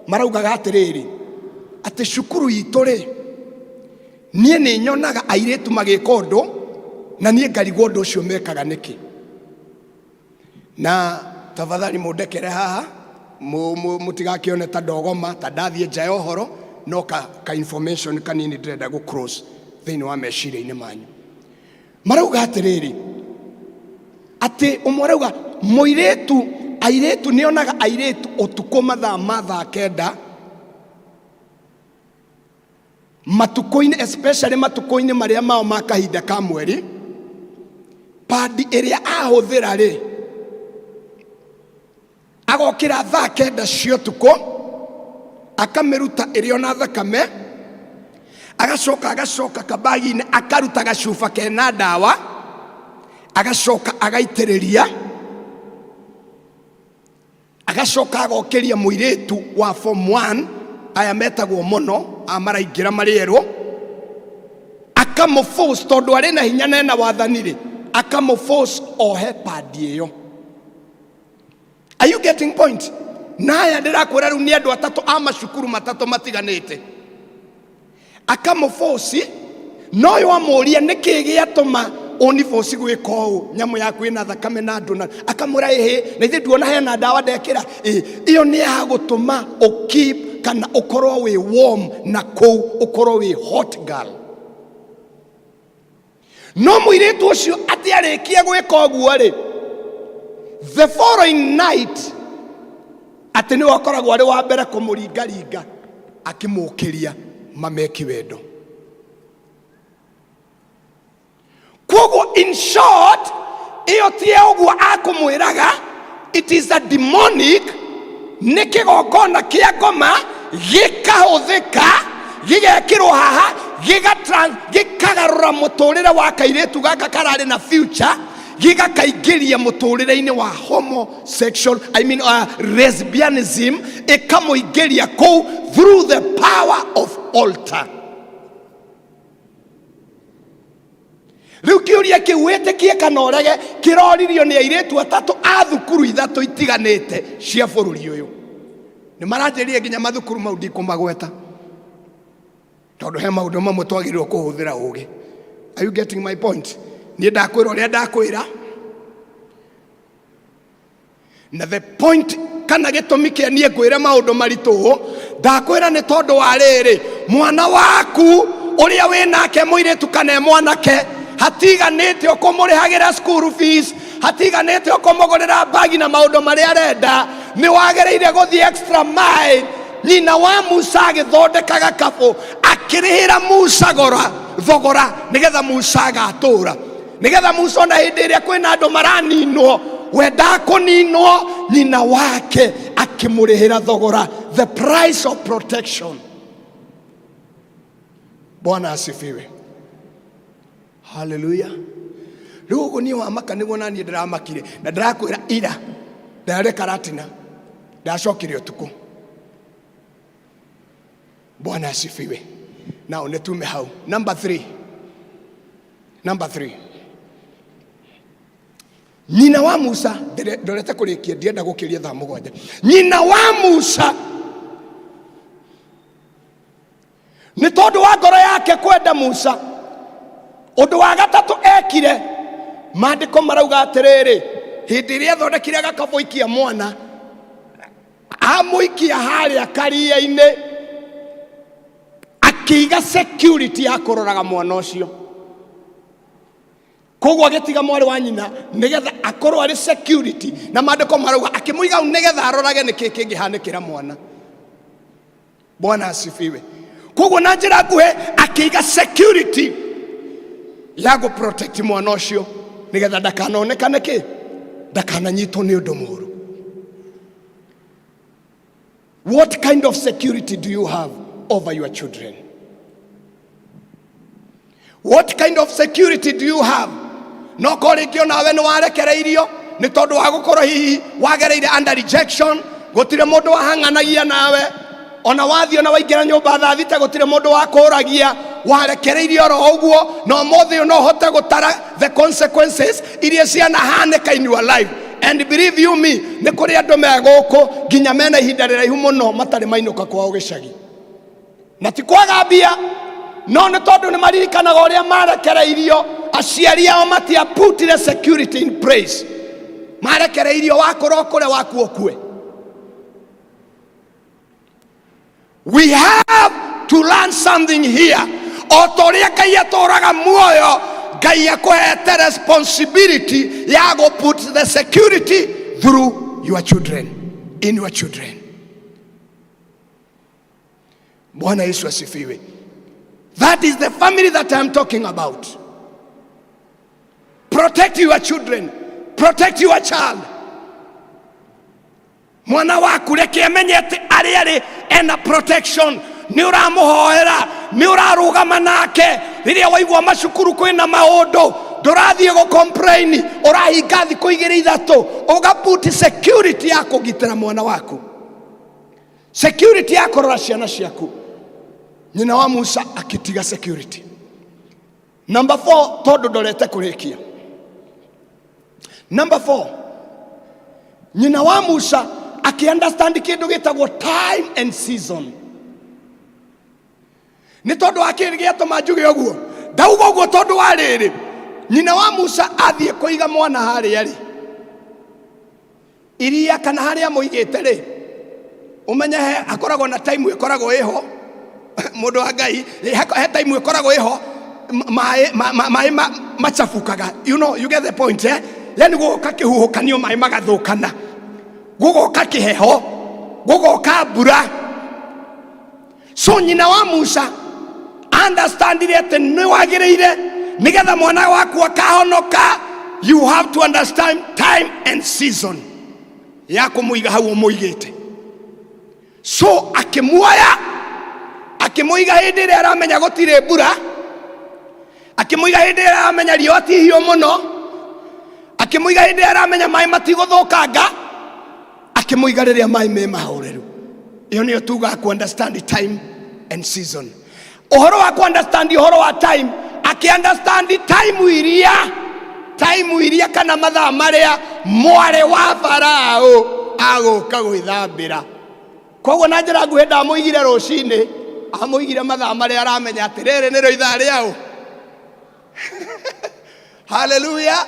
Maraugaga atĩrĩrĩ, Atĩ cukuru itũ rĩ, niĩ nĩ nyonaga airĩtu magĩka ũndũ na niĩ ngarigwo ũndũ ũcio mekaga nĩkĩ. Na tafadhali mũndekere haha, mũtigakĩone ta ndogoma ta ndathiĩ nja ya ũhoro, no ka information kanini ndĩrenda gũ cross thĩinĩ wa meciria-inĩ manyu. Marauga atĩrĩrĩ, atĩ ũmwe arauga mũirĩtu, airĩtu nĩonaga airĩtu ũtukũ mathaa ma thaa kenda matukũ-inĩ, especially matukũ-inĩ marĩa mao ma kahinda ka mweri, padi ĩrĩa ahũthĩra rĩ, agokĩra thaa kenda cia ũtukũ akamĩruta ĩrĩ ona thakame, agacoka agacoka kabagi-inĩ akaruta gacuba kena ndawa, agacoka agaitĩrĩria, agacoka agokĩria mũirĩtu wa form 1, aya metagwo mũno a maraingĩra marĩ erũ, akamũforce tondũ arĩ na hinya na ena wathani rĩ, akamũforce ohe padi ĩyo. Are you getting point? Na aya ndĩrakwĩra rĩu nĩ andũ atatũ a macukuru matatũ matiganĩte. Akamũboci, no ũyũ amũria nĩkĩ gĩatũma ũniboci gwĩka ũũ, nyamũ yaku ĩna thakame na ndũ na akamwĩra ĩhĩ, na ithuĩ nduona hena ndawa ndekĩra. Ĩ, ĩyo nĩ ya gũtũma ũkeep kana ũkorwo wĩ warm na kũu ũkorwo wĩ hot girl. No mũirĩtu ũcio atĩ arĩkia gwĩka ũguo rĩ, the following night atĩ nĩwe ũkoragwo arĩ wa mbere kũmũringaringa akĩmũkĩria mameki wendo. Koguo in short, ĩyo ti ya ũguo akũmwĩraga, it is a demonic, nĩ kĩgongona kĩa ngoma gĩkahũthĩka gĩgekĩrwo haha gĩkagarũra mũtũrĩre wa kairĩtu gaka kararĩ na future, gĩgakaingĩria mũtũrĩre-inĩ wa homosexual, I mean, lesbianism, ĩkamũingĩria kũu through the power of altar. Rĩu kĩũria kĩu wĩtĩkie kana ũrege kĩroririo nĩ airĩtu atatũ a thukuru ithatũ itiganĩte cia bũrũri ũyũ. Nĩ maranjĩrire nginya mathukuru mau ndikũmagweta tondũ he maũndũ mamwe twagĩrĩirwo kũhũthĩra ũgĩ. Are you getting my point? Niĩ ndakwĩra ũrĩa ndakwĩra, na the point kana gĩtũmi kĩa niĩ ngwĩre maũndũ maritũ ũũ ndakwĩra nĩ tondũ wa rĩrĩ, mwana waku ũrĩa wĩ nake mũirĩtu kana e mwanake, hatiganĩte ũkũmũrĩhagĩra school fees, hatiganĩte ũkũmũgũrĩra bagi na maũndũ marĩa arenda, nĩ wagĩrĩire gũthiĩ extra mile. Nyina wa Musa agĩthondeka gakabũ akĩrĩhĩra Musa gora thogora nĩgetha Musa agatũra, nĩgetha Musa ona hĩndĩ ĩrĩa kwĩna andũ maraninwo we ndakũninwo, nyina wake akĩmũrĩhĩra thogora, the price of protection. Bwana asifiwe, haleluya. Rĩu ũguo niĩ wamaka nĩguo naniĩ ndĩramakire, na ndĩrakwĩra ira ndarĩ karatina ndacokire ũtukũ. Bwana asifiwe. Now nĩ tume hau. Number 3, number 3, nyina wa Musa, ndorete kũrĩkia, ndienda gũkĩria thaa mũgwanja. Nyina wa Musa nĩ tondũ wa ngoro yake kwenda Musa, ũndũ wa gatatũ ekire, maandĩko marauga atĩrĩrĩ, hĩndĩ ĩrĩa athondekire gakabũ ikia mwana, amũikia harĩa karia-inĩ, akĩiga security ya kũroraga mwana ũcio. Koguo agĩtiga mwarĩ wa nyina nĩgetha akorwo arĩ security, na maandĩko marauga akĩmũiga hau nĩgetha arorage nĩkĩ kĩngĩhanĩkĩra mwana. Bwana asifiwe. Koguo na njĩra nguhĩ akĩiga security ya gũ protect mwana ũcio nĩgetha ndakanonekane kĩ, ndakananyitwo nĩ ũndũ mũũru. What kind of security do you have over your children? What kind of security do you have? No korwo rĩngĩ onawe nĩ warekereirio nĩ tondũ wa gũkorwo hihi wagereire under rejection, gũtirĩ mũndũ wahang'anagia nawe, ona wathiĩ ona waingĩra nyũmba thaa thita gũtirĩ mũndũ wakũragia, warekereirio oro ũguo, na ũmũthĩ ũyũ no ũhote gũtara the consequences iria cianahanĩka in your life. And believe you me, nĩ kũrĩ andũ me gũkũ nginya mena ihinda rĩraihu mũno matarĩ mainũka kwao gĩcagi. Na ti kwaga mbia, no nĩ tondũ nĩ maririkanaga ũrĩa marekereirio aciari ao matiaputire security in place. Marekereirio wakũra ũkũre waku ũkue. We have to learn something here. O ta ũrĩa Ngai atũraga muoyo, Ngai akũhete responsibility ya go put the security through your children, in your children. Bwana Yesu asifiwe. That is the family that I'm talking about. Protect your children, protect your child. Mwana waku reke amenye atĩ arĩa arĩ ena protection. Nĩ ũramũhoera, nĩ ũrarũgama nake. Rĩrĩa waigua macukuru kwĩna maũndũ, ndũrathiĩ gũ complain, ũrahinga thikũ igĩrĩ ithatũ, ũgaputi security ya kũgitĩra mwana waku, security ya kũrora ciana ciaku. Nyina wa Musa akĩtiga security. Number 4, tondũ ndorete kũrĩkia. Number 4, nyina wa Musa akĩ understand kĩndũ gĩtagwo time and season. Nĩ tondũ wa kĩrĩ gĩatũma njuge ũguo? Ndauga ũguo tondũ wa rĩrĩ, nyina wa Musa athiĩ kũiga mwana harĩa rĩ iria kana harĩa mũigĩte rĩ, ũmenye he akoragwo na time ĩkoragwo ĩho, mũndũ wa Ngai, he time ĩkoragwo ĩho maĩ maĩ machafukaga. You know, you get the point, eh? Yani gũgoka kĩhuhũkanio, maĩ magathũkana, gũgoka kĩheho, gũgoka mbura. So nyina wa Musa understandire atĩ nĩ wagĩrĩire, nĩgetha mwana waku akahonoka, you have to understand time and season ya kũmũiga hau ũmũigĩte. So akĩmuoya, akĩmũiga hĩndĩ ĩrĩa aramenya gũtirĩ mbura, akĩmũiga hĩndĩ ĩrĩa aramenya riũa ti hiũ mũno, akĩmũiga hĩndĩ ĩrĩa aramenya maĩ matigũthũkanga, akĩmũiga rĩrĩa maĩ me mahoreru. Ĩyo nĩyo tugaga ku understand time and season. Ũhoro wa ku understand ũhoro wa time, akĩ understand time iria kana mathaa marĩa mwarĩ wa Farao agũka gwĩthambĩra. Koguo na njĩra nguhĩ, ndamũigire rũcinĩ, amũigire mathaa marĩa aramenya atĩ rĩrĩ nĩrĩo ithaa rĩao. Haleluya!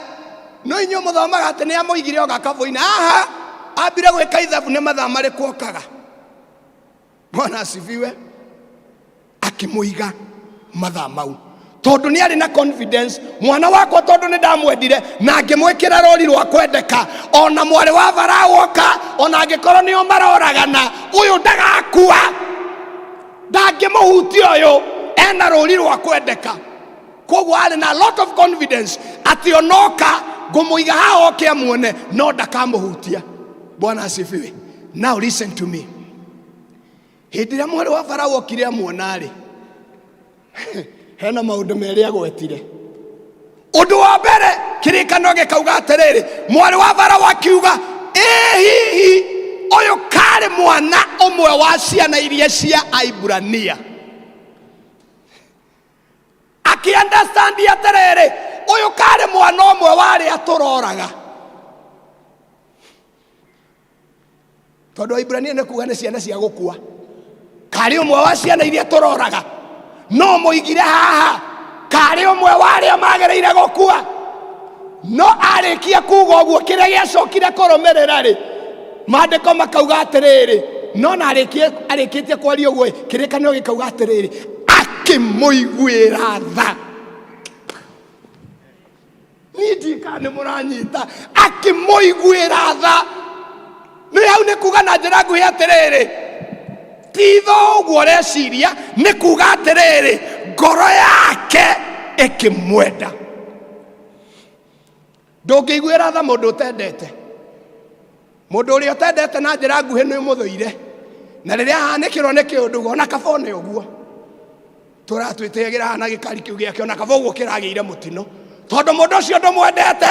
No inyuĩ mũthomaga atĩ nĩ amũigire o gakabũ-inĩ. Aha ambire gwĩka ithabu nĩ mathaa marĩkũ okaga. Bwana asifiwe. Akĩmũiga mathaa mau tondũ nĩ arĩ na confidence, mwana wakwa tondũ nĩ ndamwendire na ngĩmwĩkĩra rori rwa kwendeka, ona mwarĩ wa Farao oka, ona angĩkorwo nĩo maroragana, ũyũ ndagakua, ndangĩmũhutia, ũyũ ena rũri rwa kwendeka. Koguo arĩ na lot of confidence atĩ onoka ngũmũiga haha oke amuone no ndakamũhutia. Bwana asifiwe. Now listen to me. Hĩndĩ ĩrĩa mwarĩ wa Farao okire amuona-rĩ, hena maũndũ merĩ agwetire. Ũndũ wa mbere, kĩrĩkanĩro gĩkauga atĩrĩrĩ, mwarĩ wa Farao akiuga, ĩ hihi ũyũ karĩ mwana ũmwe wa ciana iria cia Aiburania. Akĩ-understand atĩrĩrĩ, ũyũ karĩ mwana ũmwe wa arĩa tũroraga, tondũ Aiburania nĩ kuga nĩ ciana cia gũkua. Karĩ ũmwe wa ciana iria tũroraga, no mũigire haha karĩ ũmwe wa arĩa magĩrĩire gũkua. No arĩkia kuga ũguo, kĩrĩa gĩacokire kũrũmĩrĩra rĩ, maandĩko makauga atĩrĩrĩ, no na arĩkĩtie kwaria ũguo, kĩrĩkanĩro gĩkauga atĩrĩrĩ, akĩmũiguĩra tha. Niĩ ndiũĩ nĩ mũranyita. Akĩmũiguĩra tha nĩ hau nĩ kuga na njĩra nguhĩ atĩrĩrĩ, ti itho ũguo ũreciria, nĩ kuga atĩrĩrĩ, ngoro yake ĩkĩmwenda. Ndũngĩiguĩra tha mũndũ ũtendete. Mũndũ ũrĩa ũtendete na njĩra nguhĩ nĩ ũmũthũire, na rĩrĩa ahanĩkĩrwo nĩ kĩũndũ, ona kaba one ũguo tũratwĩtĩagĩra hana gĩkari kĩu gĩake, ona kaba ũguo kĩragĩire mũtino, tondũ mũndũ ũcio ndũmwendete.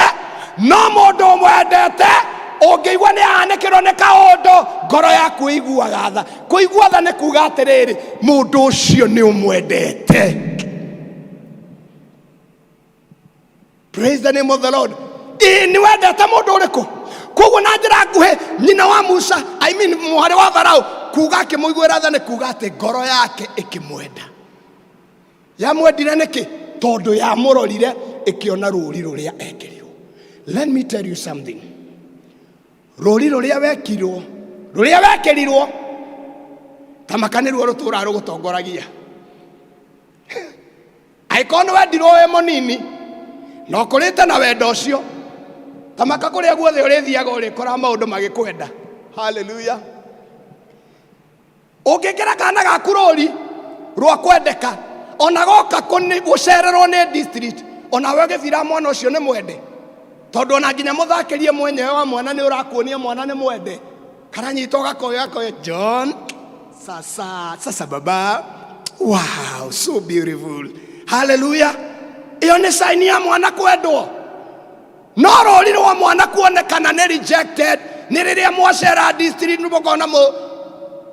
No mũndũ ũmwendete, ũngĩigua nĩ ahanĩkĩrwo nĩ kaũndũ, ngoro yaku ĩiguaga tha. Kũigua tha nĩ kuga atĩrĩrĩ, mũndũ ũcio nĩ ũmwendete. Praise the name of the Lord. Ĩĩ, nĩ wendete mũndũ ũrĩkũ? Koguo na njĩra nguhĩ, nyina wa Musa, I mean mwarĩ wa Farao, Kuga akĩmũiguĩra tha nĩ kuga atĩ ngoro yake ĩkĩmwenda. Yamwendire nĩkĩ? Tondũ yamũrorire ĩkĩona rũri rũrĩa ekĩrirwo. Let me tell you something. Rũri rũrĩa wekirwo, rũrĩa wekĩrirwo, tamaka nĩruo rũtũraga rũgũtongoragia. Angĩkorwo nĩ wendirwo wĩ mũnini na ũkũrĩte na wendo ũcio, tamaka kũrĩa guothe ũrĩthiaga ũrĩkoraga maũndũ magĩkwenda. Haleluya. Ũngĩkĩra kana gaku rũri rwa kwendeka, ona goka gũcererwo nĩ district, onawe ũgĩbira mwana ũcio nĩ mwende, tondũ ona nginya mũthakĩrie mwenyewe wa mwana nĩ ũrakuonia mwana nĩ mwende. Karanyita ũgakoya gakoya, John, sasa sasa baba, wow, so beautiful. Haleluya. Ĩyo nĩ sign ya mwana kwendwo. No rũri rwa mwana kuonekana nĩ rejected nĩ rĩrĩa mwacera district mũkona mũ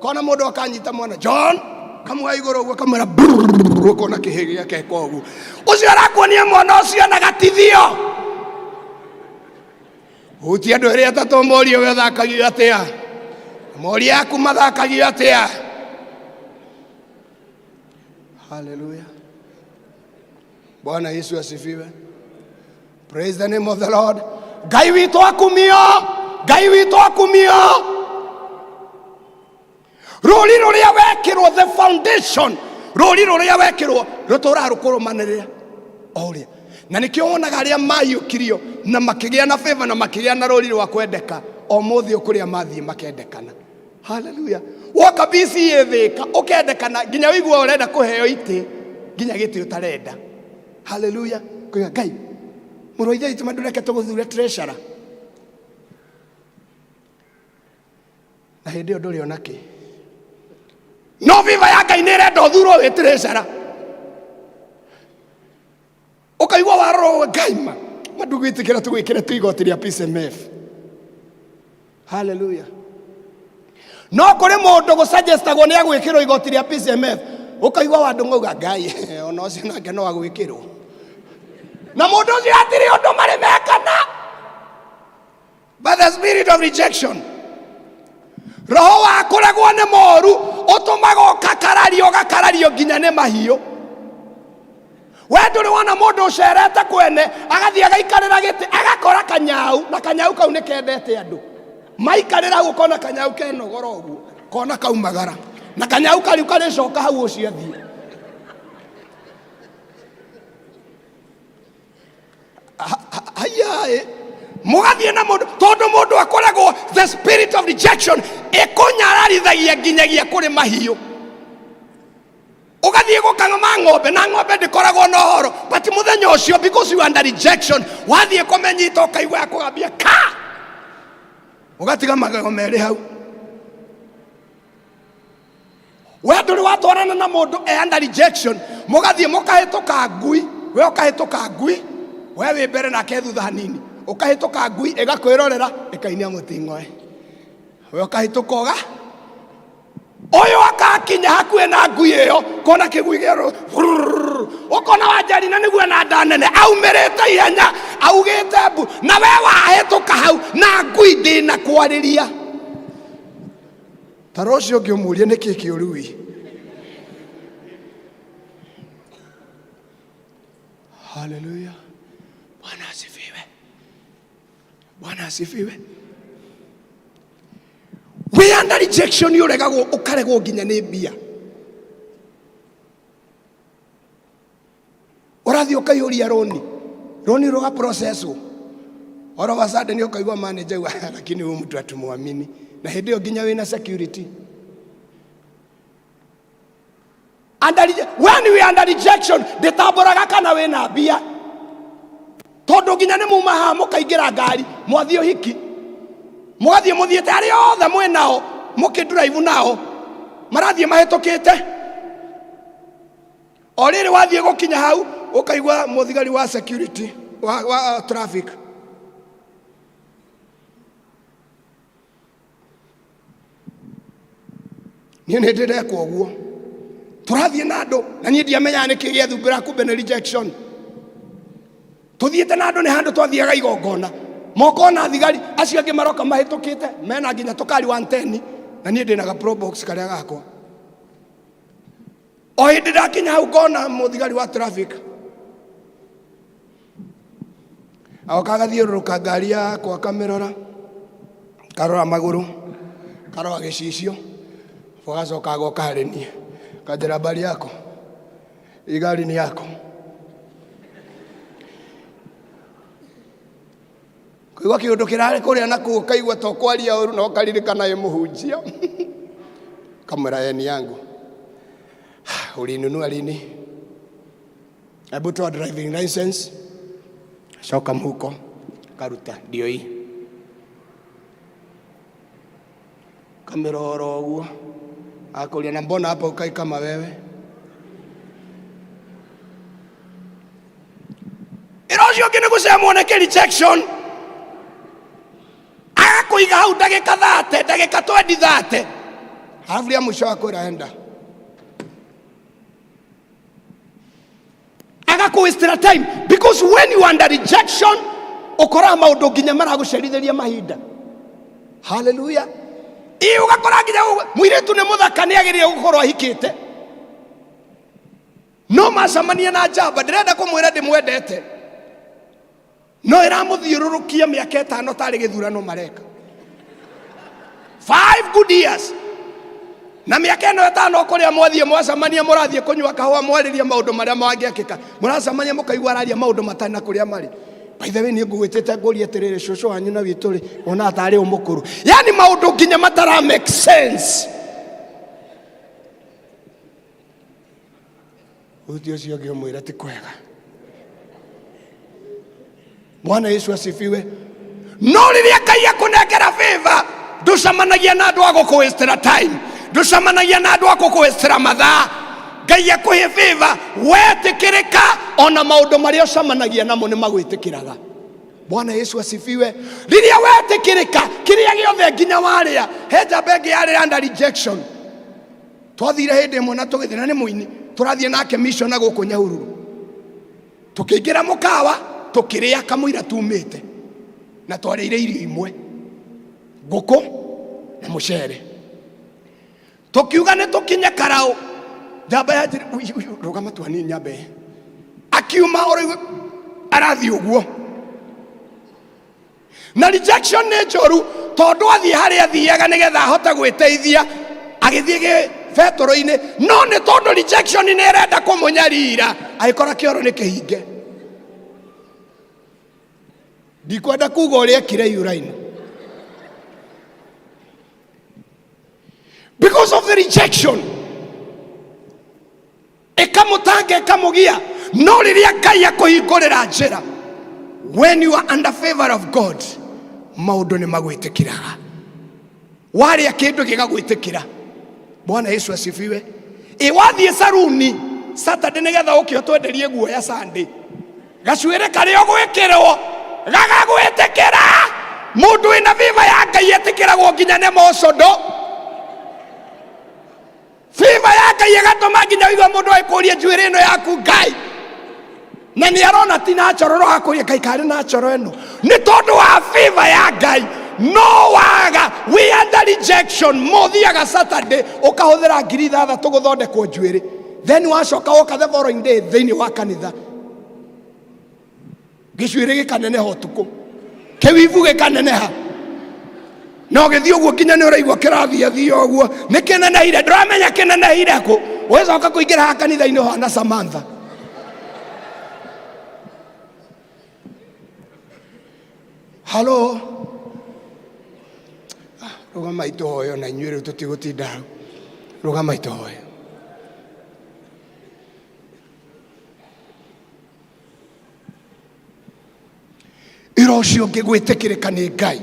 kona mũndũ akanyita mwana John kamwe igũrũ ũguo kamwĩra brrrr, ũkona kĩhĩ gĩake ka ũguo ũcio arakuonia mwana ũcio na gatithio. Hutia andũ erĩ atatũ morie we ũthakagio atĩa, morie aku mathakagio atĩa. Haleluya, Bwana Yesu asifiwe. Praise the name of the Lord. Ngai witũ akumio, Ngai witũ akumio. Rũri rũrĩa wekĩrwo, the foundation, rũri rũrĩa wekĩrwo rũtũraga rũkũrũmanĩrĩra o ũrĩa. Na nĩkĩo wonaga arĩa maiyũkirio na makĩgĩa na favor na makĩgĩa na rũri rwa kwendeka, o mũthĩ kũrĩa mathiĩ makendekana. Haleluya. Woka BCA Thĩka ũkendekana nginya ũigua ũrenda kũheo itĩ nginya gĩtĩ ũtarenda. Haleluya. Kuiga Ngai mũrũ wa ithe witũ mandũreke tũgũthure treasurer, na hĩndĩ ĩyo ndũrĩ ona kĩ, no viva ya Ngai nĩ ĩrenda ũthurwo wĩ treasurer. Ũkaigua warora ũguo, Ngai ma mandũgwĩtĩkĩra tũgwĩkĩre tu igoti rĩa PCMF. Haleluya. No kũrĩ mũndũ gũsuggestagwo nĩ agwĩkĩrwo igoti rĩa PCMF, ũkaigua wandũ ngauga Ngai ona ũcio nake no agwĩkĩrwo, na mũndũ ũcio hatirĩ ũndũ marĩ mekana. But the spirit of rejection, roho wa kũregwo nĩ moru, ũtũmaga ũkakarario, ũgakarario nginya nĩ mahiũ. We ndũrĩ wona mũndũ ũcerete kwene agathiĩ agaikarĩra gĩtĩ agakora kanyau, na kanyau kau nĩ kendete andũ maikarĩra hau, ũkona kanyau kenogora ũguo, kona kaumagara, na kanyau kariu karĩcoka hau ũcio athiĩ. Haiyaĩ mũgathiĩ na mũndũ tondũ mũndũ akoragwo the spirit of rejection ĩkũnyararithagia nginyagia kũrĩ mahiũ. Ũgathiĩ gũkang'ama ng'ombe na ng'ombe ndĩkoragwo na ũhoro, but mũthenya ũcio because you are under rejection, wathiĩ kũmenyita ũkaigua ya kũgambia ka, ũgatiga magego merĩ hau. We ndũrĩ watwarana na mũndũ e under rejection, mũgathiĩ mũkahĩtũka ngui, we ũkahĩtũka ngui, we wĩ mbere nake thutha hanini, ũkahĩtũka ngui ĩgakwĩrorera ĩkainia mũting'oe, we ũkahĩtũka ũga ũyũ akakinya hakuhĩ na ngui ĩyo, kona kĩgui gĩerũ, ũkona Wanjeri na nĩguo na nda nene aumĩrĩte ihenya augĩte mbu, na we wahĩtũka hau na ngui ndĩna kwarĩria. Ta rũciũ ũngĩ ũmũrie nĩkĩ kĩũru wi. Haleluya, Bwana asifiwe, Bwana asifiwe. Wĩ under rejection ũregagwo, ũkaregwo nginya nĩ mbia. Ũrathiĩ ũkaihũria roni, roni rũga process all of a sudden ũkaigua manager auga, lakini huyu mtu hatumwamini, na hĩndĩ ĩyo nginya wĩna security. When we under rejection ndĩtambũraga kana wĩna mbia, tondũ nginya nĩ muma haha mũkaingĩra ngari mwathiĩ ũhiki, mũgathiĩ mũthiĩte arĩa othe mwĩ nao mũkĩndrive nao marathiĩ mahĩtũkĩte. O rĩrĩ wathiĩ gũkinya hau ũkaigua mũthigari wa security wa traffic niĩ nĩ ndĩrekwo ũguo, tũrathiĩ na andũ na niĩ ndiamenyaga nĩkĩ gĩathumbĩra, kumbe nĩ rejection. Tũthiĩte na andũ nĩ handũ twathiaga igongona, mokona thigari acio angĩ maroka mahĩtũkĩte mena nginya tũkari 110 Na niĩ ndĩna ga Probox karĩa gakwa. O hĩndĩ ndakinya hau ngona mũthigari wa traffic. Agoka agathiũrũrũka ngari yakwa akamĩrora, karora magũrũ, karora gĩcicio, agacoka agoka harĩ niĩ. Akanjĩra habari yako, hii gari ni yako. Kũigua kĩũndũ kĩrarĩ kũrĩa na kũu ũkaigua ta ũkwaria ũru na ũkaririkana ĩ mũhunjia. Kamwĩra ĩ ni yangu. Ulinunua lini? Hebu toa driving license. Coka mhuko, karuta ndio hii. Kamĩrora ũguo. Akũria na mbona hapa ukai kama wewe? Ĩra ũcio ũngĩ nĩ gũcemwo nĩ kĩ rejection. Agakũiga hau ndagĩka 30, ndagĩka 20 30. Alafu rĩa mũico akwĩra enda. Agakũwastĩra time because when you are under rejection ũkoraga maũndũ nginya maragũcerithĩria mahinda. Hallelujah. Ĩ ũgakora nginya mũirĩtu nĩ mũthaka nĩ agĩrĩire gũkorwo ahikĩte. No macamania na njamba ndĩrenda kũmwĩra ndĩmwendete. No ĩramũthiũrũrũkia mĩaka ĩtano tarĩ gĩthurano mareka. 5 good years. Na mĩaka ĩno ĩtano kũrĩa mwathiĩ mwacamania mũrathiĩ kũnyua kahũa mwarĩrie maũndũ marĩa mangĩekĩka. Mũracamania mũkaigua araria maũndũ matarĩ na kũrĩa marĩ. By the way niĩ ngũgwĩtĩte ngũrie atĩrĩrĩ cũcũ wanyu na witũ rĩ wonaga tarĩ ũ mũkũrũ. Yani maũndũ nginya matara make sense. Huti ũcio ũngĩ ũmwĩre ti kwega. Bwana Yesu asifiwe. No rĩrĩa Ngai akũnengera favor, ndũcemanagia na andũ a gũkũwastĩra time, ndũcemanagia na andũ a gũkũwastĩra mathaa. Ngai akũhe favor, wetĩkĩrĩka, ona maũndũ marĩa ũcemanagia namo nĩ magwĩtĩkĩraga. Bwana Yesu asifiwe. Rĩrĩa wetĩkĩrĩka, kĩrĩa gĩothe nginya warĩa, he njamba ĩngĩ yarĩ under rejection. Twathire hĩndĩ ĩmwe na tũgĩthiĩ na nĩ mũini, tũrathiĩ nake mission na gũkũ Nyahururu. Tũkĩingĩra mũkawa, tũkĩrĩa kamũira tumĩte. Na twarĩire irio imwe, ngũkũ na mũcere. Tũkiuga nĩ tũkinye karaũ. Njamba ya njĩra, ui, ui, rũgama tu hanini nyambe. Akiuma ũraigua arathiĩ ũguo. Na rejection nĩ njũru tondũ athiĩ harĩa athiaga nĩgetha ahote gwĩteithia, agĩthiĩ gĩbetũrũ-inĩ, no nĩ tondũ rejection nĩ ĩrenda kũmũnyarira, agĩkora kĩoro nĩ kĩhinge. Ndikwenda kuga ũrĩa ekire urine. Because of the rejection. Ĩkamũtanga ĩkamũgia. No rĩrĩa Ngai akũhingũrĩra njĩra, when you are under favor of God, maũndũ nĩ magwĩtĩkĩraga. Warĩa kĩndũ gĩgagwĩtĩkĩra. Bwana Yesu asifiwe. Ĩ wathiĩ saruni Saturday nĩgetha ũke ũtwenderie guoya Sunday, gacuĩrĩ karĩa ũgwĩkĩrwo gagagwĩtĩkĩra. Mũndũ wĩna favor ya Ngai etĩkĩragwo nginya nĩ mocondo. Favor ya Ngai ĩgatũma nginya ũigue mũndũ agĩkũria njuĩrĩ ĩno yaku Ngai, na nĩ arona ti natural, no akũria Ngai karĩ natural ĩno nĩ tondũ wa favor ya Ngai. No waga we under rejection, mũthiaga Saturday ũkahũthĩra ngiri ithathatũ gũthondekwo njuĩrĩ, then wacoka woka the following day thĩinĩ wa kanitha, gĩcuĩrĩ gĩkaneneha ũtukũ, kĩwibu gĩkaneneha, na ũgĩthiĩ ũguo nginya nĩ ũraigua kĩrathiathia ũguo, nĩ kĩnenehire, ndũramenya kĩnenehire kũ. Ũgĩcoka kũingĩra haha kanitha-inĩ ũhana Samantha. Halo, rũgamai tũhoe ona inyuĩ rĩu tũtigũtinda hau. Rũgamai tũhoe. Ĩra ũcio ũngĩ gwĩtĩkĩrĩka nĩ Ngai.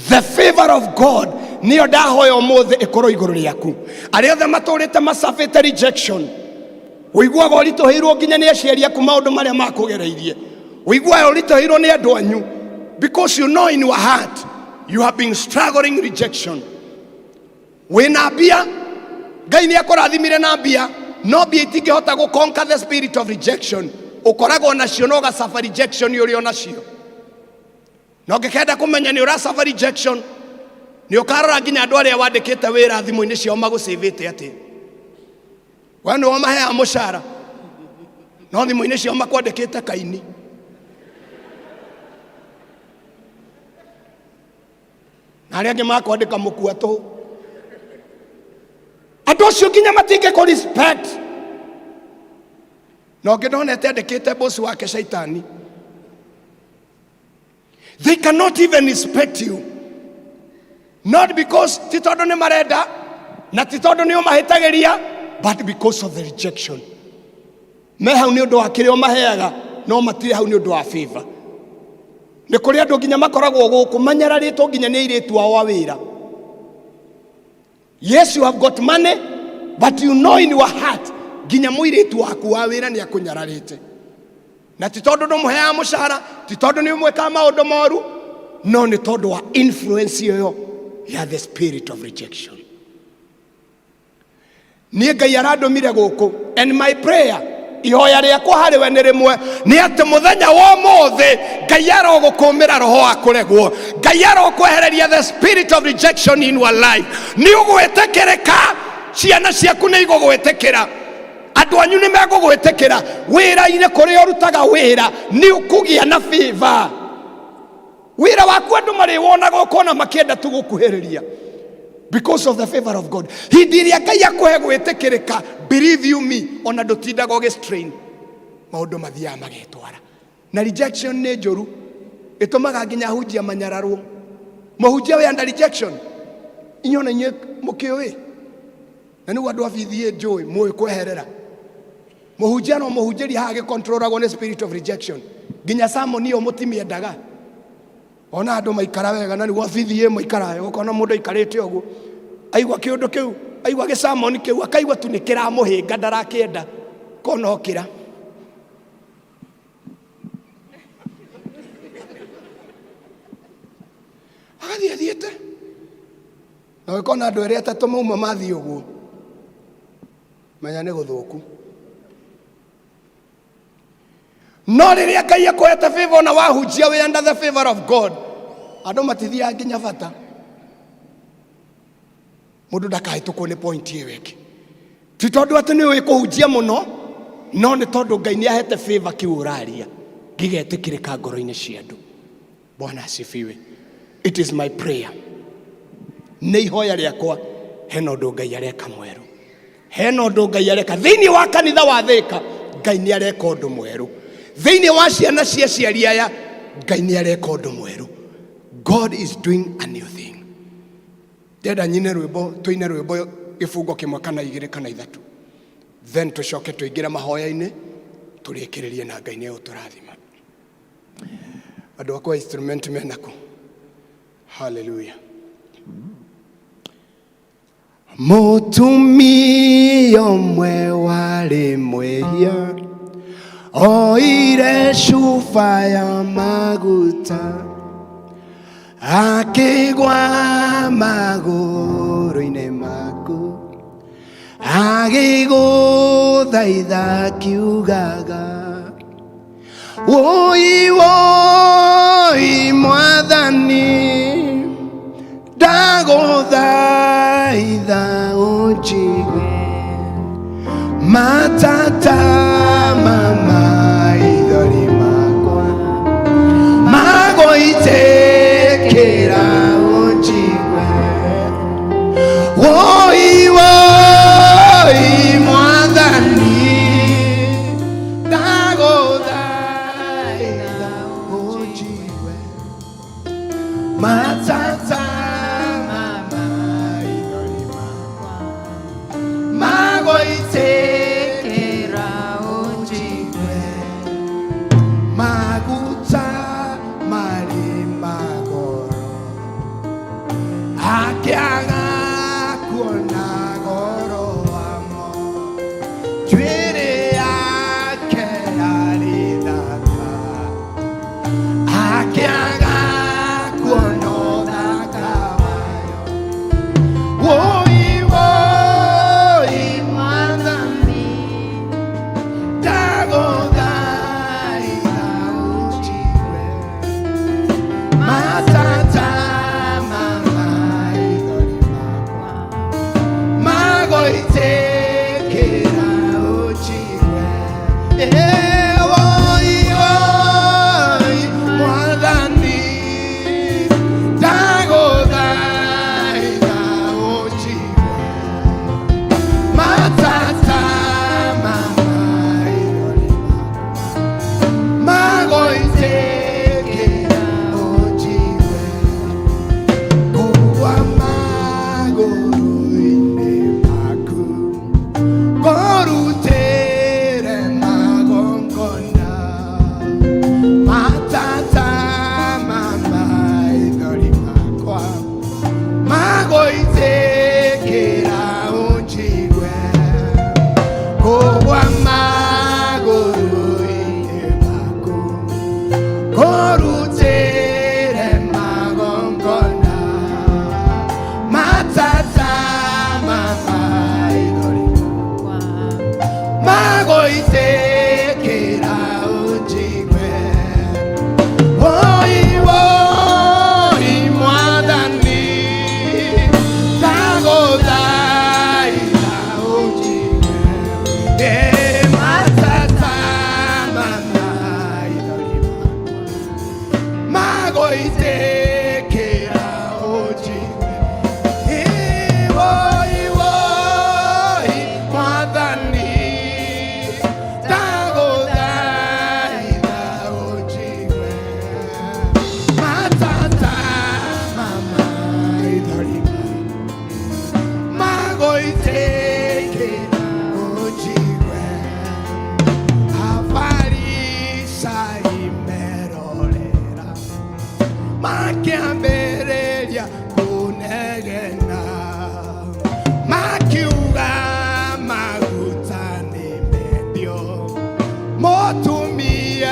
The favor of God nĩyo ndahoya ũmũthĩ ĩkorwo igũrũ rĩaku. Arĩa othe matũrĩte macabĩte rejection, ũiguaga ũritũhĩirwo nginya nĩ aciari aku maũndũ marĩa makũgereirie, ũiguaga ũritũhĩirwo nĩ andũ anyu, because you know in your heart you have been struggling rejection. Wĩna mbia, Ngai nĩ akũrathimire na mbia, no mbia itingĩhota gũ conquer the spirit of rejection. Ũkoragwo nacio no ũgacafa rejection ũrĩ o nacio. Na ũngĩkenda kũmenya nĩ ũracafa rejection, Nĩ ũkarora nginya andũ arĩa wandĩkĩte wĩra thimũ-inĩ ciao magũcĩvĩte atĩ we nĩwe maheaga mũcara, no thimũ-inĩ ciao makwandĩkĩte kaini. Na arĩa angĩ makwandĩka mũkua tũhũ. Andũ acio nginya matingĩkũ respect. Na ũngĩ ndonete andĩkĩte boss wake shaitani. They cannot even respect you, not because ti tondũ nĩ marenda na ti tondũ nĩ ũmahĩtagĩria, but because of the rejection. Me hau nĩ ũndũ wa kĩrĩa ũmaheaga, no matirĩ hau nĩ ũndũ wa favor. Nĩ kũrĩ andũ nginya makoragwo gũkũ manyararĩtwo nginya nĩ airĩtu ao a wĩra. Yes, you have got money, but you know in your heart nginya mũirĩtu waku wa wĩra nĩ akũnyararĩte. Na ti tondũ ndũmũheaga mũcara, ti tondũ nĩ ũmwĩkaga maũndũ moru, no nĩ tondũ wa influence ĩyo ya the spirit of rejection. Niĩ Ngai arandũmire gũkũ, and my prayer, ihoya rĩakwa harĩ we nĩ rĩmwe, nĩ atĩ mũthenya wa ũmũthĩ Ngai arogũkũmĩra roho wa kũregwo, Ngai arokwehereria the spirit of rejection in your life. Nĩ ũgwĩtĩkĩrĩka, ciana ciaku nĩ igũgwĩtĩkĩra, andũ anyu nĩ megũgwĩtĩkĩra, wĩra-inĩ kũrĩa ũrutaga wĩra nĩ ũkũgĩa na favor. Wĩra waku andũ marĩwonaga ũkona makĩenda tu gũkuhĩrĩria because of the favor of God. Hĩndĩ ĩrĩa Ngai akũhe gwĩtĩkĩrĩka, believe you me, ona ndũtindaga ũgĩ strain, maũndũ mathiaga magetwara. Na rejection nĩ njũru, ĩtũmaga nginya ahunjia manyararwo. Mũhunjia wĩ under rejection, inyuĩ ona inyuĩ mũkĩũĩ, na nĩguo andũ a BDA njũĩ mũĩ kweherera mũhunjia, no mũhunjĩria haha gĩkontrolagwo nĩ spirit of rejection. Nginya sermon ĩyo mũtimĩendaga. Ona andũ maikara wega, na nĩguo BDA maikara wega, ũkona mũndũ aikarĩte ũguo, aigua kĩũndũ kĩu, aigua gĩcamoni kĩu, akaigua tu nĩ kĩramũhĩnga, ndarakĩenda, kona okĩra agathiĩ athiĩte, na ũgĩkona andũ erĩ atatũ mauma mathiĩ ũguo, menya nĩ gũthũku. No rĩrĩa Ngai akũhete favor na wahunjia wĩ under the favor of God, andũ matithiaga nginya bata. Mũndũ ndakahĩtũkwo nĩ point ĩyo ĩngĩ, ti tondũ atĩ nĩ ũĩ kũhunjia mũno, no nĩ tondũ Ngai nĩ ahete favor kĩu ũraria gĩgetĩkĩrĩka ngoro-inĩ cia andũ. Bwana asifiwe. It is my prayer, nĩ ihoya rĩakwa, hena ũndũ Ngai areka mwerũ, hena ũndũ Ngai areka thĩinĩ wa kanitha wa Thĩka. Ngai nĩ areka ũndũ mwerũ thĩinĩ wa ciana cia ciari aya. Ngai nĩ areka ũndũ mwerũ. God is doing a new thing. Ndenda nyine rwĩmbo, tũine rwĩmbo gĩbungo kĩmwe kana igĩrĩ kana ithatũ, then tũcoke tũingĩre mahoya-inĩ, tũrĩkĩrĩrie na Ngai nĩ egũtũrathima. Andũ akwa instrument menako. Haleluya. Mũtumia ũmwe warĩ mwĩhia oire cuba ya maguta, akĩgwa magũrũ-inĩ maku, agĩgũthaitha akiugaga, "Woi woi Mwathani, ndagũthaitha ũnjigue, matata ma maithori makwa magũitĩkĩra, ũnjigue, woi woi Mwathani, ndagũthaitha ũnjigue, matata ma maithori makwa magũitĩkĩra."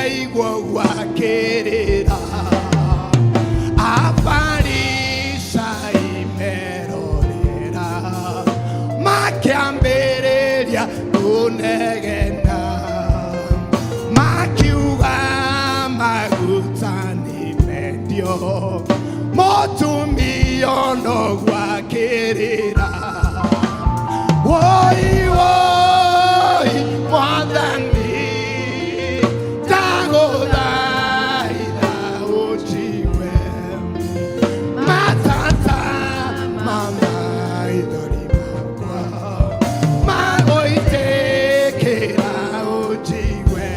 Aigua ũguo akĩrĩra Afarisai merorera makĩambĩrĩria kũnegena makiuga maguta nĩ mendio mũtumia ũnogu akĩrĩra woi woi mwathani ndagũthaitha ũnjigue matata ma maithori makwa magũitĩkĩra ũnjigue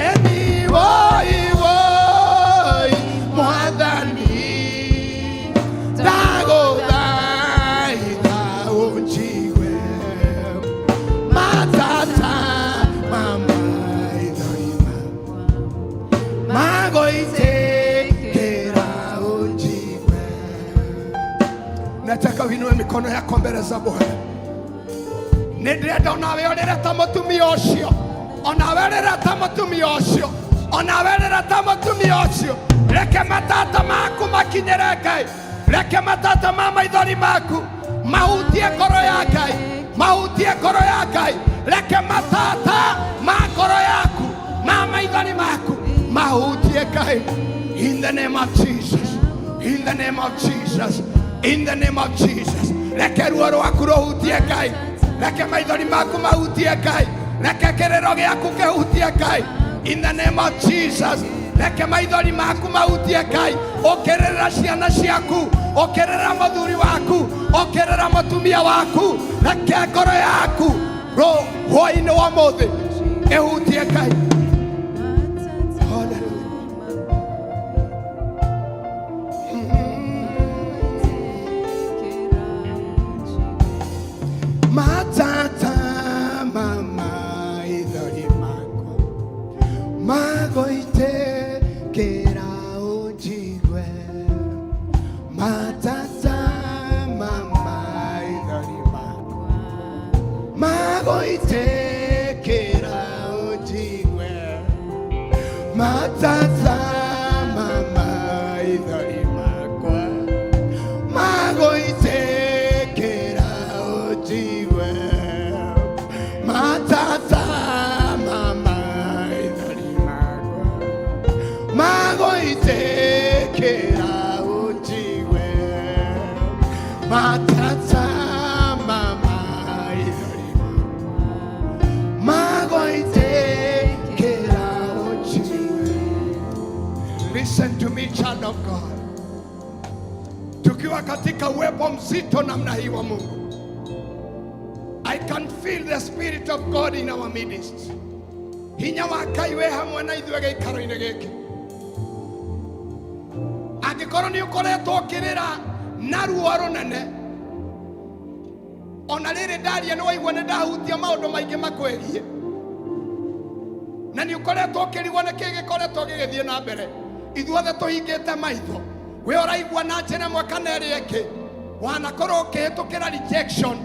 ĩni woi woi mwathani ndagũthaitha ũnjigue matata ma maithori makwa magũitĩkĩra ũnjigue. Nataka uinue mikono yako mbele za Bwana. Nĩ ndĩrenda onawe ũrĩre ta mũtumia ũcio, onawe ũrĩre ta mũtumia ũcio, onawe ũrĩre ta mũtumia ũcio. Reke matata maku makinyĩre Ngai, reke matata ma maithori maku mahutie ngoro ya Ngai, mahutie ngoro ya Ngai. Reke matata ma ngoro yaku ma maithori maku mahutie Ngai. In the name of Jesus, in the name of Jesus, in the name of Jesus. Reke ruo rwaku rũhutie Ngai, reke maithori maku mahutie Ngai, reke kĩrĩro gĩaku kĩhutie Ngai. In the name of Jesus, reke maithori maku mahutie Ngai. Ũkĩrĩra ciana ciaku, ũkĩrĩra mũthuri waku, ũkĩrĩra mũtumia waku, reke ngoro yaku ro hwaĩ-inĩ wa ũmũthĩ ĩhutie Ngai. Hallelujah. Matata mamaithori makwa magũitĩkĩra ũnjigue matata mamaithori makwa magũitĩkĩra ũnjigue matata mamaithori makwa magũitĩkĩra ũnjigue matata mamaithori makwa magũitĩkĩra ũnjigue matata mamaithori magũitĩkĩra ũnjigue. Listen to me, child of God. Tukiwa katika uwepo mzito namna hii wa Mungu, I can feel the spirit of God in our midst. Hinya wa Ngai wĩ hamwe na ithuĩ gĩikaro-inĩ gĩkĩ. Angĩkorwo nĩ ũkoretwo ũkĩrĩra na ruo rũnene, ona rĩrĩ ndaria nĩ waigua nĩ ndahutia maũndũ maingĩ makwĩgiĩ, na nĩ ũkoretwo ũkĩrigwo nĩ kĩ gĩkoretwo gĩgĩthiĩ na mbere, ithuothe tũhingĩte maitho, we ũraigua na njĩra ĩmwe kana ĩrĩa ĩngĩ wanakorwo ũkĩhĩtũkĩra rejection,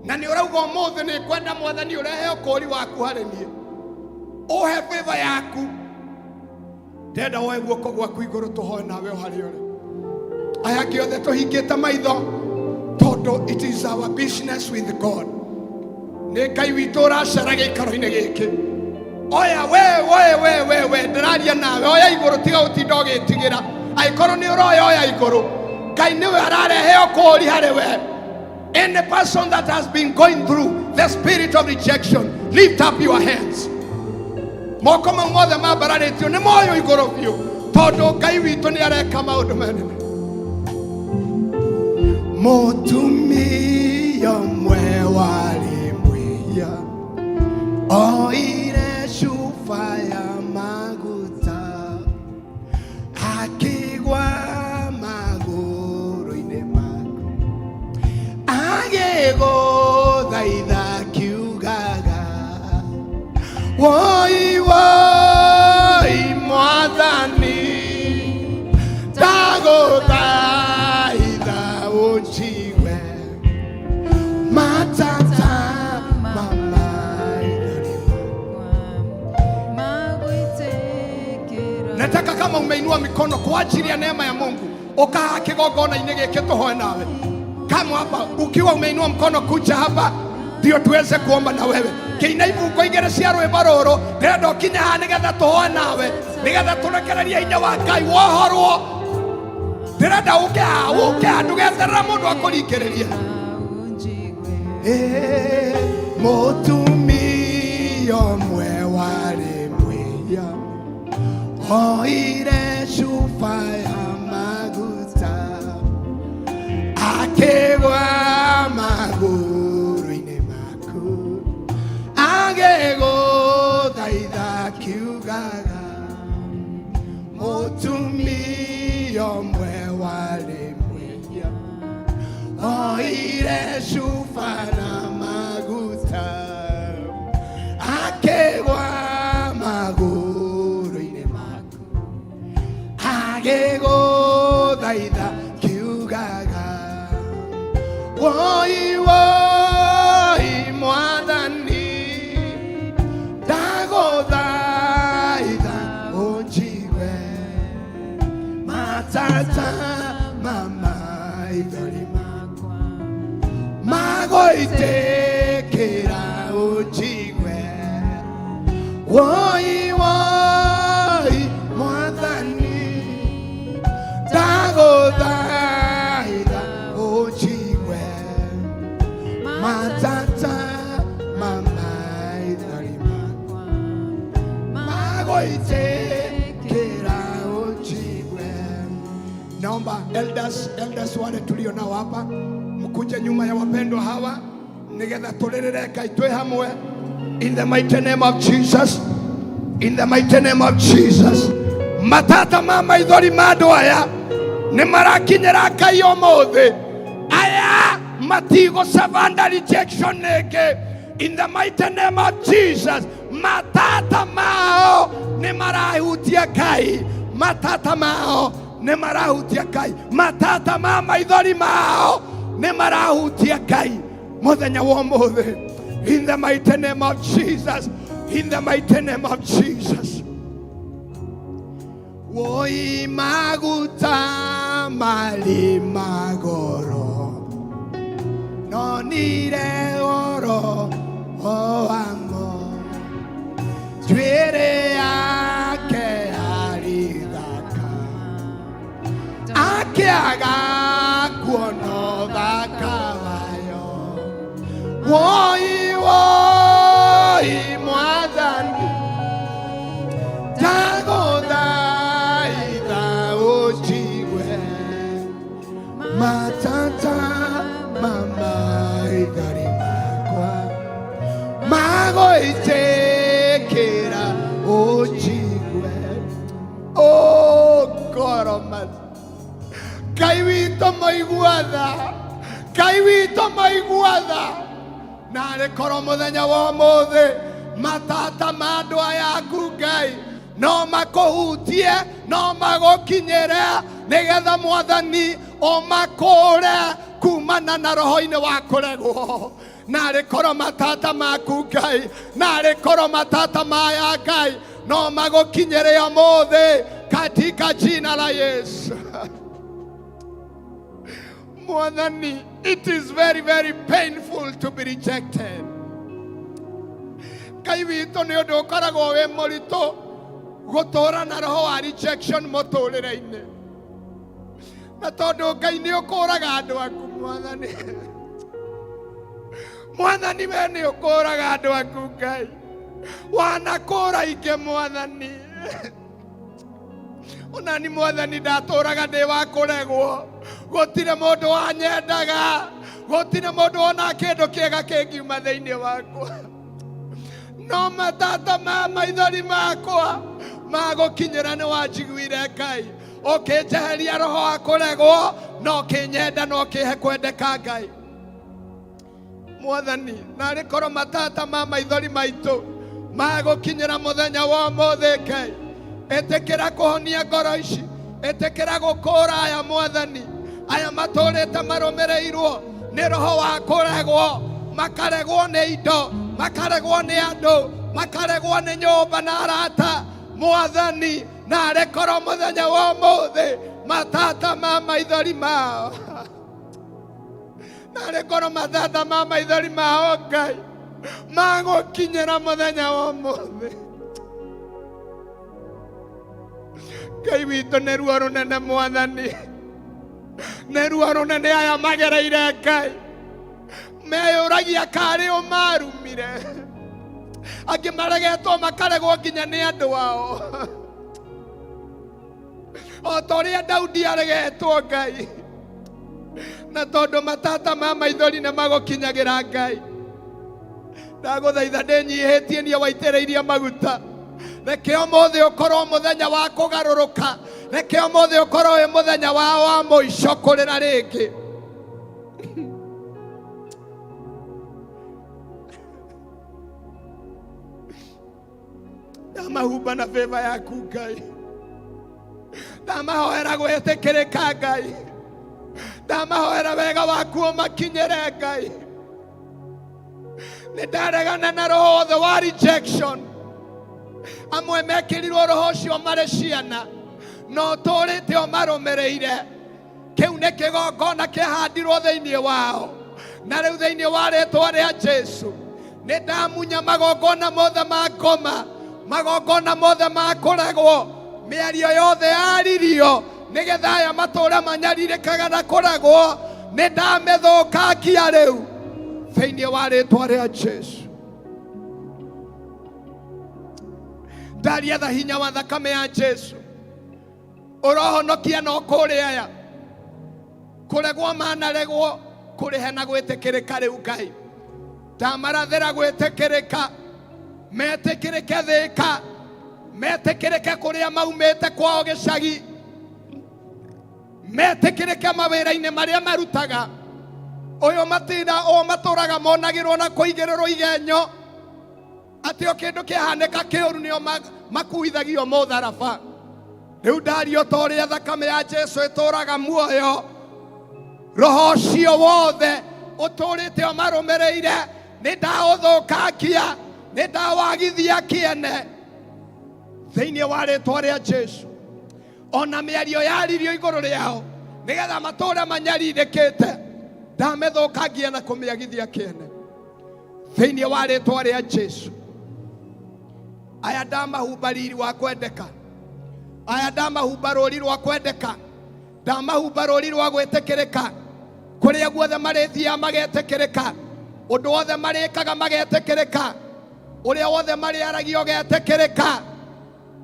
na nĩ ũrauga ũmũthĩ nĩ ngwenda mwathani ũrehe ũkũũri waku harĩ niĩ, ũhe favor yaku. Ndenda woe guoko gwaku igũrũ tũhoe nawe o harĩa ũrĩ. Aya angĩ othe tũhingĩte maitho tondũ it is our business with God. Nĩ Ngai witũ ũracera gĩikaro-inĩ gĩkĩ. Oya we we we we we, ndĩraria nawe, oya igũrũ, tiga gũtinda ũgĩtigĩra. Angĩkorwo nĩ ũroya, oya igũrũ. Ngai nĩwe ararehe ũkũũri harĩ we. Any person that has been going through the spirit of rejection, lift up your hands. Moko mau mothe mambararĩtio nĩ moyo igũrũ biũ tondũ Ngai witũ nĩ areka maũndũ manene. Mũtumia ũmwe warĩ mwĩhia oire cuba ya maguta akĩgwa magũrũ-inĩ maku agĩgũthaitha akiugaga woi woi mwathani ndagũthaitha ũnjigue matata mamaithori. Nataka kama umeinua mikono kwa ajili ya neema ya Mungu, ukaa kigongona-inĩ gĩkĩ tũhoe nawe. Kama hapa ukiwa umeinua mkono, kuja hapa ndio tuweze kuomba na wewe. Kĩina ibungo igĩrĩ cia rwĩmbo rũrũ, ndĩrenda ũkinye haha nĩgetha tũhoe nawe, nĩgetha tũrekererie hinya wa Ngai wohorwo. Ndĩrenda ũke haha, ũke haha, ndũgeterere mũndũ akũringĩrĩrie. Mũtumia ũmwe warĩ mwĩhia oire cuba ya maguta akĩgwa magũrũ-inĩ maku agĩgũthaitha akiugaga mũtumia ũmwe warĩ mwĩhia oire cuba na maguta akĩgwa magũrũ-inĩ maku agĩgũthaitha kiugaga woi woi mwathani ndagũthaitha ũnjigue matata ma maithori makwa magũitĩkĩra ũnjigue woi woi mwathani ndagũthaitha ũnjigue matata ma maithori makwa magũitĩkĩra ũnjigue. Naomba elders, elders wale tulio nao hapa mkuje nyuma ya wapendwa hawa nigetha tũrĩrĩre Ngai twĩ hamwe in the mighty name of Jesus, in the mighty name of Jesus. Matata ma maithori ma andũ aya nĩ marakinyĩra Ngai ũmũthĩ. Aya matigũcabanda rejection rĩngĩ in the mighty name of Jesus. Matata mao nĩ marahutia Ngai, matata mao nĩ marahutia Ngai, matata ma maithori mao nĩ marahutia Ngai mũthenya wa ũmũthĩ in the mighty name of Jesus, in the mighty name of Jesus. Woi maguta marĩ magoro nonire goro wamo njuĩrĩ yake yarĩ thaka akĩaga kuona ũthaka wayo woi woi mwathani ndagũthaitha ũnjigue matata ma maithori makwa magũitĩkĩra ũnjigue. Oh God Almighty, Ngai witũ mũigua tha, Ngai witũ mũigua tha, narĩ korwo mũthenya wa ũmũthĩ matata ma andũ aya aku Ngai no makũhutie, no magũkinyĩre, nĩgetha mwathani ũmakũre kumana na roho-inĩ wa kũregwo. Narĩ korwo matata maku Ngai, narĩ korwo matata maya Ngai no magũkinyĩre ũmũthĩ katika jina la Yesu. Mwathani, it is very very painful to be rejected. Ngai witũ, nĩ ũndũ ũkoragwo wĩ mũritũ gũtũũra na roho wa rejection mũtũũrĩre-inĩ, na tondũ Ngai nĩ ũkũraga andũ aku mwathani, mwathani we nĩ ũkũraga andũ aku Ngai, wanakũra ingĩ mwathani. Onani mwathani ndatũraga ndĩ wa kũregwo, gũtirĩ mũndũ wanyendaga, gũtirĩ mũndũ wona kĩndũ kĩega kĩngiuma thĩinĩ wakwa, no matata ma maithori makwa magũkinyĩra nĩ wanjiguire Ngai, ũkĩnjeheria roho wa kũregwo na ũkĩnyenda na ũkĩhe kwendeka Ngai. Mwathani, narĩ korwo matata ma maithori maitũ magũkinyĩra mũthenya wa ũmũthĩ Ngai, ĩtĩkĩra kũhonia ngoro ici, ĩtĩkĩra gũkũra aya mwathani, aya matũrĩte marũmĩrĩirwo nĩ roho wa kũregwo, makaregwo nĩ indo, makaregwo nĩ andũ, makaregwo nĩ nyũmba na arata. Mwathani, Narĩ korwo mũthenya wa ũmũthĩ matata ma maithori mao, narĩ korwo matata ma maithori mao Ngai magũkinyĩra mũthenya wa ũmũthĩ. Ngai witũ, nĩ ruo rũnene Mwathani, nĩ ruo rũnene aya magereire Ngai. Meyũragia karĩ ũ marumire, angĩ maregetwo makaregwo nginya nĩ andũ ao, o ta ũrĩa Daudi aregetwo Ngai. Na tondũ matata ma maithori nĩ magũkinyagĩra Ngai, ndagũthaitha ndĩnyihĩtie niĩ waitĩrĩirie maguta, reke ũmũthĩ ũkorwo mũthenya wa kũgarũrũka, reke ũmũthĩ ũkorwo wĩ mũthenya wao wa mũico kũrĩra rĩngĩ. Ndamahumba na favor yaku Ngai, ndamahoera gwĩtĩkĩrĩka Ngai, ndamahoera wega waku ũmakinyĩre Ngai. Nĩ ndaregana na roho wothe wa rejection. Amwe mekĩrirwo roho ũcio marĩ ciana, no ũtũrĩte ũmarũmĩrĩire. Kĩu nĩ kĩgongona kĩahandirwo thĩinĩ wao, na rĩu thĩinĩ wa rĩtwa rĩa Jesu nĩ ndamunya magongona mothe ma ngoma, magongona mothe ma kũregwo, mĩario yothe yaririo nĩgetha aya matũũre manyarirĩkaga na kũregwo, nĩ ndamĩthũkangia rĩu thĩinĩ wa rĩtwa rĩa Jesu. Ndaria tha hinya wa thakame ya Jesu ũrohonokia no kũrĩ aya kũregwo manaregwo kũrĩhe na gwĩtĩkĩrĩka. Rĩu Ngai, ndamarathĩra gwĩtĩkĩrĩka, metĩkĩrĩke Thĩka, metĩkĩrĩke kũrĩa maumĩte kwao gĩcagi, metĩkĩrĩke mawĩra-inĩ marĩa marutaga. Ũyũ matinda o matũraga monagĩrwo na kũigĩrĩrwo igenyo atĩ o kĩndũ kĩahanĩka kĩũru nĩo makuithagio mũtharaba. Rĩu ndario ta ũrĩa thakame ya Jesu ĩtũraga muoyo, roho ũcio wothe ũtũrĩte ũmarũmĩrĩire nĩ ndaũthũkangia, nĩ ndawagithia kĩene thĩinĩ wa rĩtwa rĩa Jesu. Ona mĩario yaririo igũrũ rĩao nĩgetha matũre manyarirĩkĩte, ndamĩthũkangia na kũmĩagithia kĩene thĩinĩ wa rĩtwa rĩa Jesu. Aya ndamahumba riri wa kwendeka, aya ndamahumba rũri rwa kwendeka, ndamahumba rũri rwa gwĩtĩkĩrĩka. Kũrĩa guothe marĩthiaga magetĩkĩrĩka, ũndũ wothe marĩkaga magetĩkĩrĩka, ũrĩa wothe marĩaragia ũgetĩkĩrĩka,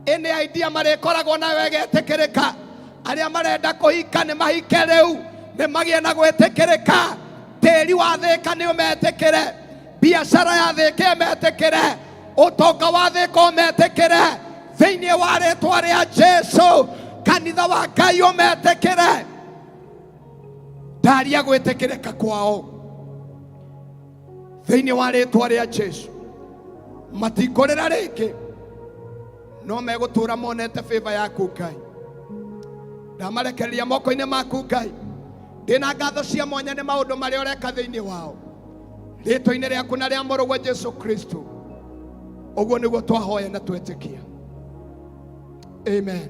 ĩnĩ idea marĩkoragwo nayo ĩgetĩkĩrĩka. Arĩa marenda kũhika nĩ mahike rĩu, nĩ magĩe na gwĩtĩkĩrĩka. Tĩri wa Thĩka nĩ ũmetĩkĩre, biacara ya Thĩka ĩmetĩkĩre, ũtonga wa Thĩka ũmetĩkĩre thĩinĩ wa rĩtwa rĩa Jesu. Kanitha wa Ngai ũmetĩkĩre. Ndaria gwĩtĩkĩrĩka kwao thĩinĩ wa rĩtwa rĩa Jesu. Matikũrĩra rĩngĩ, no megũtũra monete favor yaku Ngai. Ndamarekereria moko-inĩ maku Ngai. Ndĩna ngatho cia mwanya nĩ maũndũ marĩa ũreka thĩinĩ wao, rĩtwa-inĩ rĩaku na rĩa mũrũguo Jesu Kristo. Ũguo nĩguo twahoya na twetĩkia, amen.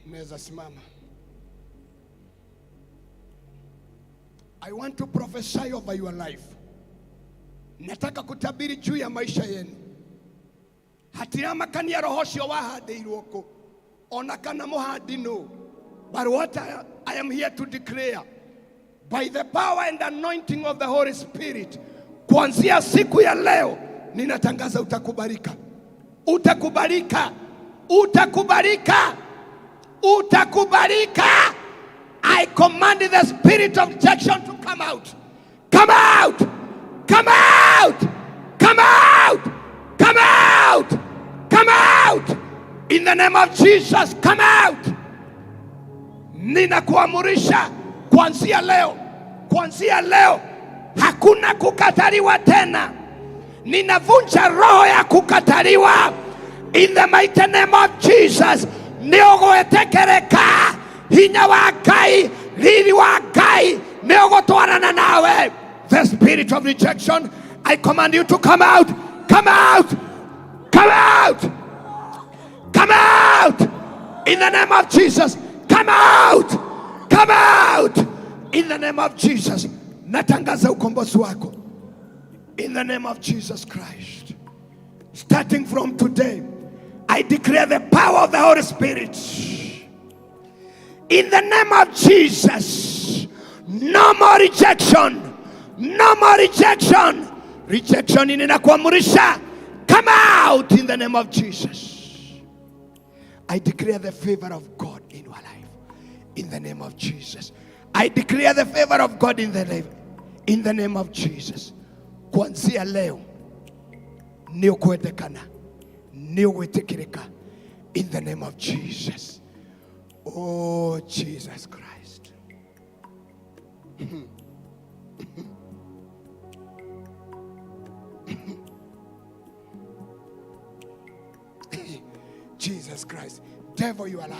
Mnaweza simama. I want to prophesy over your life. Nataka kutabiri juu ya maisha yenu. Hatiramakania roho ũcio wahandĩirwo kũ, ona kana mũhandi nũ. But what I am here to declare by the power and anointing of the Holy Spirit, kuanzia siku ya leo ninatangaza utakubalika, utakubalika, utakubalika, utakubalika. I command the spirit of rejection to come out. Come out! Come out! Come out! Come out! Come out! In the name of Jesus, come out! Ninakuamurisha kuanzia leo, kuanzia leo hakuna kukataliwa tena. Ninavunja roho ya kukataliwa in the mighty name of Jesus. Nĩ ũgwĩtĩkĩrĩka, hinya wa Ngai, riri wa Ngai nĩ Nĩ ũgũtwarana nawe. The spirit of rejection, I command you to come out, come out, come out, come out in the name of Jesus. Come out, come out in the name of Jesus. Natangaza ukombozi wako in the name of Jesus Christ. Starting from today, I declare the power of the Holy Spirit. In the name of Jesus, no more rejection, no more rejection. Rejection ninakuamrisha, come out in the name of Jesus. I declare the favor of God in your life. In the name of Jesus. I declare the favor of God in the name of Jesus. Kuanzia leo nĩ ũkwendekana, nĩ ũgwĩtĩkĩrĩka in the name of Jesus. Oh, Jesus Christ. Jesus Christ. Devil, you are liar.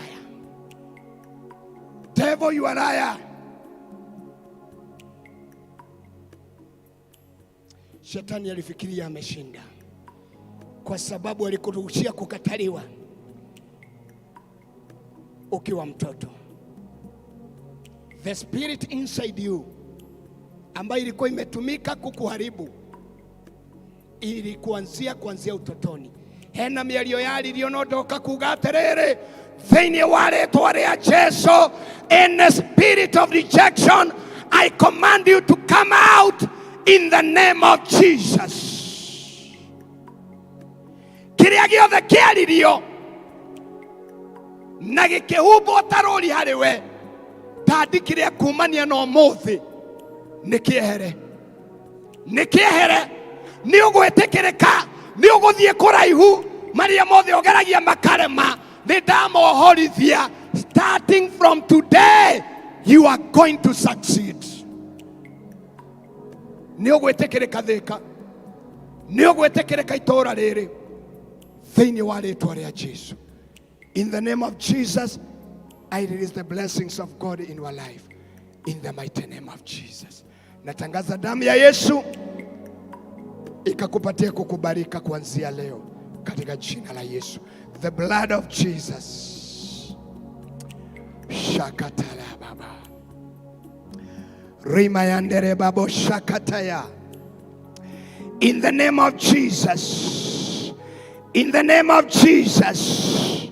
Devil, you are liar. Shetani alifikiria ameshinda kwa sababu alikuruhusia kukataliwa ukiwa mtoto. The spirit inside you ambayo ilikuwa imetumika kukuharibu ili kuanzia utotoni hena mĩario yaririo no ndoka kuga atĩrĩrĩ, thĩinĩ wa rĩtwa rĩa Jesu, in the spirit of rejection, I command you to come out in the name of Jesus. Kĩrĩa gĩothe kĩaririo na gĩkĩhumbwo ta rũri harĩ we, ndandikire kumania na ũmũthĩ, nĩ kĩehere, nĩ kĩehere. Nĩ ũgwĩtĩkĩrĩka, nĩ ũgũthiĩ kũraihu. Marĩa mothe ũgeragia makarema, nĩ ndamohorithia. Starting from today, you are going to succeed. Nĩ ũgwĩtĩkĩrĩka Thĩka, nĩ ũgwĩtĩkĩrĩka itũũra rĩrĩ, thĩinĩ wa rĩtwa rĩa Jesu. In the name of Jesus, I release the blessings of God in your life in the mighty name of Jesus. Natangaza damu ya Yesu ikakupatia kukubalika kuanzia leo katika jina la Yesu. The blood of Jesus. Shakatala baba. Rima yandere babo shakataya. In the name of Jesus. In the name of Jesus.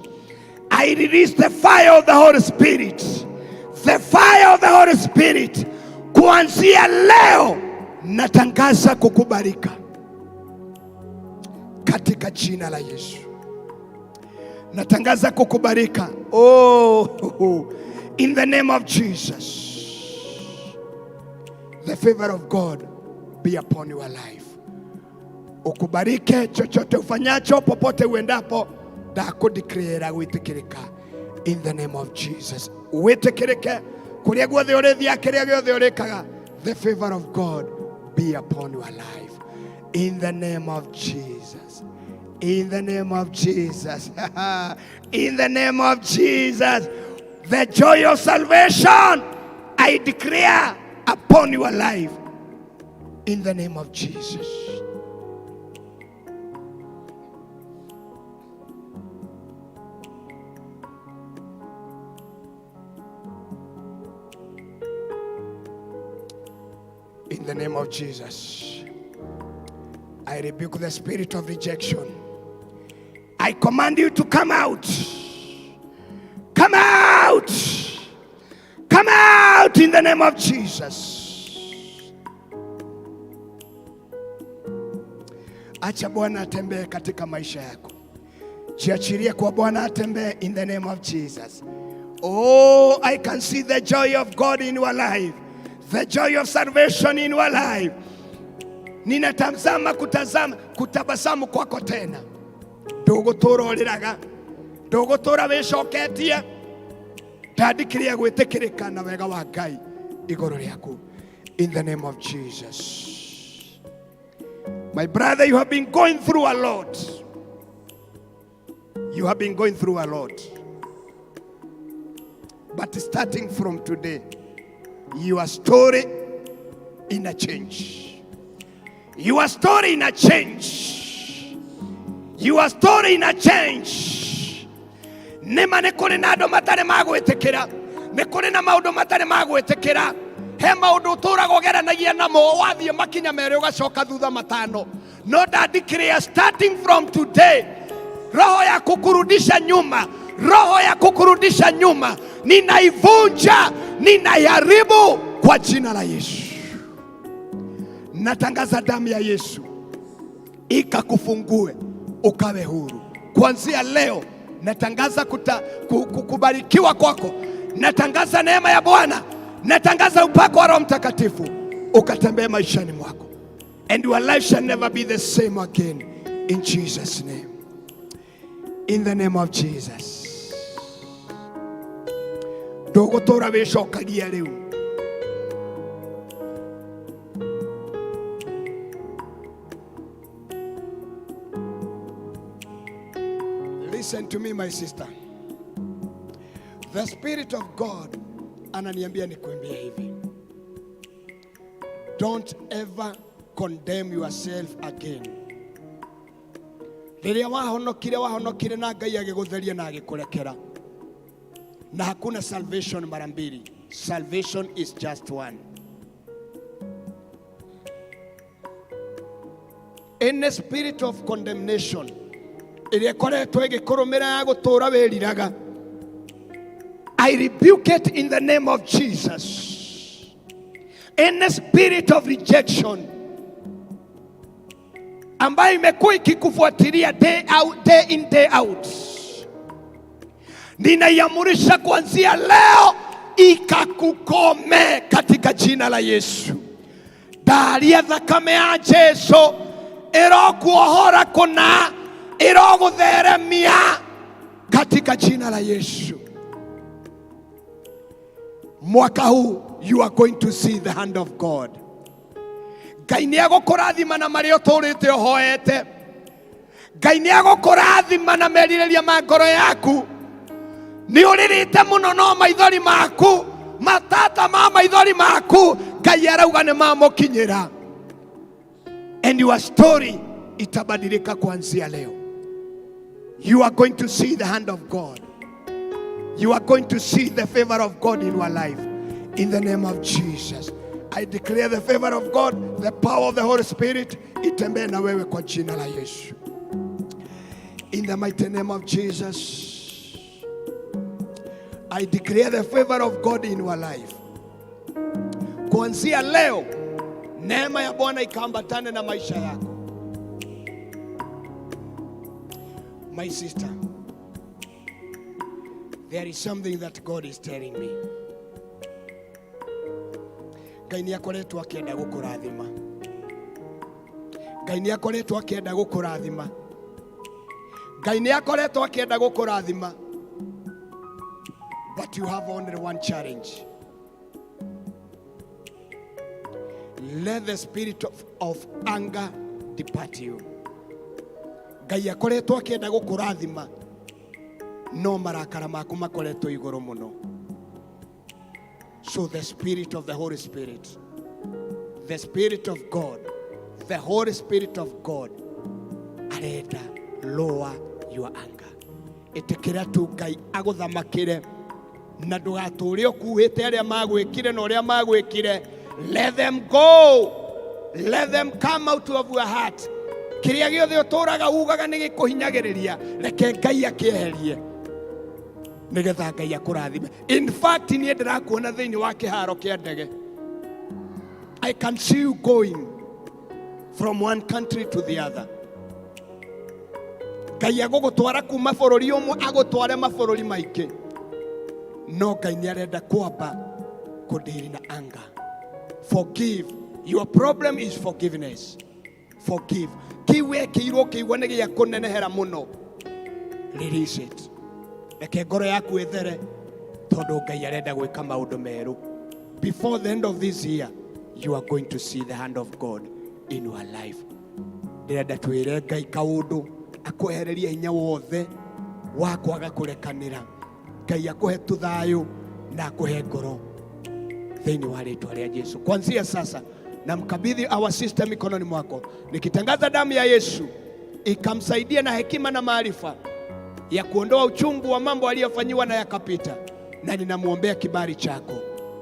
I release the fire of the Holy Spirit. The fire of the Holy Spirit. Kuanzia leo natangaza kukubalika katika jina la Yesu. Natangaza kukubalika. Oh, in the name of Jesus. The favor of God be upon your life. Ukubarike chochote ufanyacho, popote uendapo, ndakũdeclare gwĩtĩkĩrĩka in the name of Jesus. Wĩtĩkĩrĩke kũrĩa guothe ũrĩthiaga, kĩrĩa gĩothe ũrĩkaga. The favor of God be upon your life in the name of Jesus. In the name of Jesus. In the name of Jesus. The joy of salvation I declare upon your life in the name of Jesus. In the name of Jesus, I rebuke the spirit of rejection. I command you to come out. Come out. Come out in the name of Jesus. Acha Bwana atembee katika maisha yako. Jiachilie kwa Bwana atembee in the name of Jesus. Oh, I can see the joy of God in your life. The joy of salvation in your life. Ninatazama kutazama kutabasamu kwako tena. Ndũgũtũra ũrĩraga, ndũgũtũra wĩcoketie. Ndandĩkĩria gwĩtĩkĩrĩka na wega wa Ngai igũrũ rĩaku in the name of Jesus. My brother, you have been going through a lot. You have been going through a lot. But starting from today, your story ina change. Your story ina change. Your story ina change. Nĩma nĩ kũrĩ na andũ matarĩ magwĩtĩkĩra, nĩ kũrĩ na maũndũ matarĩ magwĩtĩkĩra. He maũndũ ũtũraga ũgeranagia namo, wathiĩ makinya merĩ ũgacoka thutha matano. No ndandikĩrĩa, starting from today, roho ya kukurudisha nyuma, roho ya kukurudisha nyuma ninaivunja, ninaiharibu kwa jina la Yesu. Natangaza damu ya Yesu ikakufungue ukawe huru kuanzia leo. Natangaza kubarikiwa kwako, natangaza neema ya Bwana, natangaza upako wa Roho Mtakatifu ukatembee maishani mwako, and your life shall never be the same again in Jesus name, in the name of Jesus. Ndũgũtũra wĩcokagia rĩu. Listen to me, my sister. The Spirit of God ananiambia nikuambie hivi. Don't ever condemn yourself again. Rĩrĩa wahonokire, wahonokire na Ngai agĩgũtheria na agĩkũrekera. Na hakuna salvation mara mbili. Salvation is just one. Any spirit of condemnation ĩrĩa ĩkoretwo ĩgĩkũrũmĩra ya gũtũũra wĩriraga, I rebuke it in the name of Jesus. Any spirit of rejection ambayo imekuwa ikikufuatilia day out, day in, day out, ninaiamurisha kuanzia leo ikakukome katika jina la Yesu. Ndaria thakame ya Jesu irokuohora kuna irogutheremia katika jina la Yesu. Mwaka huu you are going to see the hand of God. Ngai nĩ egũkũrathima na marĩa ũtũrĩte ũhoete. Ngai nĩ egũkũrathima na merirĩria ma ngoro yaku. Nĩ ũrĩrĩte mũno no maithori maku, matata ma maithori maku, Ngai arauga nĩ mamũkinyĩra. And your story itabadilika kuanzia leo. You are going to see the hand of God. You are going to see the favor of God in your life. In the name of Jesus. I declare the favor of God, the power of the Holy Spirit itembee na wewe kwa jina la Yesu. In the mighty name of Jesus. I declare the favor of God in your life. Kuanzia leo, neema ya Bwana ikaambatane na maisha yako. My sister, there is something that God is telling me. Ngai nĩ akoretwo akĩenda gũkũrathima. Ngai nĩ akoretwo akĩenda gũkũrathima. Ngai nĩ akoretwo akĩenda gũkũrathima. But you have only one challenge. Let the spirit of anger depart you. Ngai akoretwo akĩenda gũkũrathima no marakara maku makoretwo igũrũ mũno. So the spirit of the Holy Spirit, the spirit of God, the Holy Spirit of God arenda lower your anger. Ĩtĩkĩra tu Ngai agũthamakĩre na ndũgatũre ũkuĩte arĩa magwĩkire na ũrĩa magwĩkire. Let them go. Let them come out of your heart. Kĩrĩa gĩothe ũtũraga ugaga nĩ gĩkũhinyagĩrĩria, reke Ngai akĩeherie nĩgetha Ngai akũrathime. In fact, niĩ ndĩrakuona thĩinĩ wa kĩharo kĩa ndege. I can see you going from one country to the other. Ngai agũgũtwara kuma bũrũri ũmwe agũtware mabũrũri maingĩ, no Ngai nĩ arenda kwamba kũdeal na anger. Forgive. Your problem is forgiveness. Forgive. Kĩu wekĩirwo ũkĩigua nĩ gĩa kũnenehera mũno, release it. Reke ngoro yaku ĩthere tondũ Ngai arenda gwĩka maũndũ merũ. Before the end of this year, you are going to see the hand of God in your life. Ndĩrenda twĩre Ngai kaũndũ akwehererie hinya wothe wa kwaga kũrekanĩra. Ngai akũhe tu thayũ na akũhe ngoro thĩinĩ wa rĩtwa rĩa Jesu. Kuanzia sasa Na mkabidhi our sister mikononi mwako, nikitangaza damu ya Yesu ikamsaidia na hekima na maarifa ya kuondoa uchungu wa mambo aliyofanyiwa na yakapita, na ninamwombea kibali chako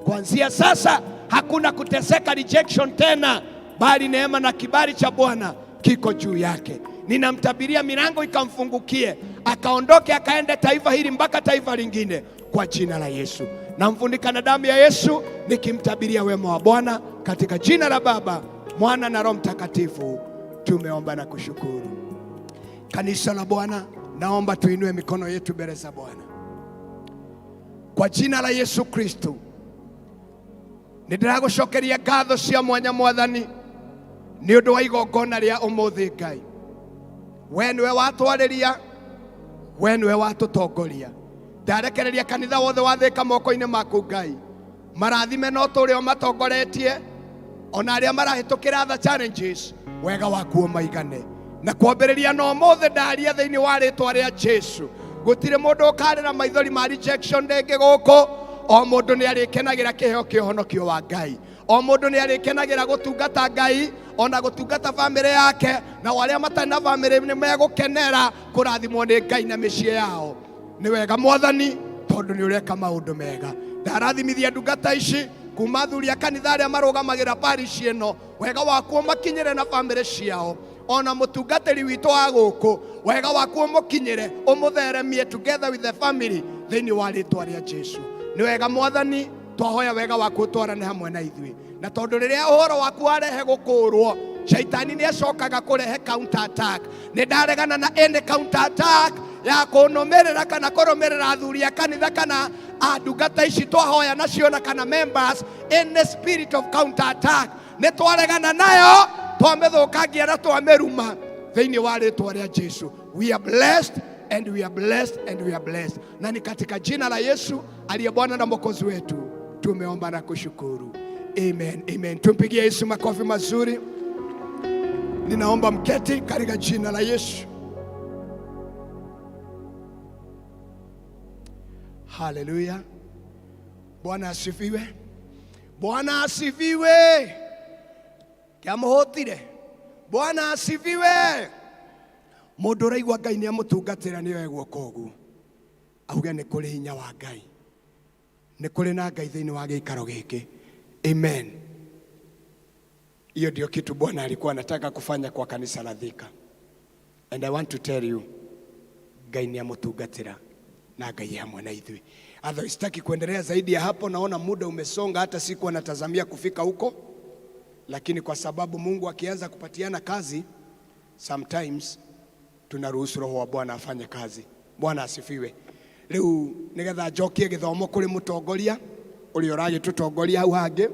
kuanzia sasa. Hakuna kuteseka rejection tena, bali neema na kibali cha Bwana kiko juu yake. Ninamtabiria milango ikamfungukie, akaondoke akaende taifa hili mpaka taifa lingine, kwa jina la Yesu. Namfunika na damu ya Yesu, nikimtabiria wema wa Bwana katika jina la Baba, Mwana na Roho Mtakatifu. Tumeomba na kushukuru. Kanisa la Bwana, naomba tuinue mikono yetu mbele za Bwana kwa jina la Yesu Kristo. Nĩndĩragũcokeria ngatho cia mwanya Mwathani nĩ ũndũ wa igongona rĩa ũmũthĩ. Ngai, we nĩwe watwarĩria, we nĩwe watũtongoria. Ndarekereria kanitha wothe wathĩka moko-inĩ maku. Ngai, marathime no tũrĩa ũmatongoretie, ona arĩa marahĩtũkĩra other challenges, wega waku ũmaigane. Na kwambĩrĩria na ũmũthĩ, ndaria thĩinĩ wa rĩtwa rĩa Jesu, gũtirĩ mũndũ ũkarĩra maithori ma rejection rĩngĩ gũkũ. O mũndũ nĩ arĩkenagĩra kĩheo kĩa ũhonokio wa Ngai. O mũndũ nĩ arĩkenagĩra gũtungata Ngai ona gũtungata bamĩrĩ yake, na arĩa matarĩ na bamĩrĩ nĩ megũkenera kũrathimwo nĩ Ngai na mĩciĩ yao. Nĩ wega Mwathani, tondũ nĩ ũreka maũndũ mega. Ndarathimithia ndungata ici kuma athuri a kanitha arĩa marũgamagĩra parish ĩno, wega waku ũmakinyĩre na bamĩrĩ ciao, ona mũtungatĩri witũ wa gũkũ, wega waku ũmũkinyĩre, ũmũtheremie together with the family thĩinĩ wa rĩtwa rĩa Jesu. Nĩ wega Mwathani, twahoya wega waku ũtwarane hamwe na ithuĩ, na tondũ rĩrĩa ũhoro waku warehe gũkũrwo, shaitani nĩ acokaga kũrehe counter attack. Nĩ ndaregana na any counter attack ya kũnũmĩrĩra kana kũrũmĩrĩra athuri a kanitha kana a ndungata ici twahoya nacio na kana members. Any spirit of counter attack nĩ twaregana nayo, twamĩthũkangia na twamĩruma thĩinĩ wa rĩtwa rĩa Jesu. We are blessed and we are blessed and we are blessed, na ni katika jina la Yesu aliye Bwana na Mwokozi wetu tumeomba na kushukuru. Amen, amen. Tumpigie Yesu makofi mazuri. Ninaomba mketi katika jina la Yesu. Haleluya! Bwana asifiwe! Bwana asifiwe! Kĩamũhũtire. Bwana asifiwe! Mũndũ ũraigua Ngai nĩ amũtungatĩra nĩ oe guoko ũguo auge nĩ kũrĩ hinya wa Ngai, nĩ kũrĩ na Ngai thĩinĩ wa gĩikaro gĩkĩ. Amen. Hiyo ndio kitu Bwana alikuwa anataka kufanya kwa kanisa la Thika, and I want to tell you, Ngai nĩ amũtungatĩra na Ngai hamwe na ithuĩ. Otherwise sitaki kuendelea zaidi ya hapo, naona muda umesonga, hata sikuwa natazamia kufika huko, lakini kwa sababu Mungu akianza kupatiana kazi, sometimes tunaruhusu Roho wa Bwana afanye kazi. Bwana asifiwe. Rĩu nĩgetha njokie gĩthomo kũrĩ mũtongoria ũrĩa ũragĩtũtongoria hau hangĩ,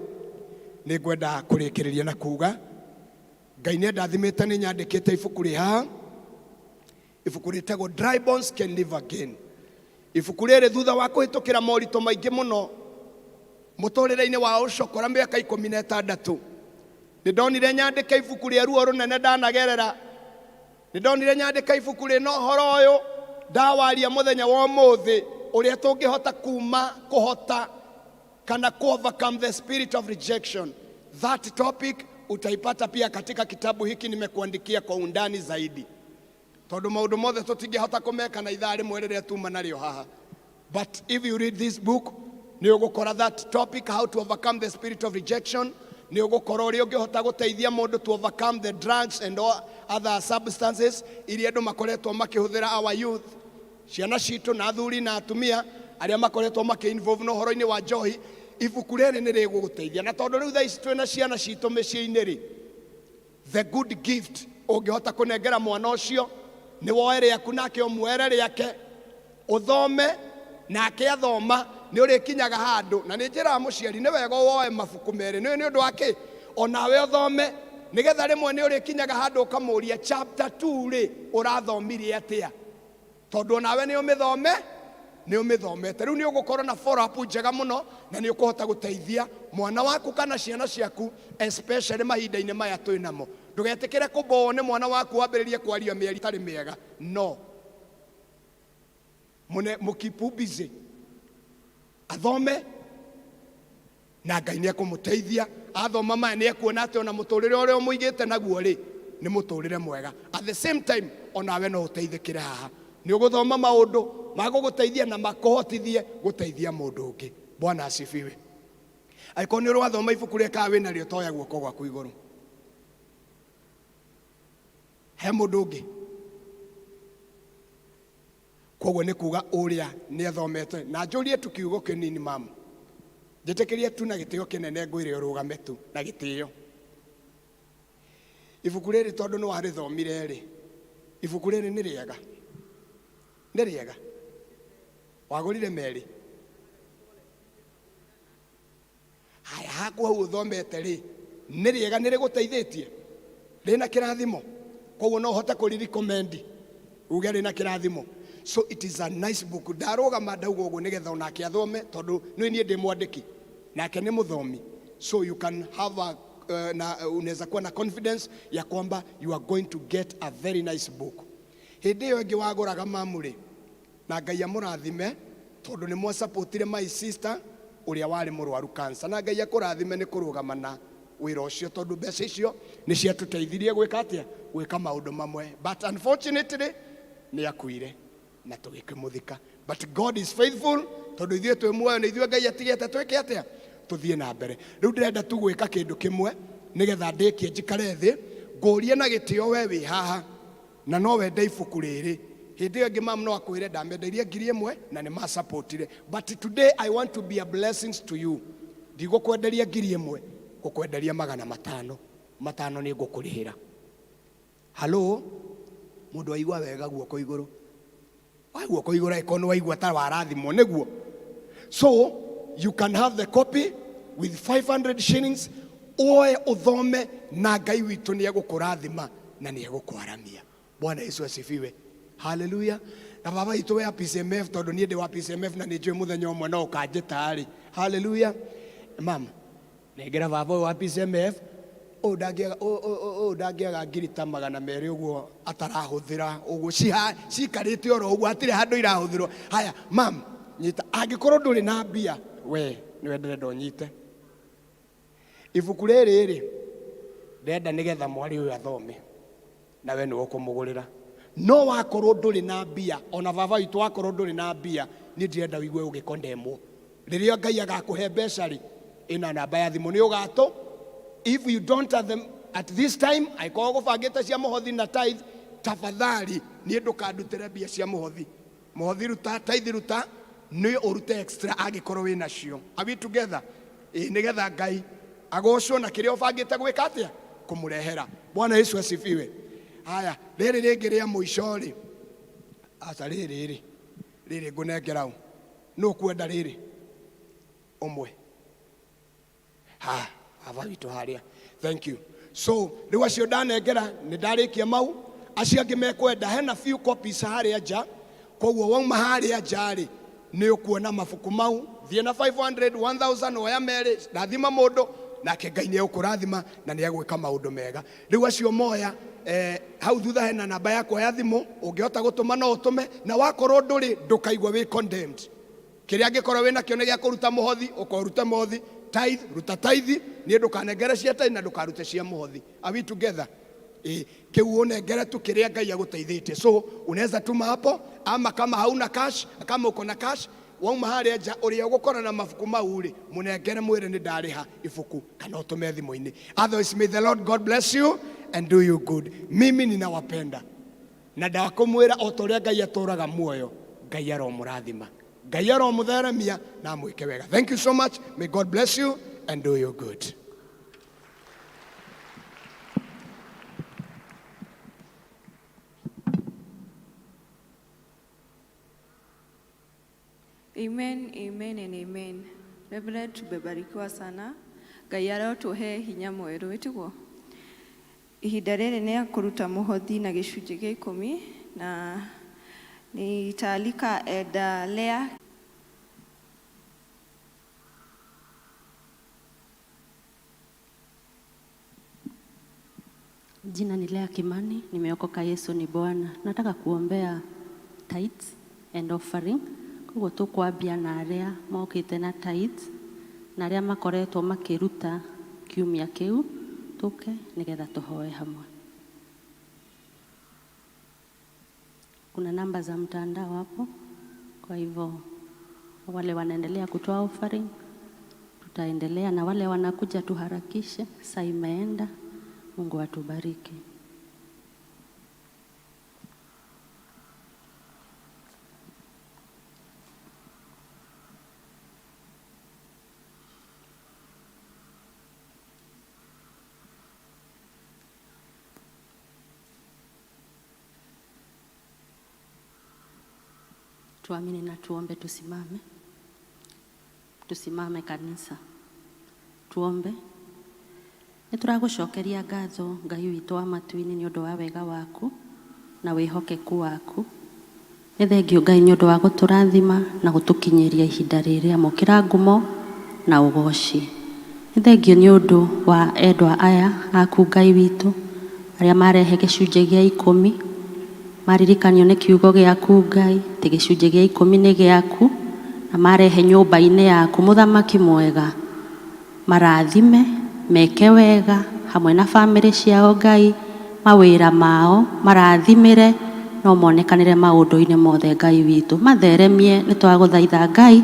nĩ ngwenda kũrĩkĩrĩria na kuga Ngai nĩ andathimĩte, nĩ nyandĩkĩte ibuku rĩ haha, ibuku rĩtagwo Dry Bones Can Live Again. Ibuku rĩrĩ, thutha wa kũhĩtũkĩra moritũ maingĩ mũno mũtũrĩre-inĩ wa ũcokora mĩaka 16, nĩ ndonire nyandĩke ibuku rĩa ruo rũnene ndanagerera. Nĩ ndonire nyandĩka ibuku rĩna ũhoro ũyũ ndawaria mũthenya wa ũmũthĩ, ũrĩa tũngĩhota kuma kũhota kana ku overcome the spirit of rejection. That topic utaipata pia katika kitabu hiki nimekuandikia kwa undani zaidi, tondũ maũndũ mothe tũtingĩhota kũmeka na ithaa rĩmwe rĩrĩa tuma narĩo haha. But if you read this book, nĩ ũgũkora that topic, how to overcome the spirit of rejection. Nĩ ũgũkora ũrĩa ũngĩhota gũteithia mũndũ to overcome the drugs and all other substances iria andũ makoretwo makĩhũthĩra, our youth, ciana citũ na athuri na atumia arĩa makoretwo makĩ-involve na ũhoro-inĩ wa njohi. Ibuku rĩrĩ nĩ rĩgũgũteithia, na tondũ rĩu thaa ici twĩna ciana citũ mĩciĩ-inĩ rĩ, the good gift ũngĩhota kũnengera mwana ũcio nĩ woe rĩaku nake ũmuoere rĩake, ũthome nake. Athoma nĩ ũrĩkinyaga handũ, na nĩ njĩraga mũciari nĩ wega woe mabuku merĩ nĩ ũndũ wa kĩ onawe ũthome, nĩgetha rĩmwe nĩ ũrĩkinyaga handũ ũkamũria, chapter 2 rĩ, ũrathomire atĩa? Tondũ onawe nĩ ũmĩthome, nĩ ũmĩthomete rĩu, nĩ ũgũkorwo na follow up njega mũno, na nĩ ũkũhota gũteithia mwana waku kana ciana ciaku, especially mahinda-inĩ maya twĩ namo. Ndũgetĩkĩre kũmbowo nĩ mwana waku wambĩrĩrie kwaria mĩario ĩtarĩ mĩega. No mũne mũkeep busy athome, na Ngai nĩ ekũmũteithia. Athoma maya nĩ ekuona atĩ ona mũtũrĩre ũrĩa ũmũigĩte naguo rĩ, nĩ mũtũrĩre mwega. At the same time, onawe no ũteithĩkĩre haha. Nĩ ũgũthoma maũndũ magũgũteithia na makũhotithie gũteithia mũndũ ũngĩ. Bwana asifiwe. Angĩkorwo nĩ ũrathoma ibuku rĩa kana wĩnarĩo, toya guoko gwaku igũrũ. He mũndũ ũngĩ? Koguo nĩ kuga ũrĩa nĩ athomete. Na njũrie tu kiugo kĩnini, mamu, njĩtĩkĩrie tu na gĩtĩo kĩnene ngwĩre ũrũgame tu na gĩtĩo. Ibuku rĩrĩ, tondũ nĩ warĩthomire rĩ, ibuku rĩrĩ nĩ rĩega, nĩ rĩega. Wagũrire merĩ haya haku hau ũthomete rĩ, nĩ rĩega, nĩ rĩgũteithĩtie, rĩna kĩrathimo. Koguo no ũhote kũri-recommend uge rĩna kĩrathimo. So it is a nice book. Ndarũgama ndauga ũguo nĩgetha onake athome, tondũ nĩ niĩ ndĩ mwandĩki nake nĩ mũthomi. So you can have a na unaweza kuwa na confidence ya kwamba you are going to get a very nice book. Hĩndĩ ĩyo ĩngĩ wagũraga, mamu rĩ, na Ngai amũrathime tondũ nĩ mwasupportire my sister ũrĩa warĩ mũrwaru cancer, na Ngai akũrathime nĩ kũrũgama na wĩra ũcio, tondũ mbeca icio nĩ ciatũteithirie gwĩka atĩa? Gwĩka maũndũ mamwe. But unfortunately nĩ akuire na tũgĩkĩmũthika, but God is faithful, tondũ ithuĩ twĩ muoyo na ithuĩ Ngai atigĩte twĩke atĩa? Tũthiĩ na mbere. Rĩu ndĩrenda tu gwĩka kĩndũ kĩmwe nĩgetha ndĩkie njikare thĩ, ngũrie na gĩtĩo, we wĩ haha na no wende ibuku rĩrĩ. Hĩndĩ ĩyo ĩngĩ, mam, no akwĩre ndamendeirie 1000 na nĩ masupportire, but today I want to be a blessing to you. Ndigũkwenderia 1000, ngũkwenderia 500. 500 nĩ ngũkũrĩhĩra. Halo, mũndũ waigua wega, guoko igũrũ. Wa guoko igũrũ angĩkorwo nĩ waigua ta warathimwo nĩguo. So you can have the copy with 500 shillings, oe ũthome, na Ngai witũ nĩ egũkũrathima na nĩ egũkwaramia. Bwana Yesu asifiwe. Haleluya. Na baba witũ wa PCMF, tondũ niĩ ndĩ wa PCMF na nĩ njũĩ mũthenya ũmwe no ũkanjĩta rĩ. Haleluya. Mama, nengera baba ũyũ wa PCMF ũyũ, ndangĩaga ũyũ ndangĩaga ngiri ta 200 ũguo atarahũthĩra ũguo, cikarĩte oro ũguo, hatirĩ handũ irahũthĩrwo. Haya, mam, nyita. Angĩkorwo ndũrĩ na mbia, we nĩwe ndĩrenda ũnyite ibuku rĩrĩ rĩ, ndĩrenda nĩgetha mwarĩ ũyũ athome, na we nĩwe ũkũmũgũrĩra. No wakorwo ndũrĩ na mbia, ona baba witũ, wakorwo ndũrĩ na mbia, niĩ ndirenda ũigue ũgĩkondemwo. Rĩrĩa Ngai agakũhe mbeca rĩ, ĩna namba ya thimũ nĩ ũgatũ. If you don't have them at this time, angĩkorwo gũbangĩte cia mũhothi na tithe, tafadhali niĩ ndũkandutĩre mbia cia mũhothi. Mũhothi ruta, tithe ruta, nĩ ũrute extra angĩkorwo wĩ nacio. Are we together? Ĩĩ, nĩgetha Ngai agocwo na kĩrĩa ũbangĩte gwĩka atĩa? Kũmũrehera. Bwana Yesu asifiwe. Haya, rĩrĩ rĩngĩ rĩa mũico rĩ, aca, rĩrĩ rĩ, rĩrĩ ngũnengera ũ? Nũ ũkwenda rĩrĩ ũmwe? Ha, baba witũ harĩa, thank you. So rĩu acio ndanengera, nĩ ndarĩkia mau. Acio angĩ mekwenda, hena few copies harĩa nja. Koguo wauma harĩa nja rĩ, nĩ ũkuona mabuku mau. Thiĩ na 500, 1000, oya merĩ, rathima mũndũ nake, Ngai nĩ egũkũrathima na nĩ egwĩka maũndũ mega. Rĩu acio moya, hau thutha hena namba yakwa ya thimũ, ũngĩhota gũtũma no ũtũme. Na wakorwo ndũrĩ, ndũkaigua wĩ condemned. Kĩrĩa angĩkorwo wĩna kĩo nĩ gĩa kũruta mũhothi, ũkorute mũhothi. Tithe, ruta tithe. Niĩ ndũkanengere cia tithe na ndũkarute cia mũhothi. Are we together? Ĩ, kĩu ũnengere tu kĩrĩa Ngai agũteithĩtie. So unaweza tuma hapo, ama kama hauna cash, kama uko na cash, wauma harĩa nja, ũrĩa ũgũkora na mabuku mau rĩ, mũnengere, mwĩre nĩ ndarĩha ibuku, kana ũtũme thimũ-inĩ. Otherwise, may the Lord God bless you and do you good. Mimi ninawapenda na ndakũmwĩra o ta ũrĩa Ngai atũraga muoyo, Ngai aromũrathima, Ngai aromũtheremia na amwĩke wega. Thank you so much. May God bless you and do you good. Amen, amen and amen. Reverend, tumebarikiwa sana. Ngai arotũhe hinya mwerũ, ĩtiguo? Ihinda rĩrĩ nĩ ya kũruta mũhothi na gĩcunjĩ gĩa 10, na nitaalika Elder Lea. Jina ni Lea Kimani, nimeokoka, Yesu ni Bwana. Nataka kuombea tithes and offering. Koguo tũkwambia na arĩa mokĩte na tithes na arĩa makoretwo makĩruta. Kiumia kĩu tũke nĩgetha tũhoe hamwe. Kuna namba za mtandao hapo, kwa hivyo wale wanaendelea kutoa offering tutaendelea, na wale wanakuja tuharakishe, saa imeenda. Mungu atubariki. Tuamini na tuombe, tusimame. Tusimame kanisa, tuombe. Nĩ tũragũcokeria ngatho Ngai witũ wa matu-inĩ nĩ ũndũ wa wega waku na wĩhokeku waku. Nĩ thengio Ngai nĩ ũndũ wa gũtũrathima na gũtũkinyĩria ihinda rĩrĩ, amũkĩra ngumo na ũgoci. Nĩ thengio nĩ ũndũ wa endwa aya aku Ngai witũ arĩa marehe gĩcunjĩ gĩa 10, maririkanio nĩ kiugo gĩaku Ngai atĩ gĩcunjĩ gĩa 10 nĩ gĩaku, na marehe nyũmba-inĩ yaku mũthamaki mwega, marathime meke wega hamwe na bamĩrĩ ciao Ngai, mawĩra mao marathimĩre no monekanĩre maũndũ-inĩ mothe Ngai witũ, matheremie nĩ twagũthaitha Ngai,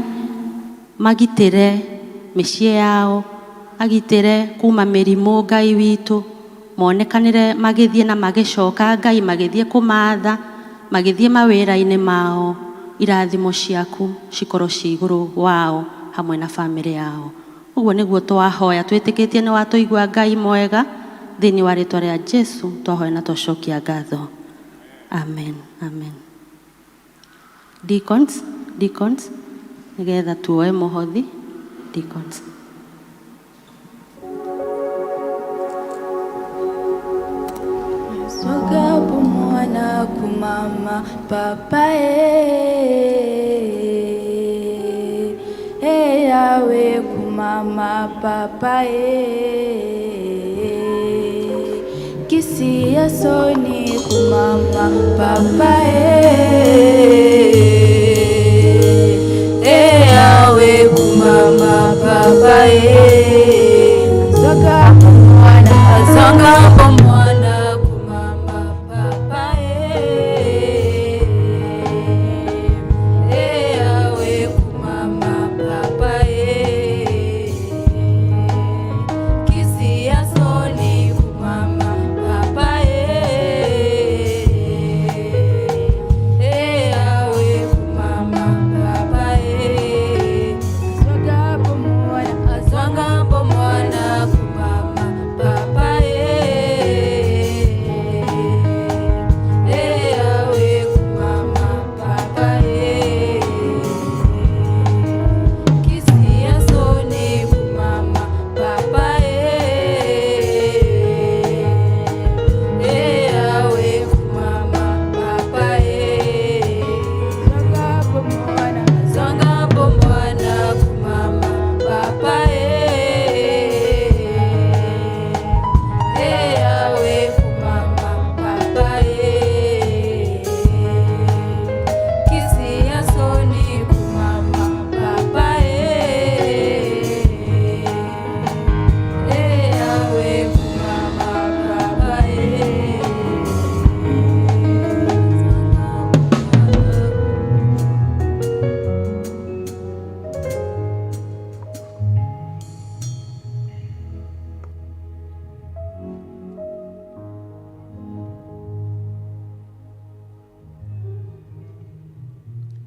magitĩre mĩciĩ yao, agitĩre kuma mĩrimũ Ngai witũ, monekanĩre magĩthiĩ na magĩcoka Ngai, magĩthiĩ kũmatha, magĩthiĩ mawĩra-inĩ mao, irathimo ciaku cikorwo ci igũrũ wao hamwe na bamĩrĩ yao. Ũguo nĩguo twahoya twĩtĩkĩtie nĩ watũigua Ngai mwega, thĩinĩ wa rĩtwa rĩa Jesu twahoya na twacokia ngatho. Amen, amen. Deacons, deacons, nĩgetha tuoe mũhothi. Deacons. Sogapo mwana kumama papa e yawe kumama papa e kisi ya soni kumama papa e yawe kumama papa e sogapo mwana sogapo mwana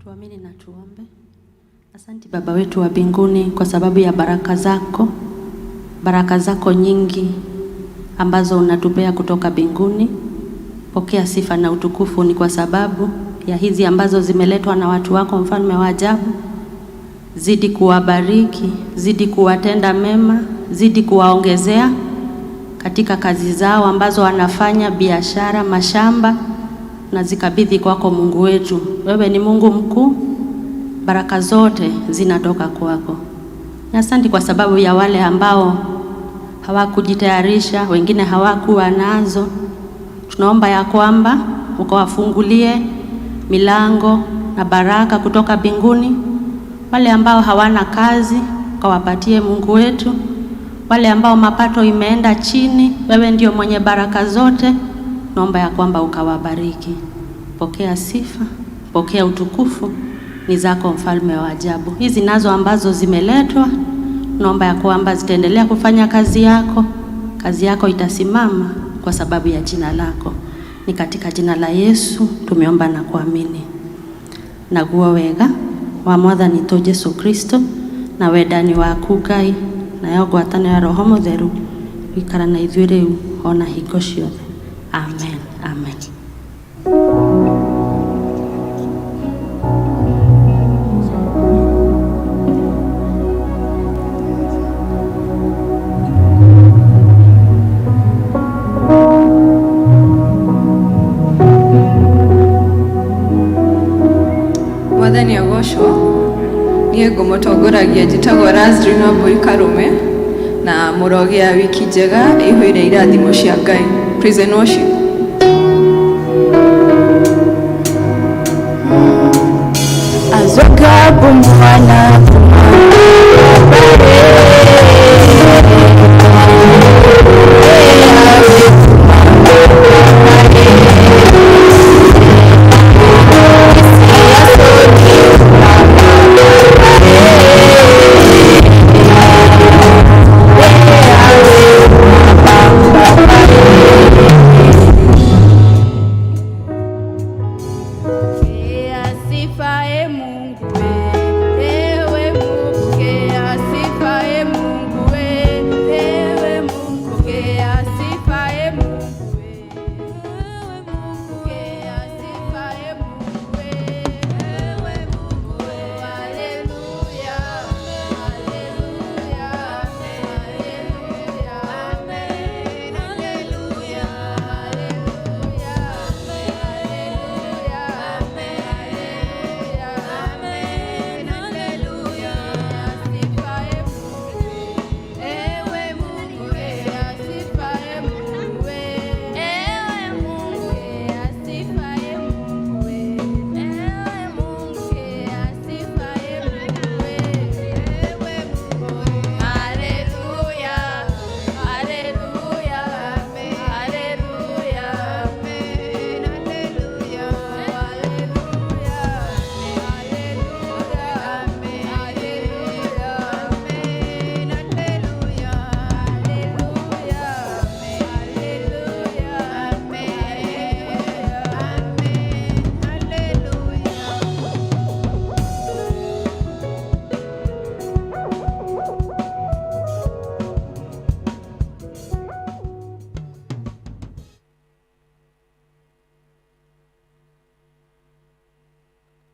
Tuamini na tuombe. Asante Baba wetu wa mbinguni kwa sababu ya baraka zako nyingi ambazo unatupea kutoka mbinguni. Pokea sifa na utukufu ni kwa sababu ya hizi ambazo zimeletwa na watu wako, mfalme wa ajabu. Zidi kuwabariki, zidi kuwatenda mema, zidi kuwaongezea katika kazi zao ambazo wanafanya, biashara, mashamba, na zikabidhi kwako Mungu wetu. Wewe ni Mungu mkuu, baraka zote zinatoka kwako. Na asante kwa sababu ya wale ambao hawakujitayarisha, wengine hawakuwa nazo. Tunaomba ya kwamba ukawafungulie milango na baraka kutoka mbinguni. Wale ambao hawana kazi ukawapatie Mungu wetu. Wale ambao mapato imeenda chini, wewe ndio mwenye baraka zote, naomba ya kwamba ukawabariki. Pokea sifa, pokea utukufu, ni zako mfalme wa ajabu. Hizi nazo ambazo zimeletwa, naomba ya kwamba zitaendelea kufanya kazi yako, kazi yako itasimama kwa sababu ya jina lako. Ni katika jina la Yesu tumeomba na kuamini. Naguo wega wa mwathani tu Jesu Kristo na wendani waku Ngai nayo ngwatanĩro ya Roho Mũtheru gũikara na ithuĩ rĩu ona hingo ciothe. Amen. Amen. Mwathani agocwo niĩ ngũmũtongoragia njĩtagwo Lazarine Wambui Karume na mũrogĩa wiki njega ĩihũire irathimo cia Ngai. Praise and worship. Azoka bumwana.